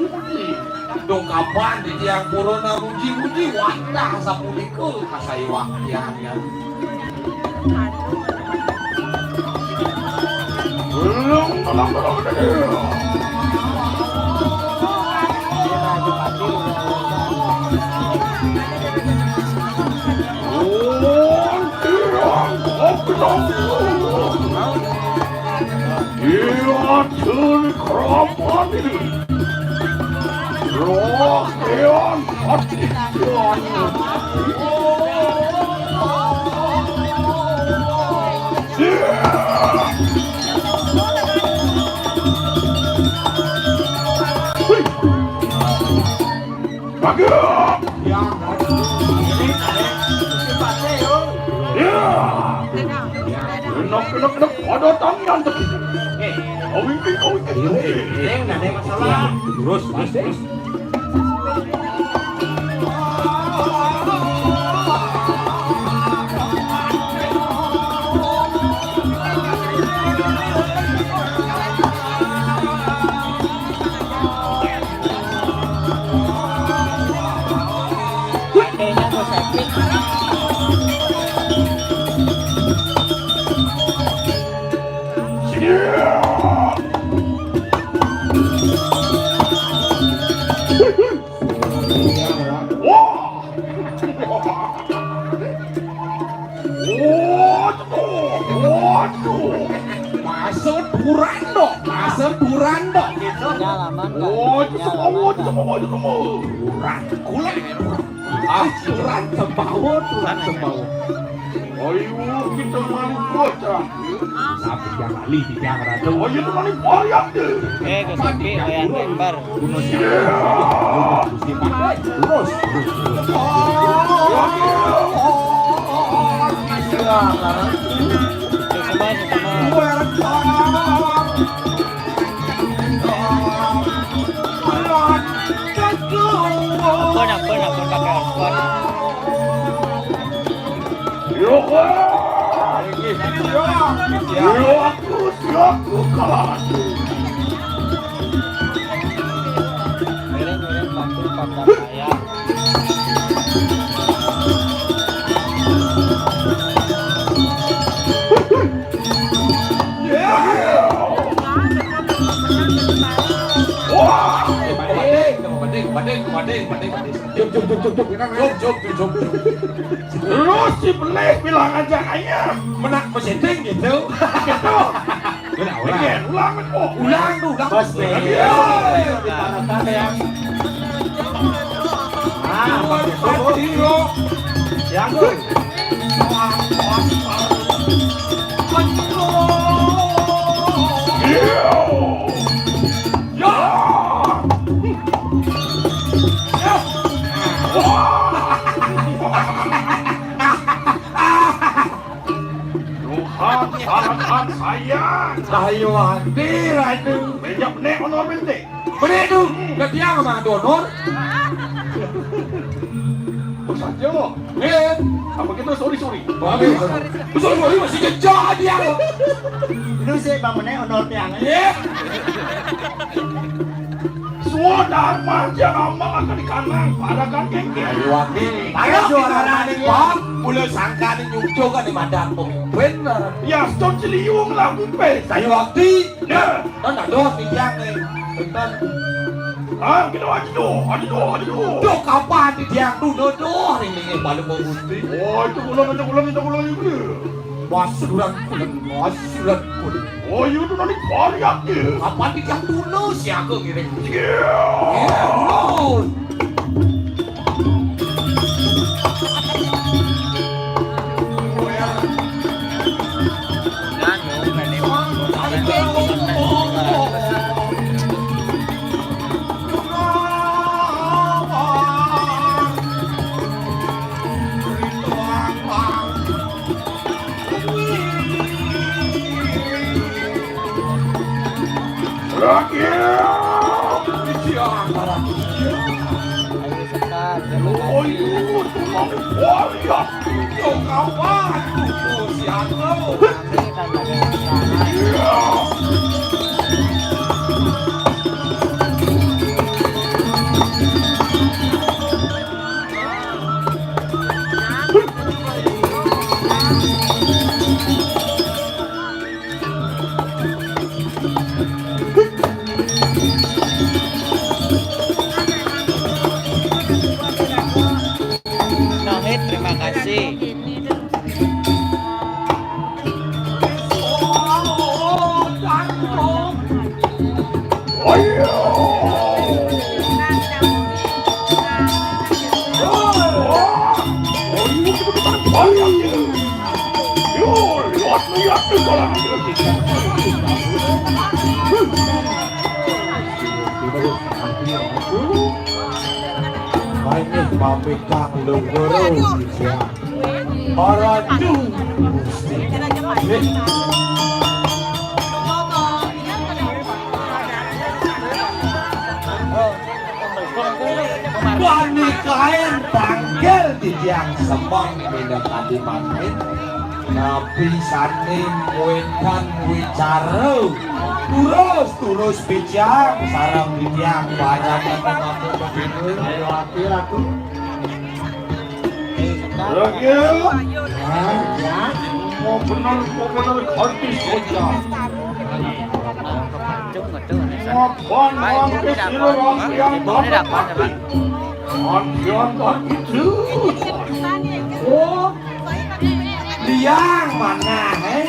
Dongkapan di tiang purun muji-muji wantah sapunika kasayuwaktian. Belum tenang, tenang, tenang. Oh, tenang, tenang. Iya, curi keramat ini. Roh Dewan Hati. Bagus. Ya, ini saya. Ya. Nok, nok, nok, ada tangan tak itu. Eh, kawin ke, kawin ke. Iya, iya, iya. Neng, nggak ada masalah. Terus, terus, terus. Adenya Mas Epi. Wah. Waduh, waduh. Masuk buran dong, masuk buran dong gitu. Nyalaman, Pak. Waduh, nyalaman, Pak. Waduh, waduh, waduh. Buran, kulit, buran. Ah, buran sembawa, buran sembawa. Ayo, kita malu bocah. Tapi jangan lali, jangan ratu. Oh, iya, teman, ini varian deh. Eh, ke sapi, ayam lembar. Terus, terus, terus. Ampun, ampun, ampun, pakai ampun. Yo, yo, aku siap, aku kalah. Miring, miring, bantu pakai ayam. Wah, bading, bading, bading, bading, bading. Jom, jom, jom, jom, jom. Jom, jom, jom, jom. Lu si Pelih bilang aja ayam. Menak meseting gitu. Gitu. Ulang, ulang. Ulang, ulang. Bos, nih. Iya. Ditarakan ya. Ah, bagus. Yang tuh. Ya. Ya. Tuhan, sarankan saya. Saya hadir, aduh. Banyak nek honor bente. Bener tuh, nggak dia sama donor. Bos aja lo. Eh, apa kita sorry sorry? Sorry, sorry. Sorry, sorry, masih jejak dia lo. Lu sih bang meneh honor tiang. Iya. Sudah manja amal akan di kanan, pada kan kengkeng. Ayo, Wati. Ayo, suara nih, Bang. Mulai sangka nih nyucuk kan di madan pemimpin. Ya, stop ciliung lah, bumpe. Ayo, Wati. Nah. Kan ada di tiang nih. Bentar. Ah, kita aja tuh, aja tuh, aja tuh. Tuh, kapan di tiang tuh, tuh, tuh, nih, nih, nih, paling mau gusti. Oh, itu pulang, itu pulang, itu pulang, itu. Mas Suran Kulen, Mas Suran Kulen. Oh, iya, itu nanti varian ya. Kapan di tiang tuh, siapa ngiring? Iya. Iya, dulu. Rakyat! Ayo, sebentar, terima kasih. Oh, iya, tuh, Bang. Oh, iya. Tuh, kawan. Tuh, tuh, si Anu. Ini kan ada yang sana. Iya. Nohit, terima kasih. Ayo, pamit kang lungguh, ya. Maratu Gusti. Wani kaén tangkil titiang semeng minangka dimatin. Napi sané wénten wicara. Turus, turus picang sareng titiang bareng. Ayo, ati, Ratu. Lagi. Hah? Ya. Mau bener, mau bener, ganti saja. Mau bon, mau ke sini, mau yang ganti. Gantian, ganti itu. Oh, liang mana, eh?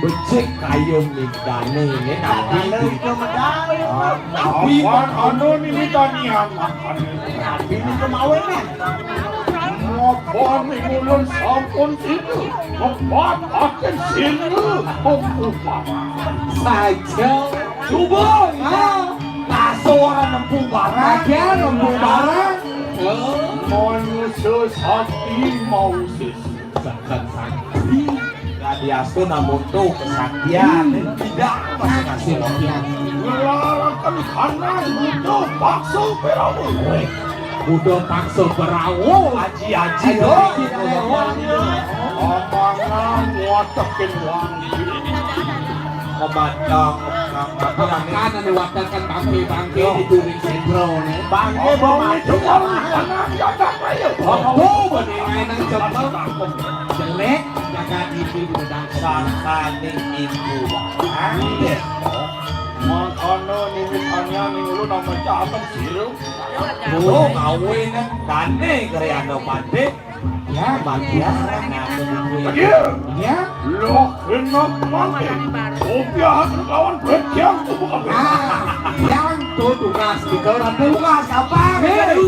Becik kayun nigdané, né napi. Napi anu nini tanian. Napi nini kemawénan. Napa ning ulun sampun sida? Mepataken sila pempuparan. Saja. Coba, ya. Ngaso orang nempuh barang. Saja nempuh barang. Manusia sakti mau sisi. Sakti. Ngadiastu namun tuh kesaktian. Tidak, masih ngasih latihan. Gelaraken kanan butuh paksa perawa. Butuh paksa perawa. Aji, aji, aji, oh. Omongan watekin wangi. Memandang, memandang. Makan anu watekan bangké-bangké di during sentro, nih. Bangké, bangké, cuma makanan, jaga aja. Oh, bening aja nang cemeng. Jelek, jaga diri di bedang. Sangkaning ibu. Bangké. Mangkana niwitannya ning ulun nama caket sirup. Oh, ngawin, dané, Kriana Pandé. Ya, bagian. Bagian. Ya. Loh, enak mangke. Kopiah lawan bejang tubuh kabeh. Ah, yang tuh tugas, tiga orang tugas apa? Hei.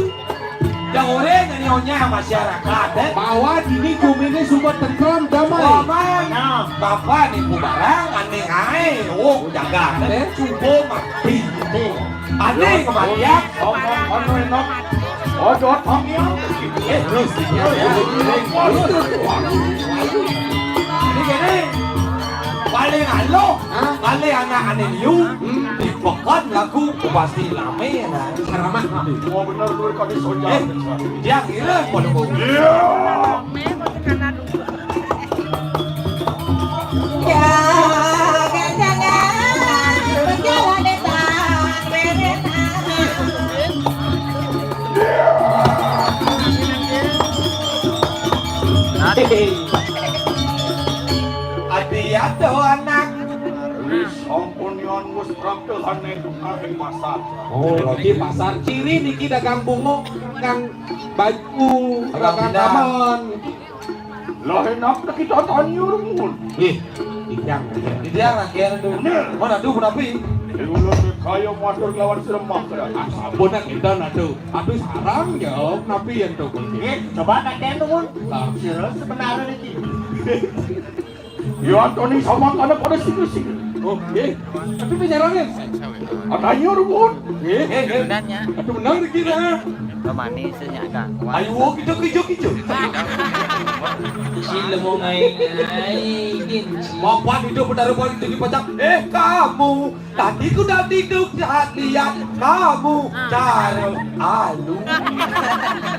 Yang orang nyonya masyarakat, eh. Bahwa dini gumi ini sumpah tentram damai. Aman. Nah, bapak nih bubarang, aneh ae. Oh, jaga, eh. Cubo mati. Aneh kematian. Ngomong, ngomong, enak. Ojo tamiang. Eh, terus. Ya, ya. Ini gini. Paling alo, paling anak aneh liu, di pekan lagu pasti lame ya, nah. Ceramah. Oh, bener, bener, kami soja. Eh, dia kira pada mau. Iya. Ati atuh anak. Wis sampun yon wis praktekane tukang ing pasar. Oh, lagi pasar ciri niki dagang bunga, dagang baju, dagang dagang gamen. Lah enak nek kita tanyur mun. Ih, titiang. Titiang lah kian tu. Bener. Mana tu menapi? Ulun kaya matur lawan seremah. Ah, sampun nak kita nak tu. Aduh sarang ya, napi yang tu. Nggih, coba tak kian tu mun. Lah. Sira sebenarnya niki. Ya Antoni sama kana pada sini-sini. Oh, nggih. Tapi penyarangin. Atanya rumput. Nggih. Nggih, nggih. Aduh menang dikira. Pemanis nya kan. Ayo kita kijo-kijo. Sila mau main. Mapan itu benar-benar itu dipajak. Eh, kamu tadi ku dah tidur lihat kamu cara alu.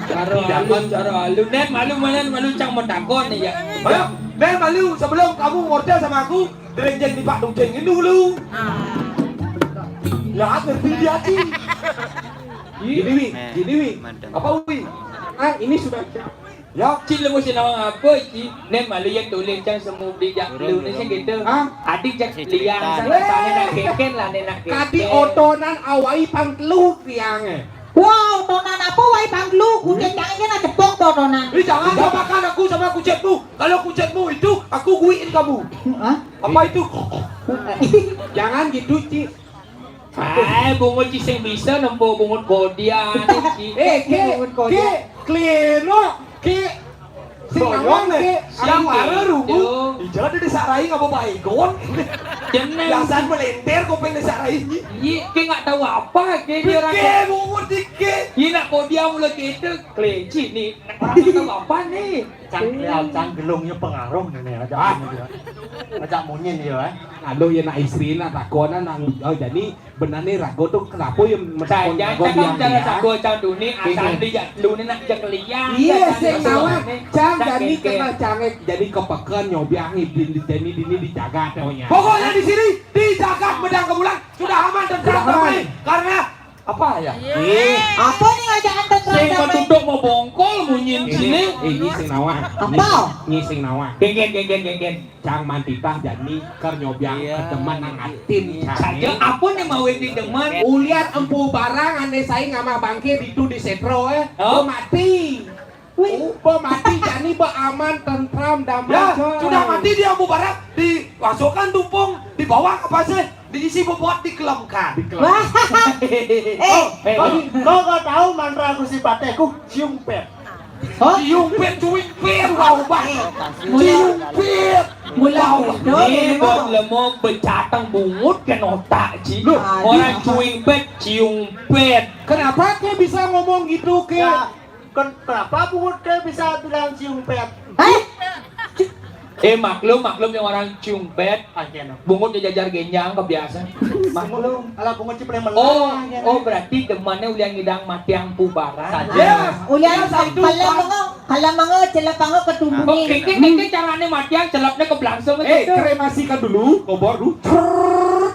Cara alu, cara alu. Nen malu mana malu cang mentakon ya. Ayo, Nen malu sebelum kamu ngorder sama aku, dereng jeng di Pak Dujeng ini dulu. Ya, ngerti dia sih. Gini, Wi. Gini, Wi. Apa, Wi? Ah, ini sudah. Ya. Cik lu mesti nawang apa, Cik? Nen malu yang tulis cang semua beli jak lu ni sih gitu. Hah? Adik jak liang sana sana nak keken lah, nen nak keken. Kadi otonan awai pang telu liang eh. Wah, otonan apa wai pang telu? Kucing cang ini nak jebok tu otonan. Eh, jangan samakan aku sama kucingmu. Kalau kucingmu itu, aku guiin kamu. Hah? Apa itu? Jangan gitu, Ci. Hai, bungut Ci sing bisa nempuh bungut kodian, Ci. Eh, Ki, Ki, kleno, Ki. Sing nawang, Ki. Sing para rungu. Ija ada di sarai ngapa Baygon? Jeneng. Biasan melintir kuping di sarai. Iya, Ki nggak tahu apa, Ki, dia orang. Ki, bungut dikit. Iya, nak kodian mula kita, kelinci nih. Nak orang nggak tahu apa nih. Cang, ya, cang gelungnya pengaruh nih, nih, ajak Ah. Munyin, ya. Ajak Munyin, ya, eh. Lalu ya nak istri nak takon nang, oh, jadi benar nih rago tuh kenapa ya mesti Jangan rago cakap biang cara dia? Sago cang duni, asal Iya. Dia jak lu nih nak jak liang. Iya, Cang sing duni nawang. Nih. Cang Cang jadi kengkeng. Kena cang, eh, jadi kepekan nyobiang di, di, di, di, di, dijaga taunya. Pokoknya di sini dijaga medang kemulan sudah aman dan Sudah aman. Damai. Karena apa ya? Iya. Ih. Apa nih ngajakan tentang Sing damai? Duduk mau bongkol munyin Ini, sini. Ini sing nawang. Apa? Ini, ini sing nawang. Genggen, genggen, genggen. Cang mantitah jani ker nyobiang Iya. Kedemen nang atin Iya. Cang. Saja apa nih mau ini demen? Ulian empu barang ane sai ngamah bangke ditu di setro, eh. Oh. Mati. Wih. Upa mati jani ba aman, tentram, damai, Ya, coy. Sudah mati dia, Abu Barak, dimasukkan tumpung, dibawa ke pasir, diisi bobot, dikelemkan. Wah. Eh, Eh, kau, kau, kau tahu mantra Gusti Patehku? Ciumpet. Hah? Ciumpet, cuing pet, wah, ubah. Ciumpet. Mula Wah, muda, ini memang. Buat lemo becatang bungut kan otak, Ci. Loh, Orang iya. Cuing pet, ciung pet. Kenapa dia bisa ngomong gitu ke Ya. Ken-, kenapa bungut ke bisa bilang ciumpet? Hah? Eh, maklum, maklum yang orang ciumpet. Aja, no. Bungutnya jajar genjang, kebiasa. Maklum. Alah, bungut cipleh melah, Oh, ya, oh, no. Berarti demannya ulian ngidang matiang pubaran. Saja. Ulian Iya, satu, kalau Pak. Mengo, kalau mengo, celep mengo Oh, ketumbungnya. Keke, keke caranya matiang, celapnya ke belakang Eh, gitu. Kremasikan dulu, kobor dulu. Trrrr.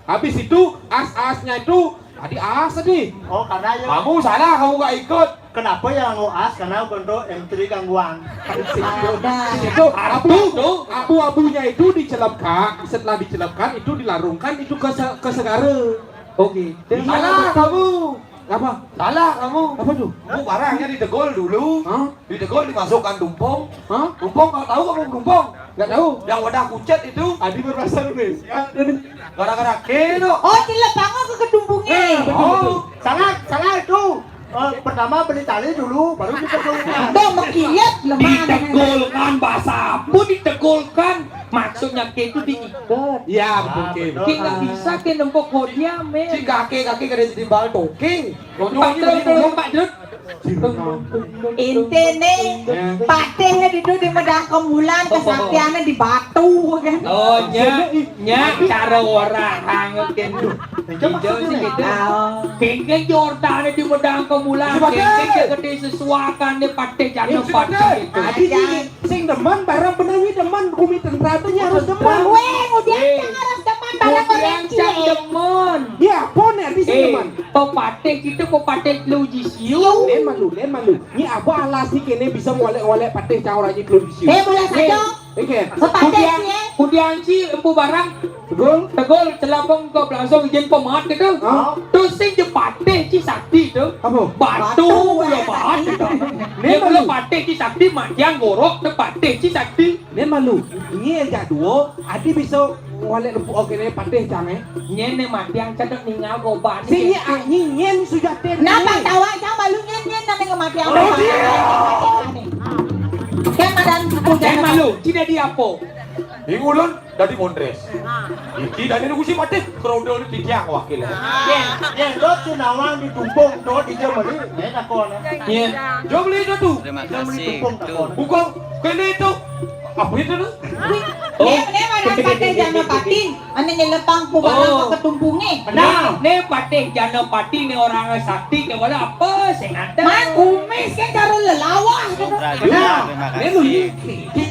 Habis itu, as-asnya itu, tadi as tadi. Oh, karena ya Kamu salah, kamu nggak ikut. Kenapa ya ngoas? Karena bentuk M tiga gangguan. Ada. Itu abu, abu-abunya itu dicelupkan. Setelah dicelupkan itu dilarungkan itu ke se- ke segara. Oke. Salah kamu. Apa? Salah kamu. Apa tuh? Bu barangnya ditegol dulu. Hah? Ditegol dimasukkan tumpung. Hah? Tumpung kau tahu kamu tumpung? Nggak tahu. Yang wadah kucet itu. Adi berpasar nih. Ya. Gara-gara keno. Oh, celupang ke ketumbungnya. Nah, betul, Oh. Betul. Salah, salah itu. Eh, pertama beli tali dulu, baru ditegulkan. Ada mekiat lemah. Ditegulkan, bahasa apa ditegulkan? Maksudnya ke itu diikat. Ya, betul, Ah, Ki. Betul. Ki nggak bisa ke nempok hodiam, men. Si kakek-kakek kada jadi bal toke. Pak Drut, Pak Drut. Intinya, Ya. Patihnya ditu di medang kemulan, kesaktiannya di batu, kan? Oh, nya, nya cara orang hangat kan. Hijau sih gitu. Oh. Kengkeng Jordan di medang kemulan, Gimana? Kengkeng gede sesuakan di patih jana Ini patih gimana? Itu. Adi sih, sing demen, barang bener wi demen, kumi tentara tuh nya harus demen. Weh, udah Eh. Cang harus demen, barang Udah orang Cang cie. Demen. Ya, apa nih arti sing Eh, demen? Pepatih kita, pepatih lu jisiu. Len malu, len malu. Ni apa alas ni kene bisa ngolek-ngolek patih cang orang ni belum jisiu. Eh, boleh saja. Oke. Sepatih Kudiang, sih, eh. Kudiang ci empu barang. Tegul. Tegul, celapang ke langsung izin pemat gitu. Hah? Terus sing je patih ci sakti tu. Apa? Batu Batu, pula eh, mat gitu. Ni Dia pula malu. Patih ci sakti, mat yang gorok tu patih ci sakti. Ni malu. Ni aja duo, adi bisa ngolek lupuk oke ni patih cang eh. Nyen ne matiang cedek ningal goban. Sing nyen, ah, nyen, nyen sujatin. Napa tawak cang malu nyen, nyen nane kematian. Oh, iya. Kan madan Kan malu, tidak diapo. Ing ulun dadi mondres. Iki dadi nunggu si mati, kerondol di tiang wakil. Yen, yen, lo si nawang di tumpung, do di jam beli, ya, takon. Iya. Jam beli itu tuh. Terima Jam beli kasih. Tumpung, takon. Bukan, kene itu. Apa itu tuh? Oh. Nek, nek, mana patih jana patih, ane nyelepang pubaran Oh. Ke ketumpungnya. Benar. Nek, nek patih jana patih, nek orang sakti, nek wala apa, sing ada. Man, kumis kan cara lelawah. Sobra Nah, juga, terima nek lu kasih. Ini, ini,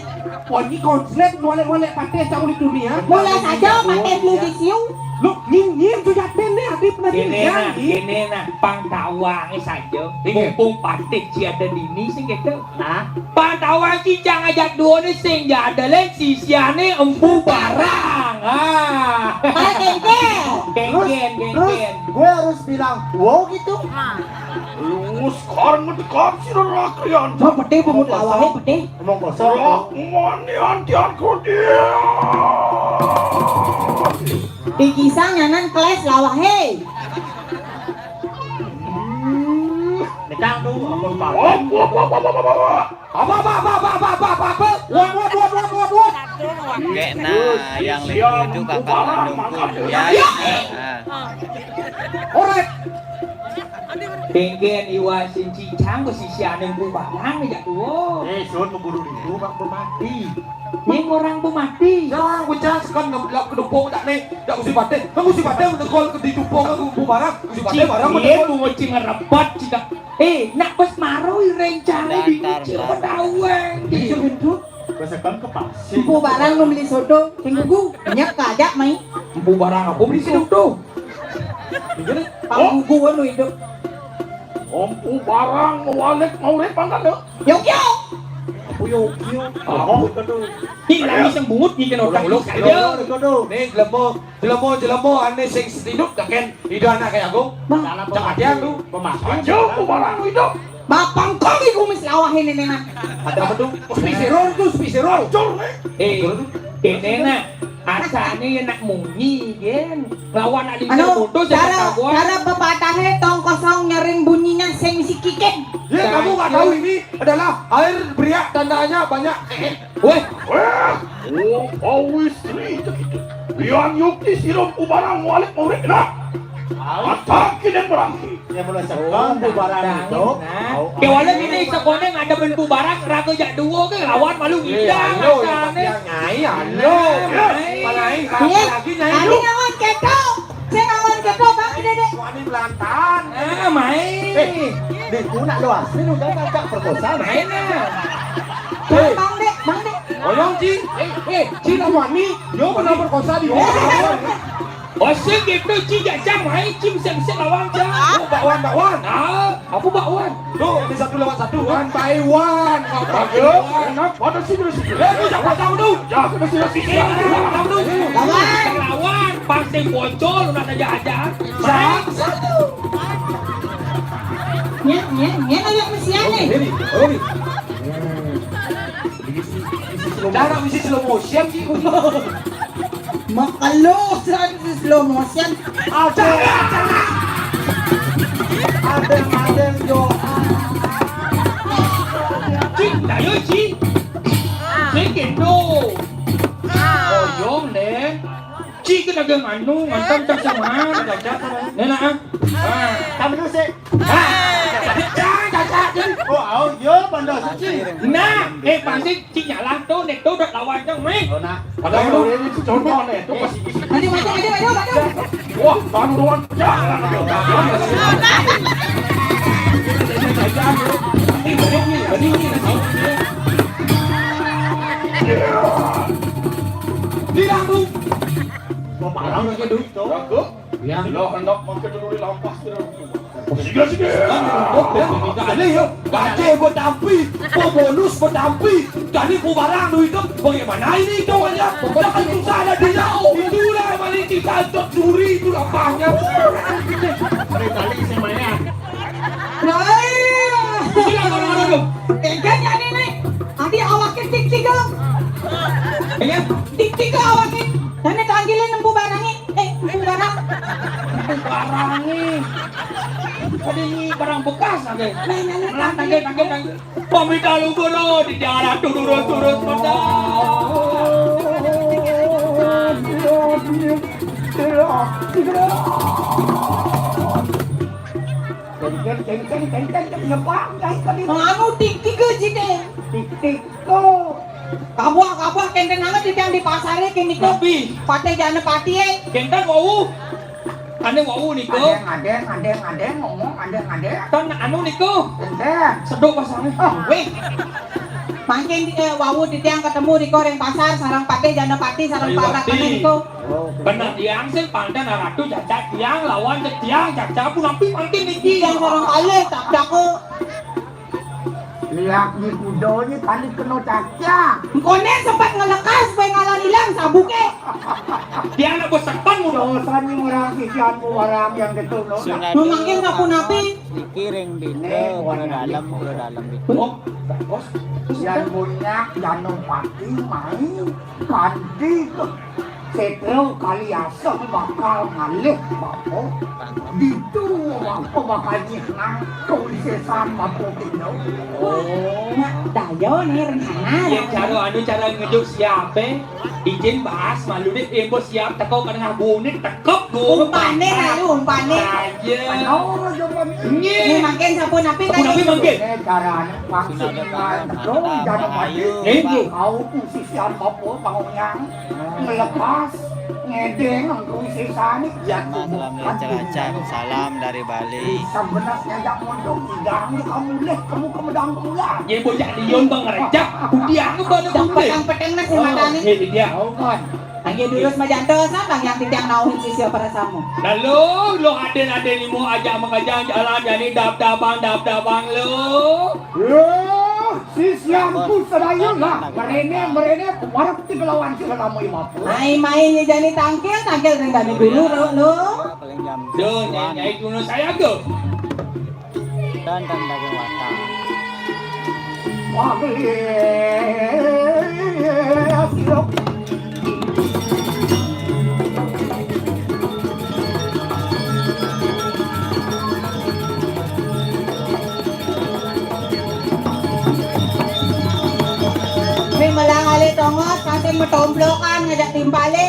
wah, ini konslet, molek-molek patih, cak ulit dunia. Mula saja patih lu di siu. Lu, nyin, nyin, tu jaten nih, Adip, nanti Kene nak, nyanyi. Kene nak, pang tawang saja. Iya. Mumpung patih si ada dini, sing gitu. Nah, pang tawang cincang ajak dua ni sing jadalen sisiane empu barang. Ah. Kengken, Terus, terus kengken. Gue harus bilang, "Wow," gitu. Lu sekarang ngedekat si lelaki, Yan. Mau pete pungut lawahe pete. Ngomong kosong. Rak mani antian kudia. Di kisah nyanan keles lawahe. Nekang tuh, ampun, Pak. Wah, wah, wah, wah, wah, wah, wah. Apa, apa, apa, apa, apa, apa, apa, apa? Wah, wah, wah, wah, wah, wah. Kena yang lima itu kakak nunggu. Ya. Ya. Nah. Orek. Kéngkén iwa sing cicang, besi siané bubarang jak tuwa. Eh, sun, keburu ribu, Pak, pemati. Nying orang pemati. Jangan ku cas kan ngeblak kedupung dak nih. Dak usi paté. Kan usi paté menekol ke didupung aku bubarang. Usi paté barang menekol. Bungo cing ngerebet cika. Eh, nak pas maroi rencana di Datar, cing datar. Ketahuan. Iya, betul. Bahasa kan ke pasir. Empu barang nu beli soto, sing gugu, nyek aja mai. Empu barang aku beli soto. Panggugu anu hidup. Empu barang mawalik maurip mangkat yo. Yo yo. Empu yo yo. Apa tuh? Ih, lagi sing bungut ngiken otak. Uluk, uluk, uluk, uluk, uluk. Nih, jelema, jelema, jelema ané sing sedinut dak kén ida anak kaya aku. Bang. Cak atian tu. Pemati. Aja empu barang hidup. Bapang kong iku mis lawah ini nih, Mas. Ada apa tuh? Spisirol tuh, spisirol. Hancur, eh. Eh, ini nak, asané ya nak munyi, Gen. Lawan nak Anu, diputus ya cara, ketahuan. Cara pepatahnya tong kosong nyering bunyinya sing misi kikin. Ya, kamu nggak tahu ini adalah air beriak tandanya banyak. Weh. Weh, oh, oh, istri. Lian yukti sirum ubarang walik murid nak. Mantap kiden berang. Ya, mulai sekarang bubaran itu. Nah. Kewala ini sekolah ada ben bubaran raga jak dua ke lawan malu ngidang. Iya, iya, asané. Nyai, halo. Nah, nyai. Malai, iya. Lagi nyai. Tadi lawan keto. Saya lawan keto, Bang, Dede. Suami belantan. Ah, main. Eh, di punak lu asli lu kan tak perkosa. Main lah. Bang, Bang, Dek, Bang, Dek. Oyong, Ci. Eh, eh, Ci lawan ni. Yo, pernah perkosa di. Oh, sing gitu, Ci, jak jam, hai, Ci, bisa-bisa lawan, jam. Oh, bakwan, bakwan. Ah, apa bakwan? Tuh, ini satu lawan satu. One by one. Bagus. Enak, pada sini, sini. Eh, ini siapa tahu tuh? Ya, kena sini, sini. Ini siapa tahu tuh? Lawan. Lawan, pasti bocor, udah aja, aja. Satu. Nyet, nyet, nyet, aja kesian nih. Ini, oh, ini. Cara misi slow motion, Ci. Makelo san si slow motion. Ada, ada, ada, yo. Ci, ayo, Ci. Sing gitu. Oyong, Dek. Ci, kena geng anu, mantan cak sama. Cak sama. Nena, ah. Ah. Tamu dulu, sih. Ah. Cak, cak, cak, Ci. Oh, au, yo, pandai suci. Nah, eh, pasti Ci nyalah tuh, nek tuh udah lawan dong, meh. Oh, nah. Padahal lu ini contoh nih, tuh masih bisa. Maju, maju, maju, maju, maju. Wah, baru doang. Jangan. Bilang tuh. Mau parang aja dulu. Jago. Ya. Lo hendak pakai dulu di lampas tuh. Siga, siga. Kan, ya, ya. Ada ya. Baca buat tampi, buat bonus buat tampi. Jadi buat barang duit itu bagaimana ini itu aja? Jangan susah ada dia. Itulah yang paling kita untuk duri itu lapahnya. Kali-kali semuanya. Nah, iya. Tidak, tidak, tidak, tidak. Enggak nyari nih. Tadi awaknya tik tiga. Iya. Tik tiga awaknya. Dan panggilin empu barangnya. Eh, empu barang. Empu barangnya. Tadi ini barang bekas aja. Nah, nah, nah, nah, tangge, tangge, tangge. Pamit alu guru di jalan turun-turun. Kengken, kengken, kengken, kengken, nyepak, kengken. Anu, tik tiga, Jite. Tik tiga. Kabuah, kabuah, kengken amat di tiang di pasar, eh, kini ko. Tapi. Pate jana pati, eh. Kengken wau. Ane wau, niko. Adeng, adeng, adeng, adeng, ngomong, adeng, adeng. Kan anu, niko. Kengken. Sedok pasangnya. Oh. Weh. Mangkin, eh, wau di tiang ketemu, niko, ring pasar, sarang pate jana pati, sarang parak, niko. Oh, bener. Tiang sing pandan ratu cacat tiang lawan tiang cacat pun napi mangkin niki. Tiang orang kalih tak daku. Lihat ni kuda ni paling kena cacat. Engkone sempat ngelekas supaya ngalan hilang sabuke. Tiang nak besekan mulu. Dosa ni orang kisian orang yang gitu, no. Memakai ngaku napi. Dikiring di pura dalam, pura dalam di. Oh, bagus. Yang punya jangan pati main. Pati tu. Setro kali asem bakal ngalih, Bapa. Ditu Bapa bakal nyihnang kawisésan Bapa kéto. Oh. Nah, daya né rencana. Yén cara anu, cara ngejuk siapé, ijin bahas malu deh, émbo siap teka ka tengah bunit, tekep dulu. Umpané, lalu umpané. Aja. Nggih. Né mangkin sapunapi? Sapunapi mangkin? Né carané pang sing ngadrong jani pati. Nggih. Kau tuh sisian Bapa tanggung nyang. Ngelepas, ngedeng, engkau sisane, ya. Selamat malam, Raja Racang. Salam dari Bali. Bisa bener ngajak mondong, diganggu kamu leh, kamu ke medang pulang. Ye, bocah liun, Bang Rejak. Budi aku baru. Peteng-peteng nasi matane. Ye, dia. Tahu kan? Tangge durus majantos, Bang, yang titiang nauhin sisia para samu. Lalu, lo aden-aden imo ajak makejang jalan, jani dab-dabang, dab-dabang lo. Loh, sisianku sedaya lah, merene, merene, warep ti kelawan sira kamu imapun. Ai main ya jani tangkil, tangkil ring dani dulu, lo, lo. Duh, nyai, nyai kuno saya ke. Dan, dan daging watak. Wah, geli, silok. Ning melang alih tongos, kasing metomplokan ngajak timpale.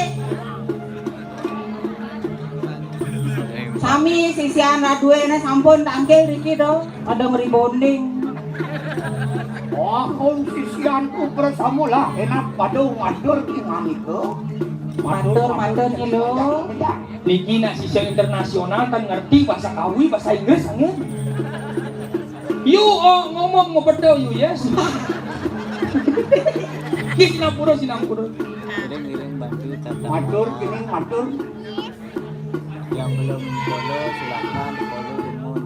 Sami sisian raduene sampun tangkil riki to, pada ngribonding. Oh, kong sisianku bersamalah enak pada matur ki ngandika. Matur, matur, Nyi Luh. Niki nak sisya internasional kan ngerti bahasa Kawi, bahasa Inggris, angin. You, oh, ngomong mau betul you, yes. Ki Sinampura, Sinampura. Ngiring, ngiring, bantu, tata. Matur, kini matur. Yang belum follow, silakan follow, dumun.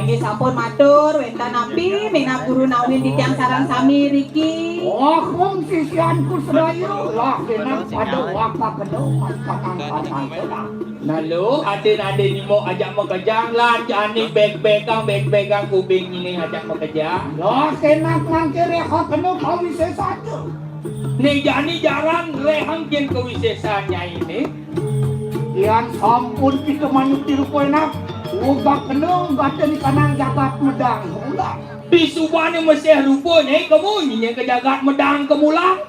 Nggih sampun matur, wénten napi minab guru nauhin titiang sareng sami riki? Oh, kong sisianku sedaya, lah, enak pada wakak kedua, patang-patang. Nah, lo, aden-aden imo ajak makejang, lan jani bek-bekang, bek-bekang kuping ini ajak makejang. Lah, enak mangke reha kena kawisésan. Né jani jaran rehang kén kawisésan nyai né. Yan sampun kita manuti rupa enak, wegak kena gate ni kanang jagat medang kemulan. Pisubane mesih rupa nyai kemu nyai ke jagat medang kemulan.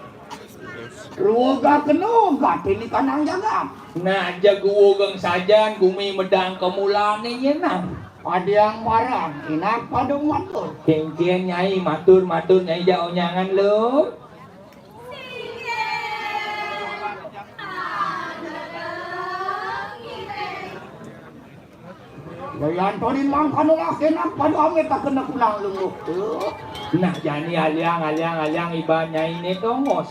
Wegak kena gate ni kanang jagat. Nah, jaga wogeng sajan gumi medang kemulane ye nah. Pada yang marang, enak pada matur. Kengkeng nyai, matur, matur nyai, jak onyangan lo. Yayan Tony mangkano lah kena pada ame tak kena pulang lungguh tu. Nah, jani aliang, aliang, aliang iban nyai ne tongos.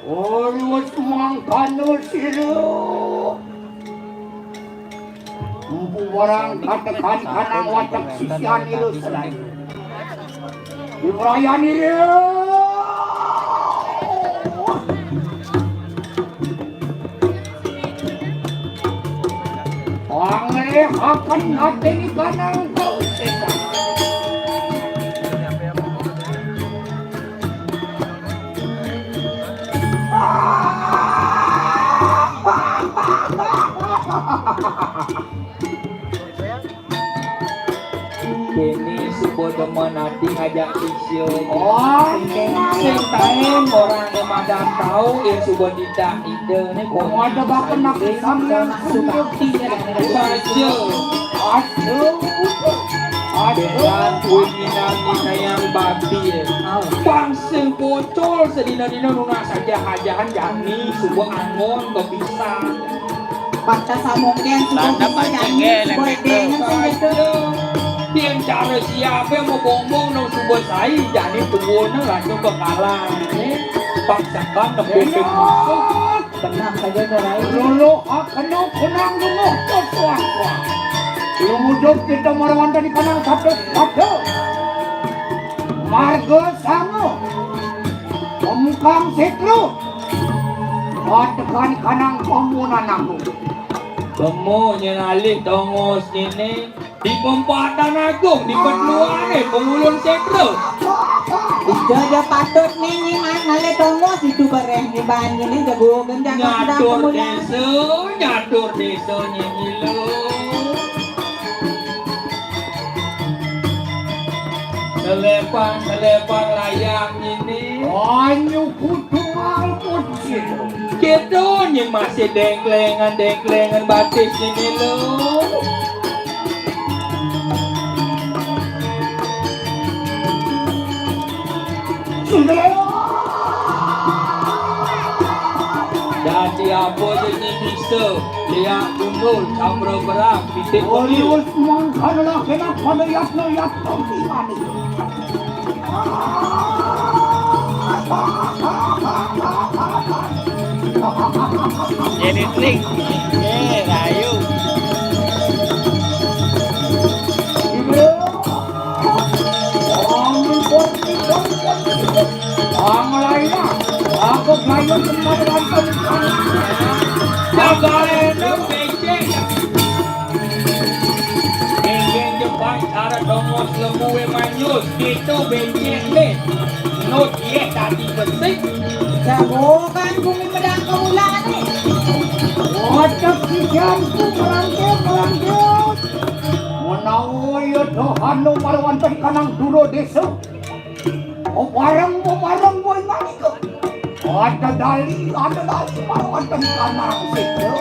Alus mangkano sira. Empu warang katekan kanang watek sisian ira selai. Ibrayan ira. Panglehaken ateni kanang kausekan. Kene suba demen ati ngajak sisya. Oh, sing taen orane madan tau, yen suba titah ida ne. Ada baken nak sampeyan sukti ya. Baca. Aduh. Aduh. Dengan bunyinan sayang batin. Pang sing pocol sedina-dina nunas aja hajahan jani suba angon bepisah. Bakta samongken suba. Landep aja nggih, suba lembek. Yen cara siape mau bongbong nang suba sai jani tuwune rasa bekalan. Paksakan nepukin musuh. Tenang saja, Sarai. Luluh kena kunang luluh kesuah-suah. Lumujud kita marawan tadi kanang satu-satu. Marga sama. Pemukang setru. Atekan kanang pamunan aku. Temu nyén alih tongos nyén di Pempatan Agung, di petuané pengulun sétra. Ija ja patut né nyi man ngalih tongos itu bareh di ban nyén jago genjang. Nyatur désa, nyatur désa nyé nyilo. Selepang, selepang layang ini. Banyu kudu ngalput sira. Kita nyén masih dengklengan, dengklengan batis ini lo. Dadi apa aja nyén bisa, liak gundul, samra berang, titik. Olius mangkana lakenak pada yatna yatna timani. Jadi trik. Eh, rayu. Ang lainnya, aku kayu semua bantu. Sabarnya becek. Enggén Jepang cara dongos lembu wé manyus, gitu becek deh. Not ye tadi betik. Jago kan bumi medang kemulane. Wajah si jampu merangkil, merangkil. Menawa ya dohano para wonten kanang dura desa. Pepareng, pepareng kowe manika. Ada dali, ada dali mawonten kanang sida.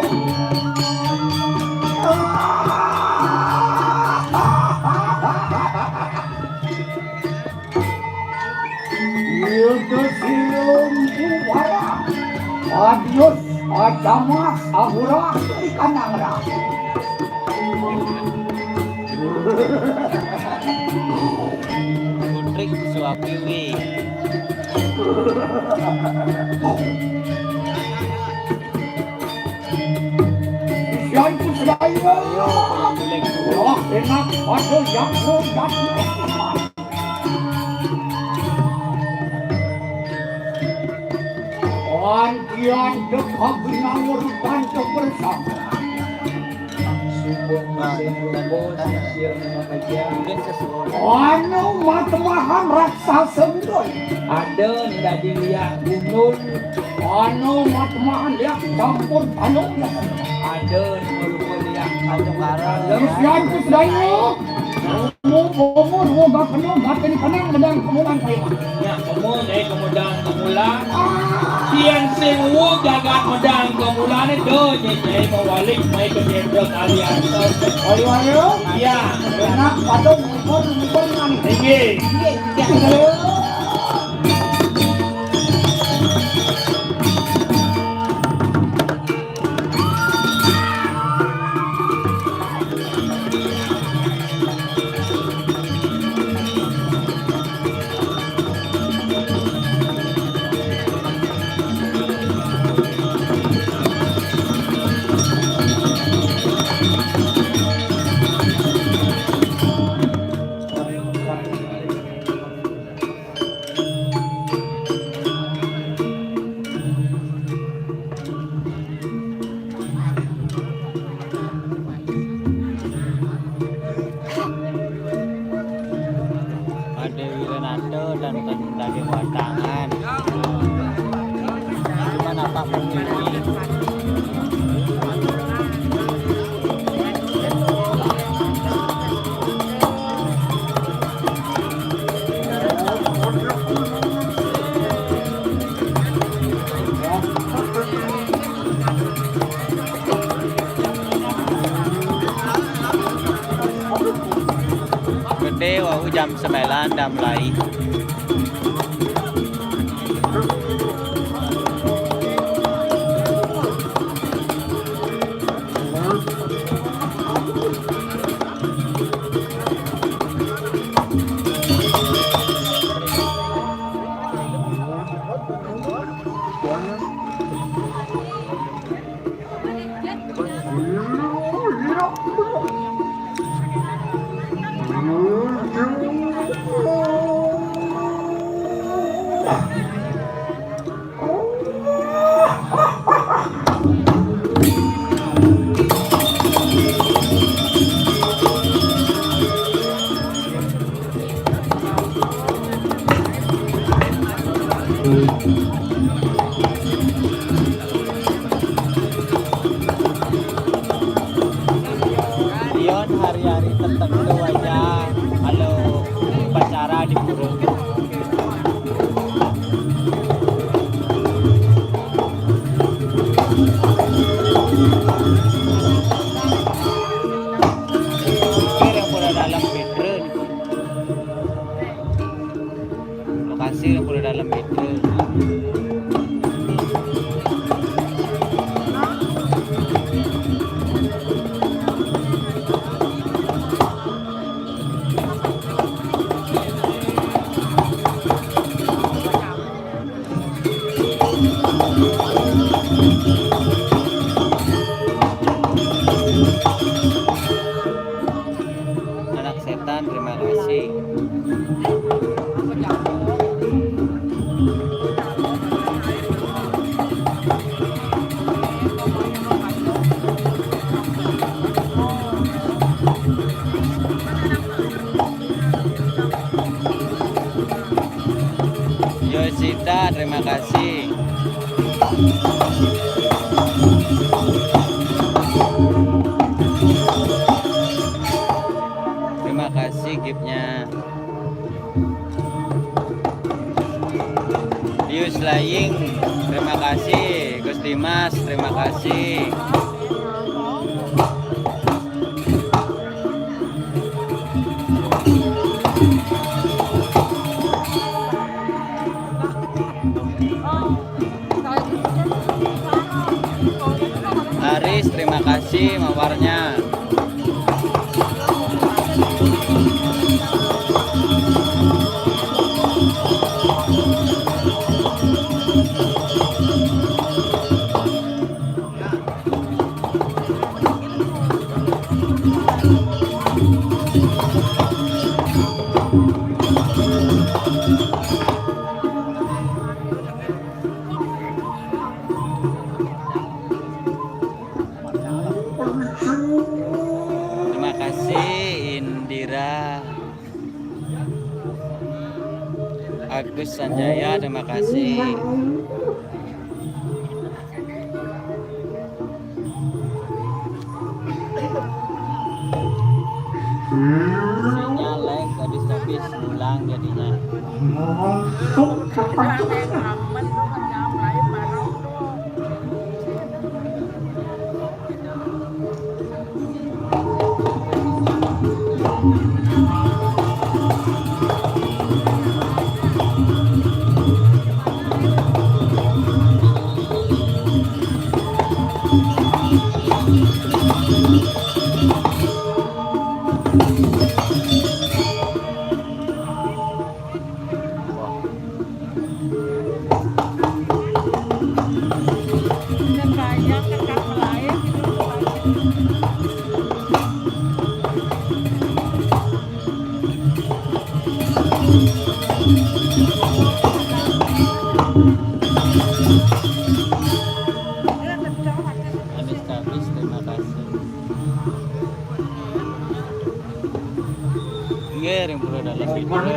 Yudha silung kuwara. Adius, acamas, ahura, ikanang ra. Putri suapi wi. Yang sedaya. Wah, enak, waduh, yang sedaya. Antian deka binangun panca bersama. Subuh masih rupa sisir mengakajang. Anu matemahan raksasa muda. Ada dadi liak gunung. Anu matemahan liak campur tanuk. Ada rupa liak campur tanuk. Terus yang sedaya. Umur, umur, umur, bakeno, bakeno, kenang, menang, kemulan, saya. Ya, umur, saya kemudian, kemulan. Sien sing uwuh jagat medang kemulane do nyecai mawalik mai ke jenderal kalian. Ayo, ayo. Ya. Enak, padung, ngumpul, ngumpul, nang. Inggih. Inggih, inggih. Ade Wiranata dan Tandage Watangan. Cuman apa pun ini. Gedé wau jam sembilan dah mulai. Aing, terima kasih. Gus Dimas, terima kasih. Aris, terima kasih mawarnya. Terima kasih, Indira. Agus Sanjaya, terima kasih. Sinyal lag, habis-habis ngulang jadinya. Habis, terima kasih. Nggih, ring pura dalam. Terima kasih, Pura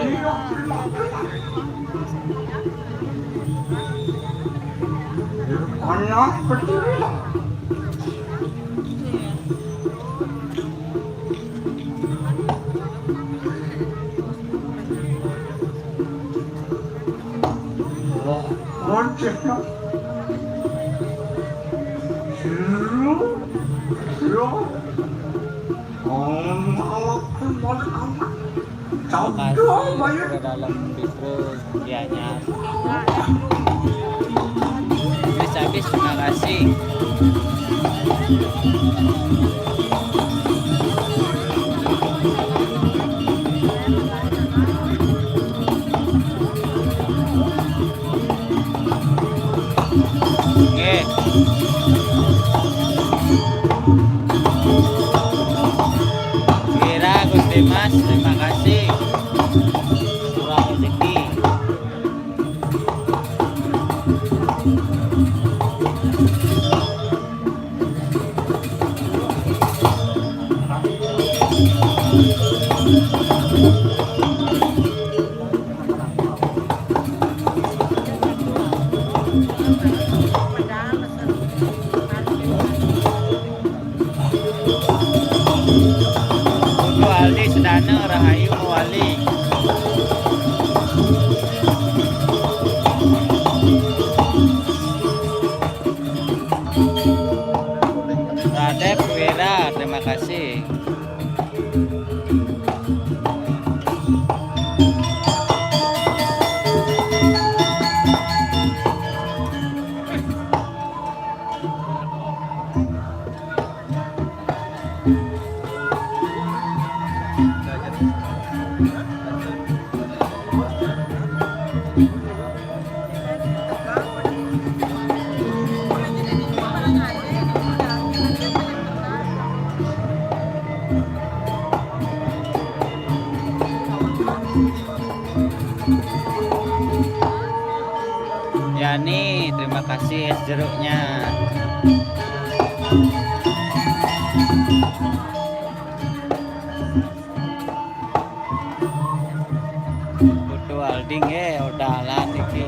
Dalam Bistro Gianyar. Habis-habis, terima kasih. Nggih. Wira, Gusti Mas, terima kasih. Surah rezeki. Putu Aldi sedana rahayu mawali. Radep Wira, terima kasih. Yani, terima kasih es jeruknya. Putu Aldi nggih, odalan iki.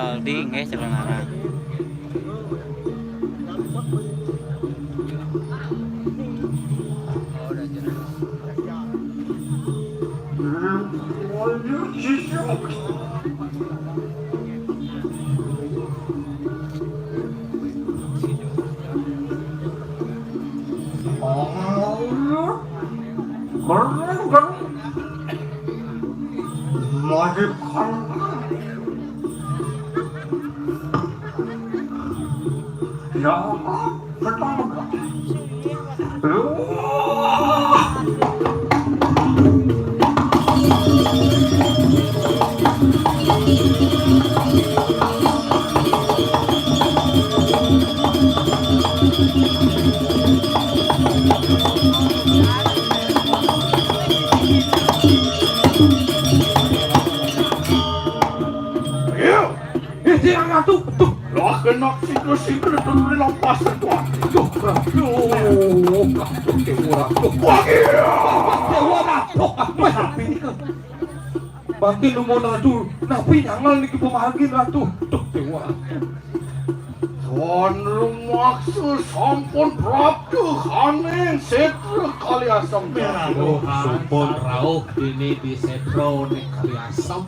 Aldi nggih celengaran. Masih kan. Ya, betul. Iya, eh, Ratu, tuh, lah kena siku-siku itu beli lepas tuan. Tuh, tuh, tuh, Dewa, tuh. Wah, iya. Dewa, tuh, wah, tapi ini kan. Bangke numun Ratu, napi nyangal niki pamargin Ratu? Duh, Dewa. Tuan rumaksa sampun prapta kaning setra Kali Asem. Aduh, sampun rauh dini di setra ning Kali Asem.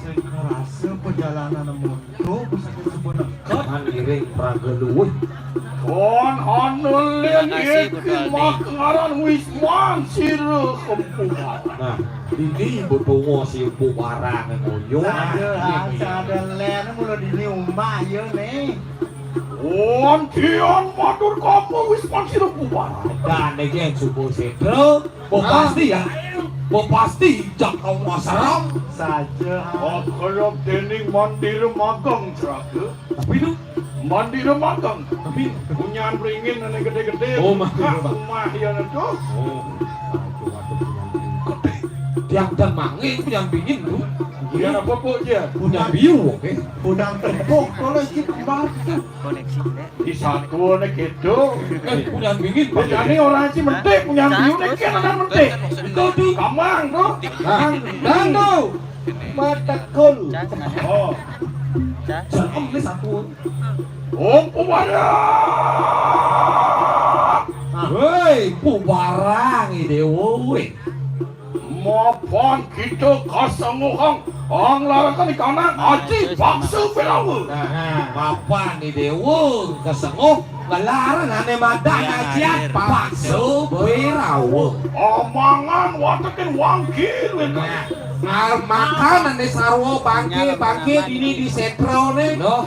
Sekarasa perjalanan mun Tuh, pusaka sebenarnya. Kan iring praga luwih. Kon anu lin iki mak ngaran Wisman sira kempungan. Nah, ini betungo si Empu Barang ngoyo. Ada, ada lin mula dini umbah ya nih. Kon tiang matur kapa Wisman sira Empu Barang. Dan iki suku Sedro. Bo pasti ya. Bo pasti jak kamu asram. Saja. Akrab dening Mandira Magang, Craga. Tapi itu Mandira Magang. Tapi punyan ringin ane gede-gede. Oh, Mandira Magang. Rumah ya itu. Oh. Aduh, aduh, punyan ringin gede. Tiang dan mangin punyan bingin tu. Dia apa kok dia? Punyan biu, oke. Punyan tepuk, kalau iki kembar. Koneksi. Di satu nek gitu. Eh, punyan bingin. Bedane orang sih mentik, punyan biu nek kan ada mentik. Itu di kamang tuh. Nah, dan tuh. Matekul. Oh. Jangan ini satu. Om Pubarang. Woi, Pubarang ini, woi. Mapan kita kasenguhang ang larakan ikanan aji baksa Birawa. Nah, mapan ni Dewa kasenguh ngelaran ane madan ajian baksa Birawa. Amangan watekin wangkil. Nah, ngar-, makan ane sarwa bangke, bangke dini di setra ne. Loh.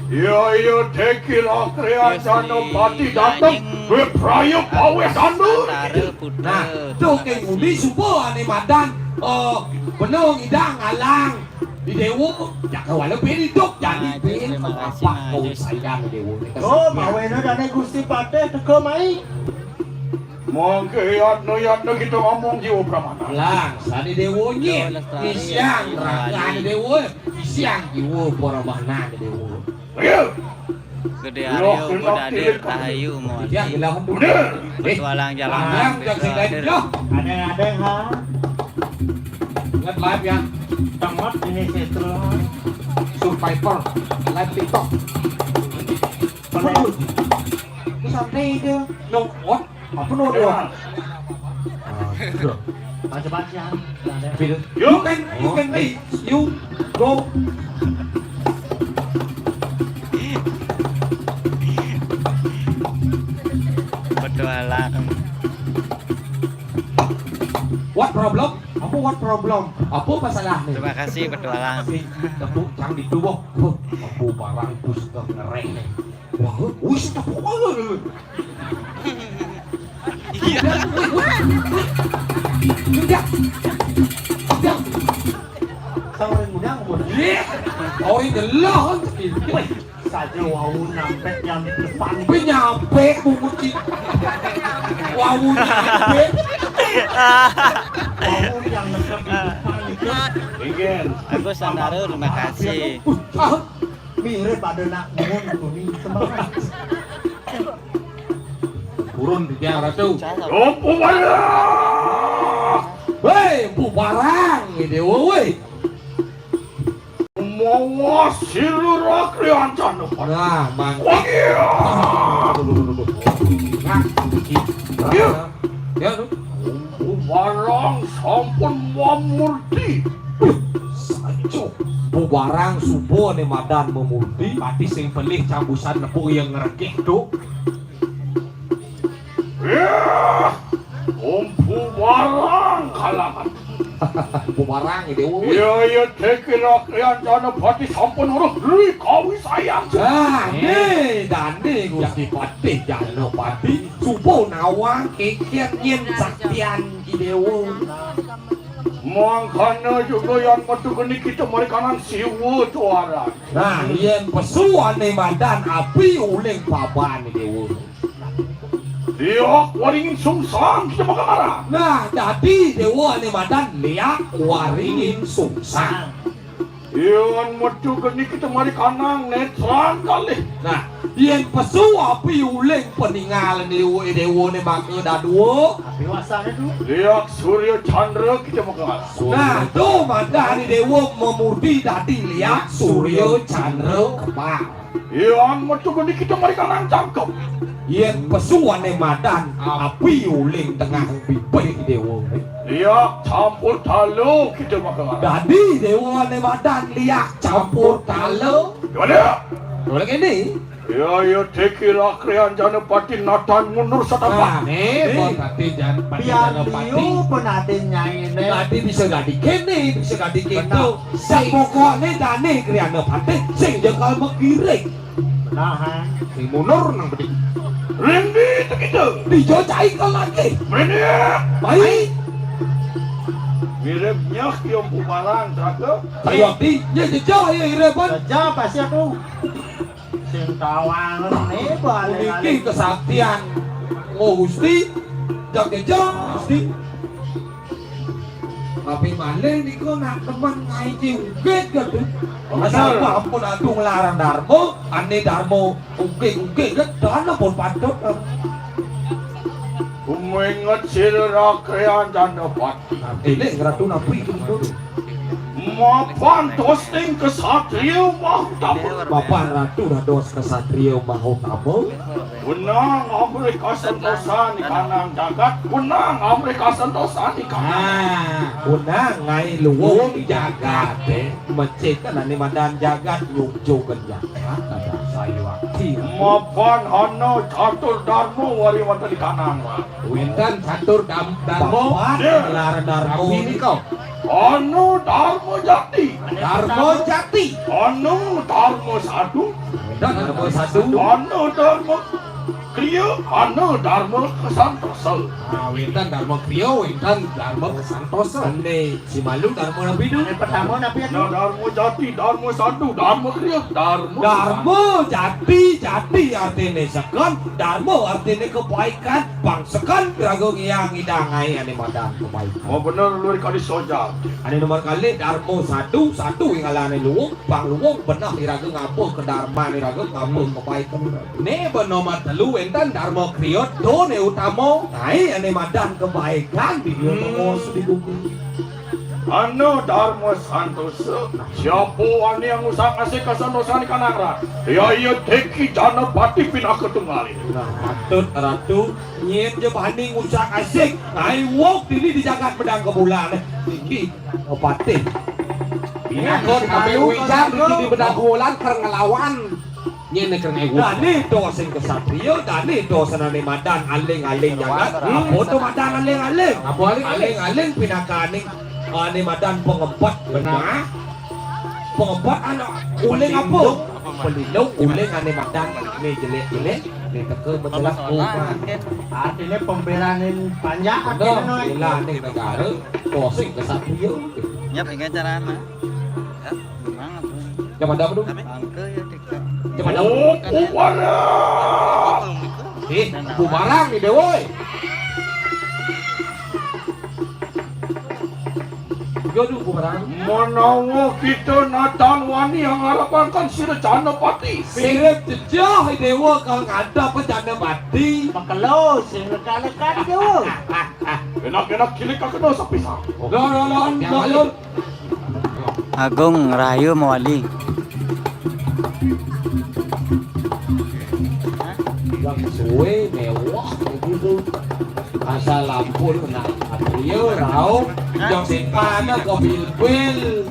Iya, iya, Deki Latria Janapati dateng, Wipraya Pawesana. Nah, tuh ke ngudi suba ane madan, oh, benung idang alang di Dewa, jaka wala ben hidup jadi ben apa kau sayang Dewa ni. Oh, mawena dane Gusti Patih teka mai. Mangke yatna-yatna kita ngomong jiwa pramana. Lang, sane Dewa nyi, isiang raga ane Dewa. Siang jiwa para bahna gede ulu. Ayo. Gede Aryo, Gede Adir, Rahayu, Mawati. Dia bilang bener. Petualang jalan. Ada, ada, ha. Ingat live ya. Tamat ini setro. Survivor. Live TikTok. Bener. Ini santai dia. No, what? Apa no dia? Ah, sudah. Baca-baca. Bil. You can, you can, hey, you go. Petualang. What problem? Apa what problem? Apa masalah ni? Terima kasih, petualang. Si tepuk yang di tubuh. Apa barang tu suka ngereng. Wah, wis tepuk. Iya. Udah. Udah. Sama orang muda, Bu. Iya. Oh, ini loh. Saja wau nyampe yang di depan. Tapi nyampe, Bu Muci. Wau nyampe. Wau yang nekep di depan itu. Agus Andaro, terima kasih. Ah. Mirip pada nak nuwun kuni semangat. Purun titiang Ratu. Ompu Barang. Hei, Ompu Barang, ini dewa woi. Ompu Awas sira Kriancana. Nah, mangke. Wah, iya. Aduh, aduh, aduh, aduh. Nah, iki. Iya. Ya, aduh. Bubarang sampun mamurti. Saja. Bubarang suba ané madan mamurti. Pati sing pelih cambusan nepuk yang ngeregeh tu. Yah, Mpu Barang kalangan. Mpu Barang, Déwa. Iya, iya, Déki Kriancana Pati sampun uruh dri kawisayan. Ah, né, dané Gusti Patih Janapati suba nawang kénkén nyén saktian I Déwa. Mangkana juga yan metu geni kita mari kanan siwa tuaran. Nah, yén pesu ané madan api uling paban, Déwa. Liak waringin sungsang kita bakal marah. Nah, dadi Déwa ané madan liak waringin sungsang. Yén metu geni kita mari kanang netran kalih. Nah, yén pesu api uling paningal Déwa, Déwa ané maka dadua. Api wasané tu. Liak surya candra kita bakal marah. Nah, tu madan Déwa mamurti dadi liak surya candra kembang. Yan metu geni kita mari kanang cangkem. Yén pesu ané madan api uling tengah bibih Déwa. Liak campur tala kita bakal marah. Dadi Déwa ané madan liak campur tala. Gimana? Boleh gini. Ya, ya, Déki Kriancana Pati natan mundur satapak. Nah, né, Pati Jan, Pati Janapati. Pian liu penadin nyainé. Dadi bisa dadi kéné, bisa dadi kéto. Benar. Sing pokokné dané Kriana Patih sing jekal makiring. Nah, ha. Sing mundur nang bedik. Rendi tekita. Dijo cai ka lagi. Rendi. Baik. Mirip nyah ki Mpu Barang, Caka. Sayo abdi, nya jejak ya, Irepan. Jejak, pasti aku. Sing tawang né, balik. Niki kesaktian. Oh, Gusti. Jak jejak, Gusti. Tapi malih niku nak temen ngaji ugit gitu. Asal ampun atuh nglarang darma, ané darma ugit-ugit gitu, dana pun patut. Kuminget sira Kriancana Pati. Nah, eling Ratu napi itu niku. Mapan tosing kesatria mahutama. Mapan Ratu dados kesatria mahutama. Wenang amrih kasantosan di kanang jagat, wenang amrih kasantosan di kanang. Nah, wenang ngai luung jagaté, mecékan ané madan jagat nyungcungkeun jagat, ada sayuakti. Mapan hana catur darma wari wonten di kanang. Wénten catur dam-, darma, mapan, ya, gelar darma. Napi nika? Anu Darma Jati. Darma Jati. Anu Darma Sadu. Darma Sadu. Anu Darma Kriya. Anu Darma Kesantosa. Ah, wénten Darma Kriya, wénten Darma Kesantosa. Ané si malu darma napi tu? Ané pertama napi tu? Nah, Darma Jati, Darma Sadu, Darma Kriya, Darma Darma Jati, jati artiné seken, darma artiné kebaikan, pang seken raga ngidang-ngidang ané madan kebaikan. Oh, bener, luwih kali soja. Ané nomor kalih Darma Sadu, sadu ing alané luung, pang luung beneh iraga ngaba kedarman iraga, ngaba kebaikan. Né ba nomor telu wénten Darma Kriya, doné utama. Ai ané madan kebaikan di dunia tengah sedih bumi. Anu Darma Santosa, siapa ané yang ngusang asik kasantosan di kanang rat? Ya iya Déki Janapati pinaka tunggalé. Nah, patut Ratu. Nyén ja bani ngucak asik, ai wok dini di jagat medang kebulan. Iki patih. Binakon sampai uijan di medang kebulan keur ngelawan. Nyén keur ngewok. Dani do sing kesatria, dani do sanané madan aling-aling jagat. Apa to madan aling-aling? Apa aling-aling? Aling-aling pinakaning ané madan pengempet. Benar. Pengempet anak uling apa? Pelindung uling ané madan né jelek-jelek, né teka betelak uman. Artiné pembélanin panjak. Bener, artiné, no. Bélanin negara, kosing kesatria. Nyap, ingat carana. Ya, memang apa? Nyap ada apa, Dun? Angke ya, Dik. Nyap ada apa? Oh, bubarang. Eh, bubarang nih, Déwoi. Yo, duh, bubarang. Manawa kita natan wani ngarapaken sira Janapati. Sirip jejeh Déwa kang ngadep Janapati. Makelo, sing lekan-lekan, Déwa. Enak-enak cilik kakena sapisang. Lho, lho, lho, lho, lho. Agung Rahayu mawali. Wah, suwe mewah begitu. Asal ampun, nak, Satrio, rauh. Jong sing panas kok bilbil.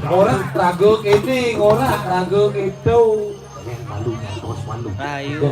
Ora ragu kene, ora ragu gitu. Malu, bos, malu. Rahayu,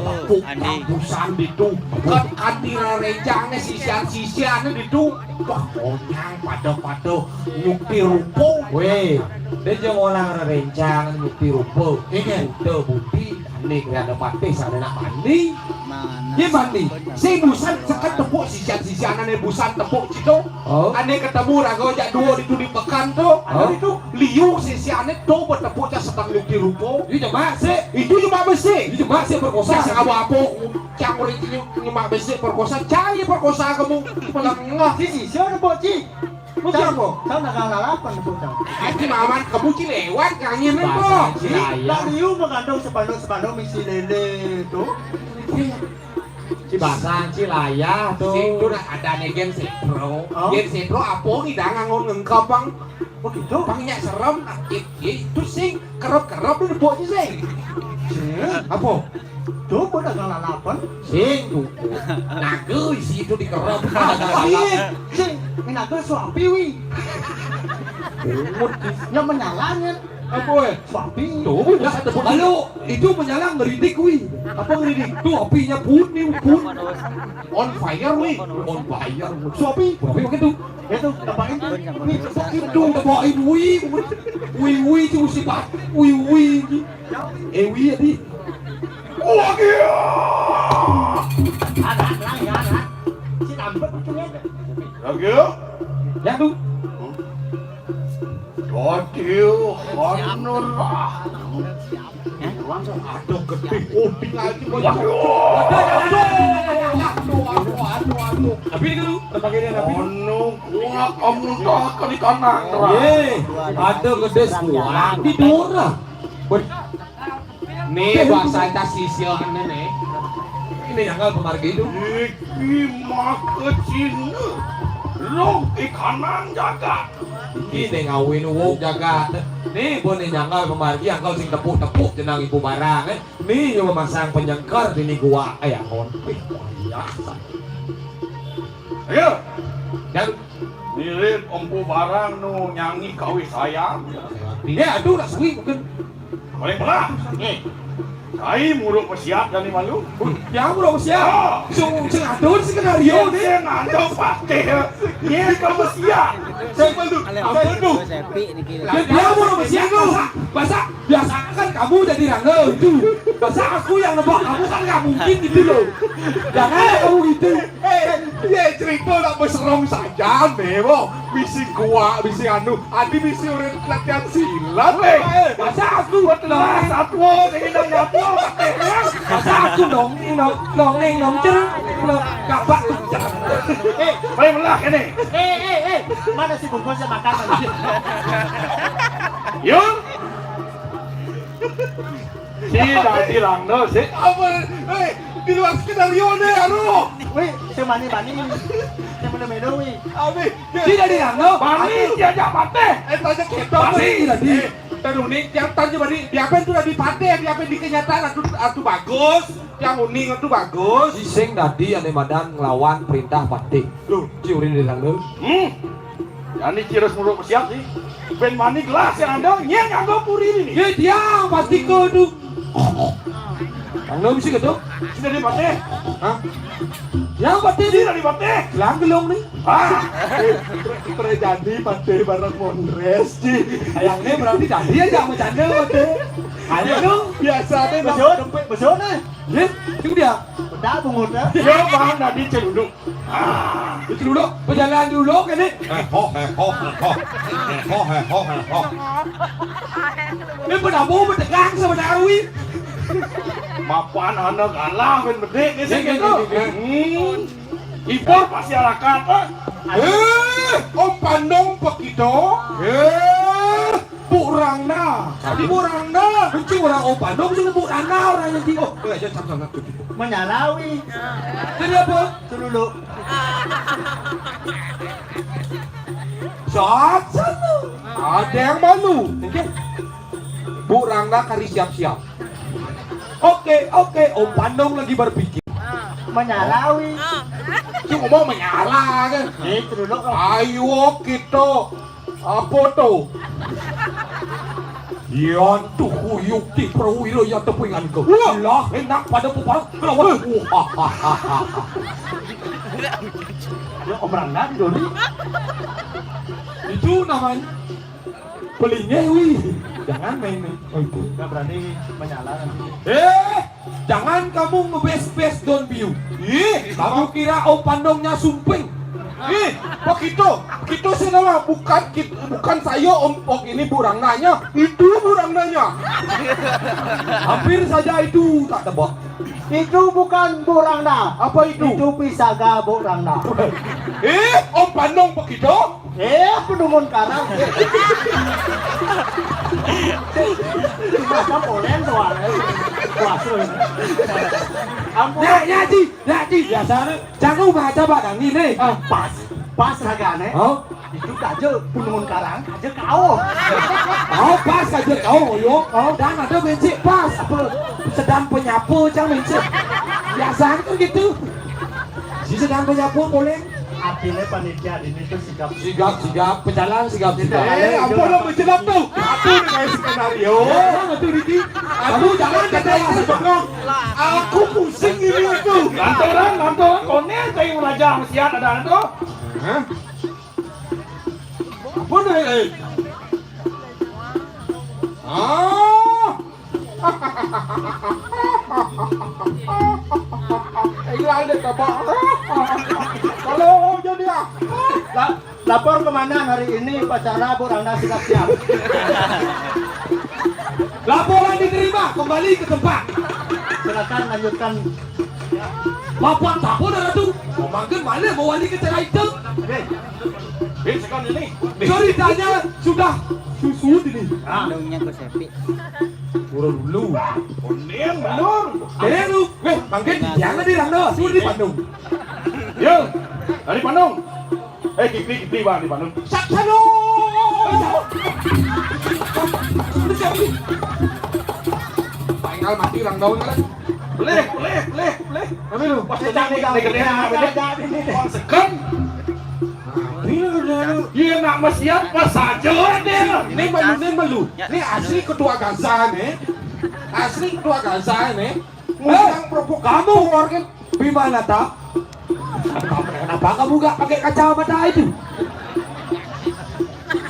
Andi. Busan ditu. Kan, kan di rerencange sisian-sisiane ditu. Wah, onyang pada-pada nyukti rupa. Weh, dia je ngolah rerencang nyukti rupa. Iya. Buta budi, ane kerana patih sana nak mandi. Mana? Dia mandi. Saya busan seket tepuk sisian-sisian ane busan tepuk situ. Oh. Ane ketemu raga jak dua ditu di pekan tu. Oh. Ane ditu liu sisiane tu betepuk jak setang nyukti rupa. Itu jemak sih. Itu jemak besi. Itu jemak sih perkosa. Sing apa-apa. Cang orang itu nyemak besik perkosa, cari perkosa kamu. Melengah. Ci, ci, siapa, Bok, ci? Lu siapa? Cang nak kalah lapan, Bok, cang. Nanti mamat kamu ci lewat, kangen, Bok. Bahasa ci layah. Dari you mengandung sepanduk-sepanduk misi lele tu. Ci basang, ci layah tu. Sing tu nak ada nih game sepro. Oh. Game sepro apa ni dah ngangon ngengkap, Bang? Begitu? Bang, nyak serem, nak. Itu sing kerap-kerap ni, Bok, ci sing. Sing? Apa? Coba dah lalapan. Sing, tu. Naga isi itu dikerap. Iya, sing. Ini naga suapi, wi. Bungut. Yang menyalanya. Apa, eh? Suapi. Tuh, dah, tepuk. Lalu, itu menyala ngeridik, wi. Apa ngeridik? Tuh, apinya pun, nih, pun. On fire, wi. On fire. Suapi. Suapi begitu. Itu, tepakin tu. Wi, tepakin tu, tepakin, wi. Wi, wi, tu, si Pak. Wi, wi. Eh, wi, adi. Wah, gila. Ada, ada, ada. Si Lambert itu, ya. Lagi? Ya, tu. Waduh, honor. Aduh, gede kuping aja, Bos. Waduh. Aduh, aduh, aduh, aduh, aduh. Tapi ini dulu, tempat ini, tapi ini. Ono, kuat kamu tak kali kanan. Ye, ada gede semua. Di dua. Ber- Nih, bahasa tas sisian nih. Ini yang nggak pemargi itu. Iki maka Cina. Lo ikanan jagat. Iki nih ngawin wong jagat. Nih, bo nih nyangkal pemargi, angkal sing tepuk-tepuk jenang ibu barang, eh. Nih, yang memasang penyengker di nih gua, eh, ya, ngon. Ih, iya. Ayo. Dan Nirit empu barang nu nyangi kawih sayang. Iya, aduh, nak suwi mungkin. Boleh pula. Nih. Kai muruk pesiat dan malu. Ya, muruk pesiat. Oh. Sung, sing atur skenario nih. Sing ada patih. Ye, kamu siap. Siapa tu? Apa tu? Dia, dia muruk pesiat tu. Masa biasa kan kamu jadi rangga itu. Masa aku yang nebak kamu kan nggak mungkin gitu loh. Jangan kamu gitu. Eh, ye cerita nak berserong saja nih, bo. Bisi kuak, bisi anu, adi bisi orang latihan silat, eh. Masa aku betul satu, ini nang nyapu, eh, masa aku dong, nong, nong, nong, nong, cer, nong, kapak tu, cer. Eh, boleh belah ini. Eh, eh, eh, mana si bungkus yang makan tadi? Yun. Si dadi rangda, si. Apa? Eh, di luar skenario nih, aduh. Wih, si mani-mani. Si melo-melo, wih. Abi, si dadi rangda. Mani, diajak patih. Eh, tanya kita. Mani, dadi. Eh, terus nih, tiap tanya mani, diapain tuh dadi patih, diapain di kenyataan, atu, atu bagus, yang uning atu bagus. Si sing dadi ane madan ngelawan perintah patih. Tuh. Ci urin di rangda. Hmm. Jani ci ras muruk siap sih. Ben mani gelas yang ada, nyeng yang ada puri ini. Ye, dia pasti ke tu. Rangda mesti ke tu. Sini di patih. Hah? Yang patih di. Sini di patih. Lang gelong nih. Ah. Terjadi patih bareng Mondres, ci. Yang ni berarti tadi aja bercanda patih. Ayo tu. Biasa deh. Betul, betul nih. Ye, itu dia. Betul bungut dah. Yo, bang, tadi celuduk. Ah, itu dulu, berjalan dulu ke ni. Eh, ho, eh, ho, eh, ho. Eh, ho, eh, ho, eh, ho. Ni penabu bertegang sama Darwi. Mapan anak galah main bedik ni, sih, gitu. Hmm. Impor masyarakat, eh. Eh, Om Pandong pekito. Eh. Buk Rangda. Tadi Buk Rangda. Benci orang Om Pandong, cuma Buk Rangda orang yang tengok. Eh, jangan sama-sama tu. Menyalawi. Jadi apa? Celuluk. Sat, sat tu. Ada yang malu. Oke. Bu Rangda kari siap-siap. Oke, oke. Om Pandong lagi berpikir. Menyalawi. Cuma mau menyala kan. Itu dulu. Ayo kita. Apa to? Yan tuyuk ti prawira ya tepingan ko. Wah. Lah enak pada puparang kelawan. Wah. Ya, Om Rangda di Doni. Itu namanya pelingeh, wih. Jangan main, main. Oh, itu. Nggak berani menyala nanti. Eh, jangan kamu ngebes-bes Don Biu. Ih, kamu kira Om Pandongnya sumping? Ih, begitu, begitu sih nama. Bukan kit-, bukan saya Om Pok ini, Bu Rangnanya. Itu Bu Rangnanya. Hampir saja itu tak tebak. Itu bukan Bu Rangna. Apa itu? Itu pisaga Bu Rangna. Eh, Om Pandong begitu? Eh, penungun karang. Masa polen doang. Wah, seru. Ampun. Ya, ya, Ji. Ya, Ji. Biasa. Jangan baca Pak Dani nih. Ah, pas. Pas ragane. Oh. Itu kaja penungun karang, kaja kau. Oh, pas kaja kau, yo. Oh, dan ada bencik pas. Apa? Sedang penyapu, jangan bencik. Biasa kan gitu. Si sedang penyapu, boleh. Artinya panitia ini tuh sigap. Sigap, sigap. Pecalang sigap, sigap. Eh, ampun, lo menjelap tuh. Aku dengan skenario. Ya, betul, Diki. Aku jangan kata yang bengong. Aku pusing ini itu. Lantaran, lantaran, konen kayak raja siat ada tuh. Hah? Apa nih, eh? Ah. Hilang deh, coba. Kalau jadi ah. La-, lapor komandan hari ini upacara Bu Rangda siap-siap. Laporan diterima, kembali ke tempat. Silakan lanjutkan. Bapak siapa dah tu? Mau makan mana mau wali ke cerai tu? Eh, eh, sekarang ini. Ceritanya sudah susun ini. Ah. Dongnya ke sepi. Turun dulu. Konen belum. Jadi lu, weh, bangkit, jangan di Rangda, suruh di Bandung. Yo, dari Bandung. Eh, Kipli, Kipli, Bang, di Bandung. Saksano! Final mati orang daun kan? Boleh, boleh, boleh, boleh. Tapi lu, pas ini, ini, ini, ini, sekan. Iya, nak mesiat pas saja deh. Ini malu, ini malu. Ini asli ketua Gaza nih. Asli ketua Gaza nih. Ngundang provokator. Kamu keluarga Bima Nata. Kenapa kamu gak pakai kacamata itu?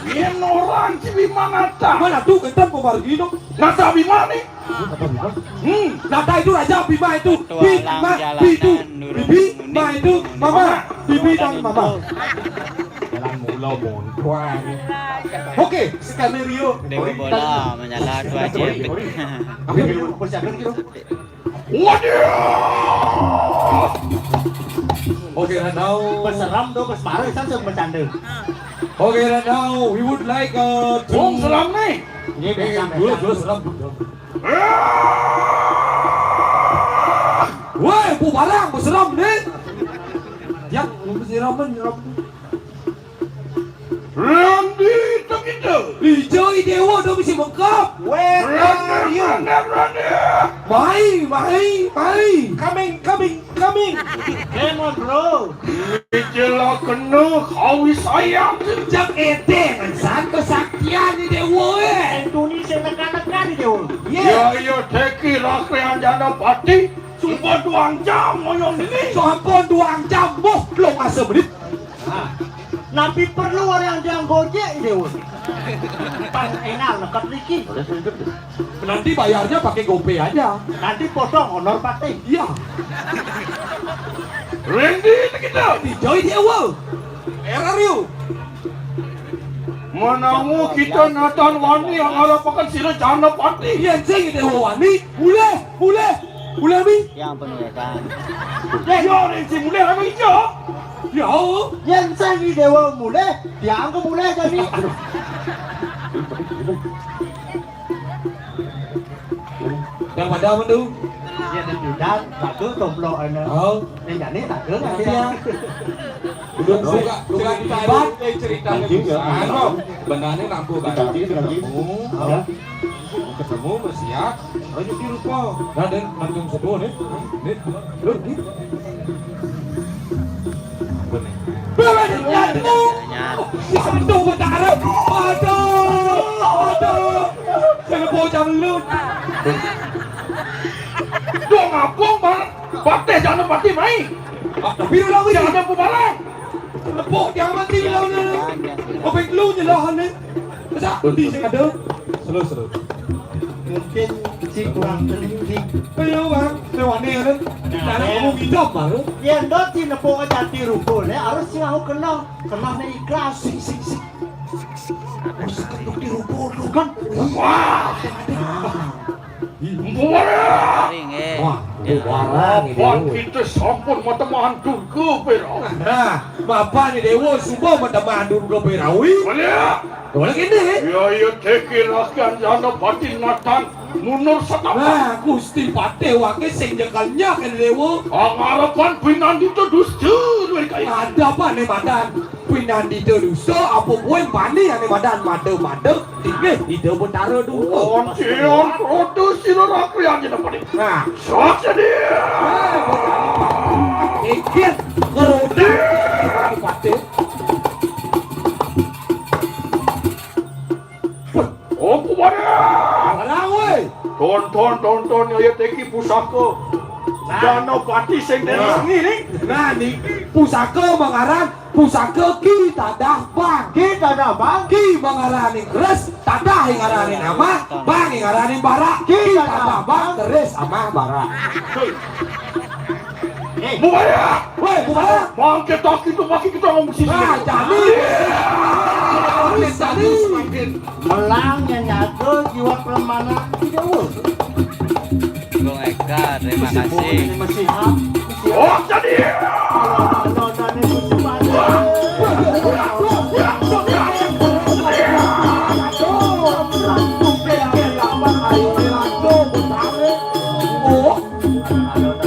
Dia orang si Bima Nata. Mana tuh, kita mau pergi dong. Nata Bima nih. Hmm, Nata itu raja, Bima itu. Bima itu. Bima itu mama. Bibi dan mama. Jalan mula montuan. Oke, skenario. Dewa bola menyala tu aja. Oke, persiapan gitu. Waduh! Okay, right now. Peseram tu, pesemara, kan sudah bercanda. Okay, right now, we would like, uh, to... Oh, seram ni. Ini biasa, dua, biasa. Dua seram. Woi, bu barang, bu seram ni. Yang, bu seram, seram. Randy, tak kita. Ijai Dewa dah mesti mengkap. Weh, Randy, Randy, Randy. Mai, mai, mai. Coming, coming, coming. Come on, bro. Ijai lah kena kau sayang. Jak edeng, san kesaktian ni Dewa, eh. Indonesia nekan-nekan ni Dewa. Ya, ya, teki rakyat jana pati. Sumpah dua jam, moyong ini. Sumpah dua jam, boh, belum masa menit. Nah, napi perlu orang yang gojek, Dewa? Pas enal, lekat liki. Nanti bayarnya pakai GoPay aja. Nanti potong honor pati. Iya. Randy, kita. Dijoi Dewa. Where are you? Menamu kita Nathan Wani yang harapakan sila jana pati. Iya, sing Dewa Wani. Boleh, boleh. Boleh, Mi? Yang penuh ya kan. Ya, orang si mulai lama hijau. Ya. Yang saya ni Dewa mulai, dia angkat mulai jadi. Yang pada apa tu? Yén ada pidan, bagus tomplok ana. Oh. Ning jani bagus. Iya. Belum suka, suka ditarik, eh, ceritanya bisa. Anu, benarnya nampuh barang. Ketemu, ketemu, bersiap. Oh, jadi rupa. Nah, dan langsung semua nih. Nih, lu, nih. Apa nih? Beres, nyatu. Nyatu. Satu betara. Aduh, aduh. Saya bocah lu. Dong, apa, Bang? Patih, jangan patih, mai. Ah, tapi lu lagi. Jangan apa, Bang? Lepuk, jangan mati, lu, lu. Apa yang lu nyelahan, nih? Masa di sing ada? Slow, slow. Mungkin si kurang teliti. Ayo, Bang. Lewat nih, kan? Nah, jangan ngomong hidup, Bang. Ya, ndot si nepuk jati ruko, nih, harus si mau kenal. Kenal nih ikhlas. Sik, sik, sik. Harus ketuk di ruko, lu, kan? Wah. Nah. Ringé. Wah, barang ini. Apa kita sampun matemahan Durga Perawi? Nah, mapan ni Déwa suba matemahan Durga Perawi. Boleh. Boleh kene. Ya, ya, tekir akan jana batin matan munur setapak. Nah, Gusti Patih waké sing nyekelnya kene Déwa. Pangarepan pinandita dusta luwih kaya. Ada apa nih madan? Pinandita dusta apa buin bani ane madan mada-mada. Inggih, Ida Betara Durga. Oncian protes sira rakrian jeneng padi. Nah. Sok jadi. Inggih, ngeroda. Patih. Opo barang? Barang, woi. Tonton, tonton, ya, ya, teki pusaka. Nah. Danapati sing nah. Ini, nih. Nah, nih, pusaka mangaran Pusaka Ki Tadah Bang. Ki Tadah Bang. Ki mangaraning keris, Tadah ing araning amah, Bang ing araning barak. Ki Tadah Bang, keris amah barak. Eh, Bubaya! Woi, Bubaya! Mangke tak itu, maki kita ngomong sini. Nah, jadi. Iya. Terus, jadi. Melang yang nyaga jiwa kelemahan tidak urus. Bung Eka, terima kasih. Oh, jadi.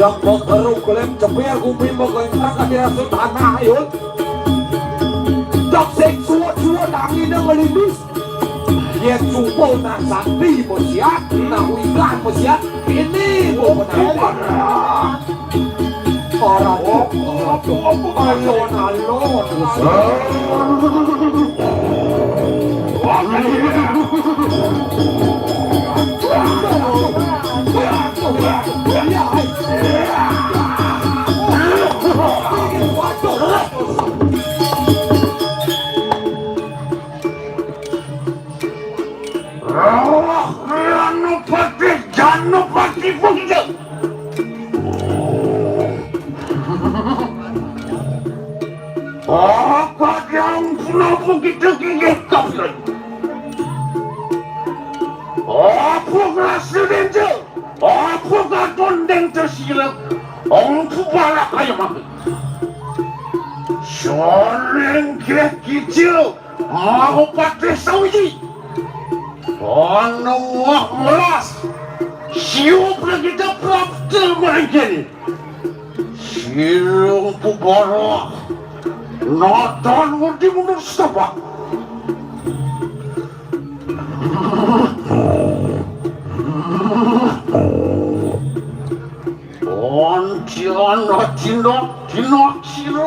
Yang mau keruk kelem ceper kupi mau kontrak kasih rasa tanah, yun. Dok sing suwut-suwut angine ngelindis. Yén sumpah nang sakti mesiat, nang wikan mesiat, ini bukan apa. Orang alon-alon. Roh Ranupati Janupati Bungkil. Apa yang kenapa kita gigit kafiran? Apa ngerasa denja? Apa katon denja sila? Ong kubala kaya mami. Soreng kecil. Mahupatih sawiji. Panuwah melas. Siup lagi daprap termerengkeni. Sirung kubara. Natan wedi mundur setapak. Oncian acinak-cinak sira.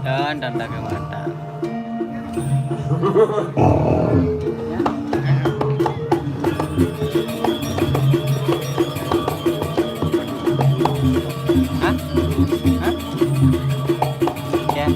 Dan, dan dagang mata. Hah? Hah? Ya.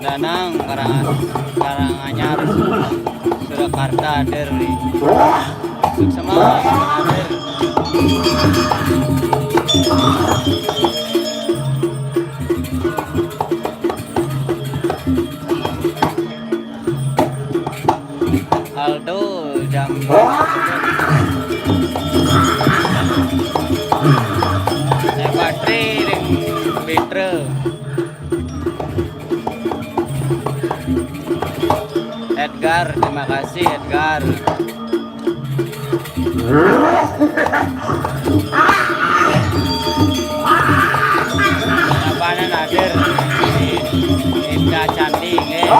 Danang Karang-, Karanganyar, Surakarta hadir nih. Suksema hadir. Aldo jam Saya Patri ring Mitra. Edgar, terima kasih Edgar. Apaan hadir? Indah Candi, nggih.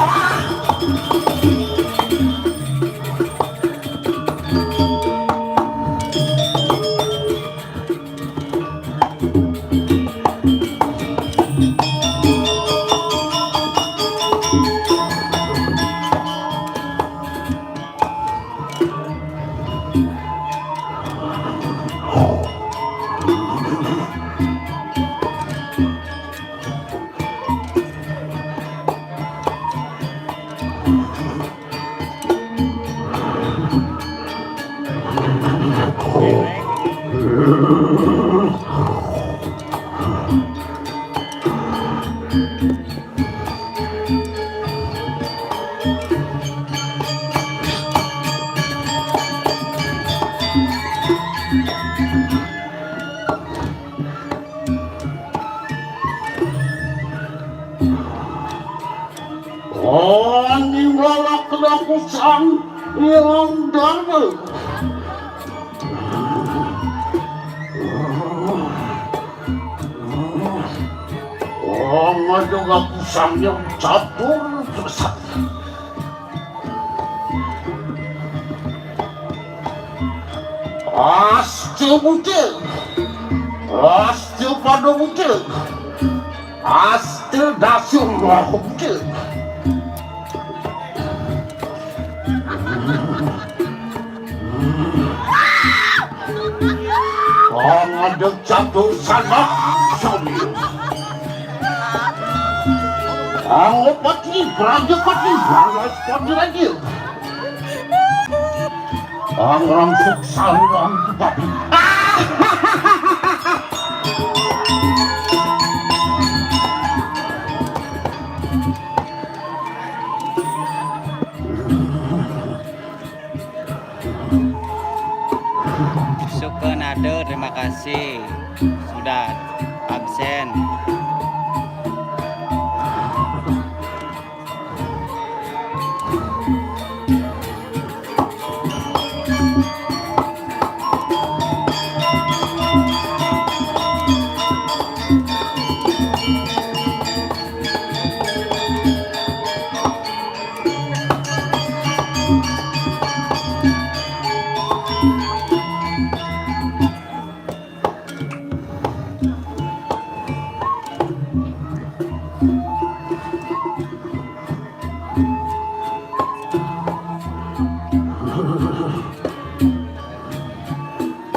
Ani wala kena kusang ilang darah. Oh, ngadu ngaku sangnya catur. Astu bucil. Astu pada bucil. Astu dasung bucil. Pangadeg catur sanak sami. Angopati, Prajapati, Banglaspati Raja. Angrangsuk Sariwang Bupati. Sukanada, terima kasih sudah absen.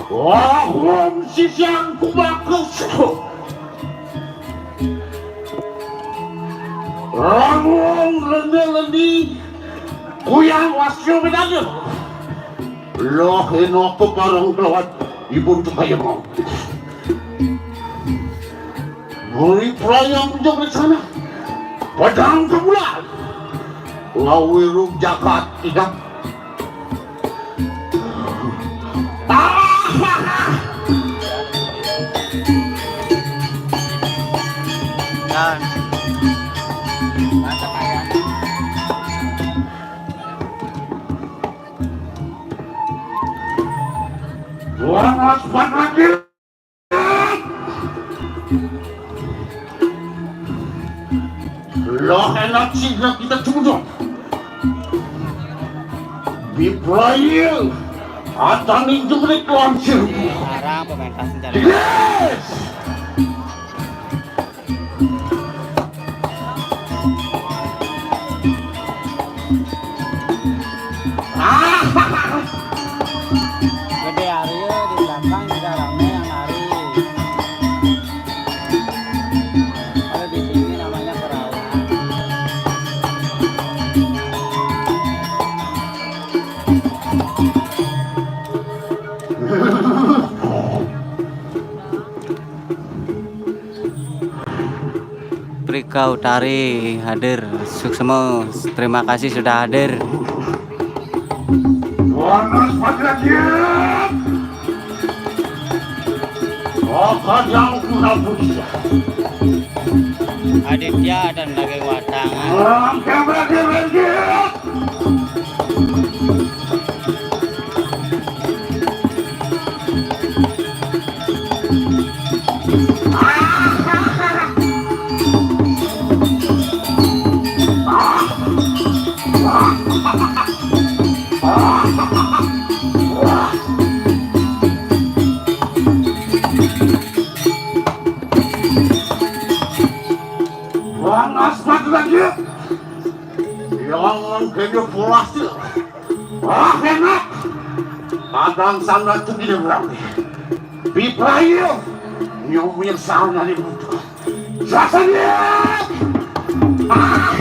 Wahum sisiang kubakus. Rangung lende-lendi kuyang wasyo bedanya. Loh, eno aku barang kelawat ibun tukaya mau. Beri perayaan menjadi sana. Padang kebulan. Ngawiru jagat tidak. Ah! Dan Tuhan Mas Panakil. Lah enak sih kita cuma. Biprayu, atan itu mereka langsung. Larang pementasan cara. Yes! Ah! Gede Aryo di belakang juga rame yang nari. Kalau di sini namanya perawan. Prika Utari hadir. Suksma, terima kasih sudah hadir. Panas panas ya. Apa yang kurang punya? Aditya dan lagi watangan. Orang kembali lagi. Panas banget lagi. Jangan kayaknya pulas ya. Wah, enak. Padang sana tuh di berarti. Biprayu. Nyumir sana di butuh. Rasanya. Ah.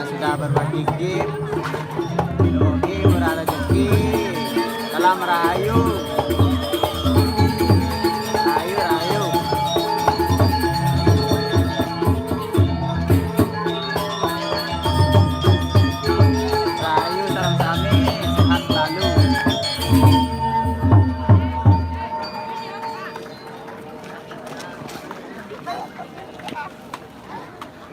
Sudah berbagi game.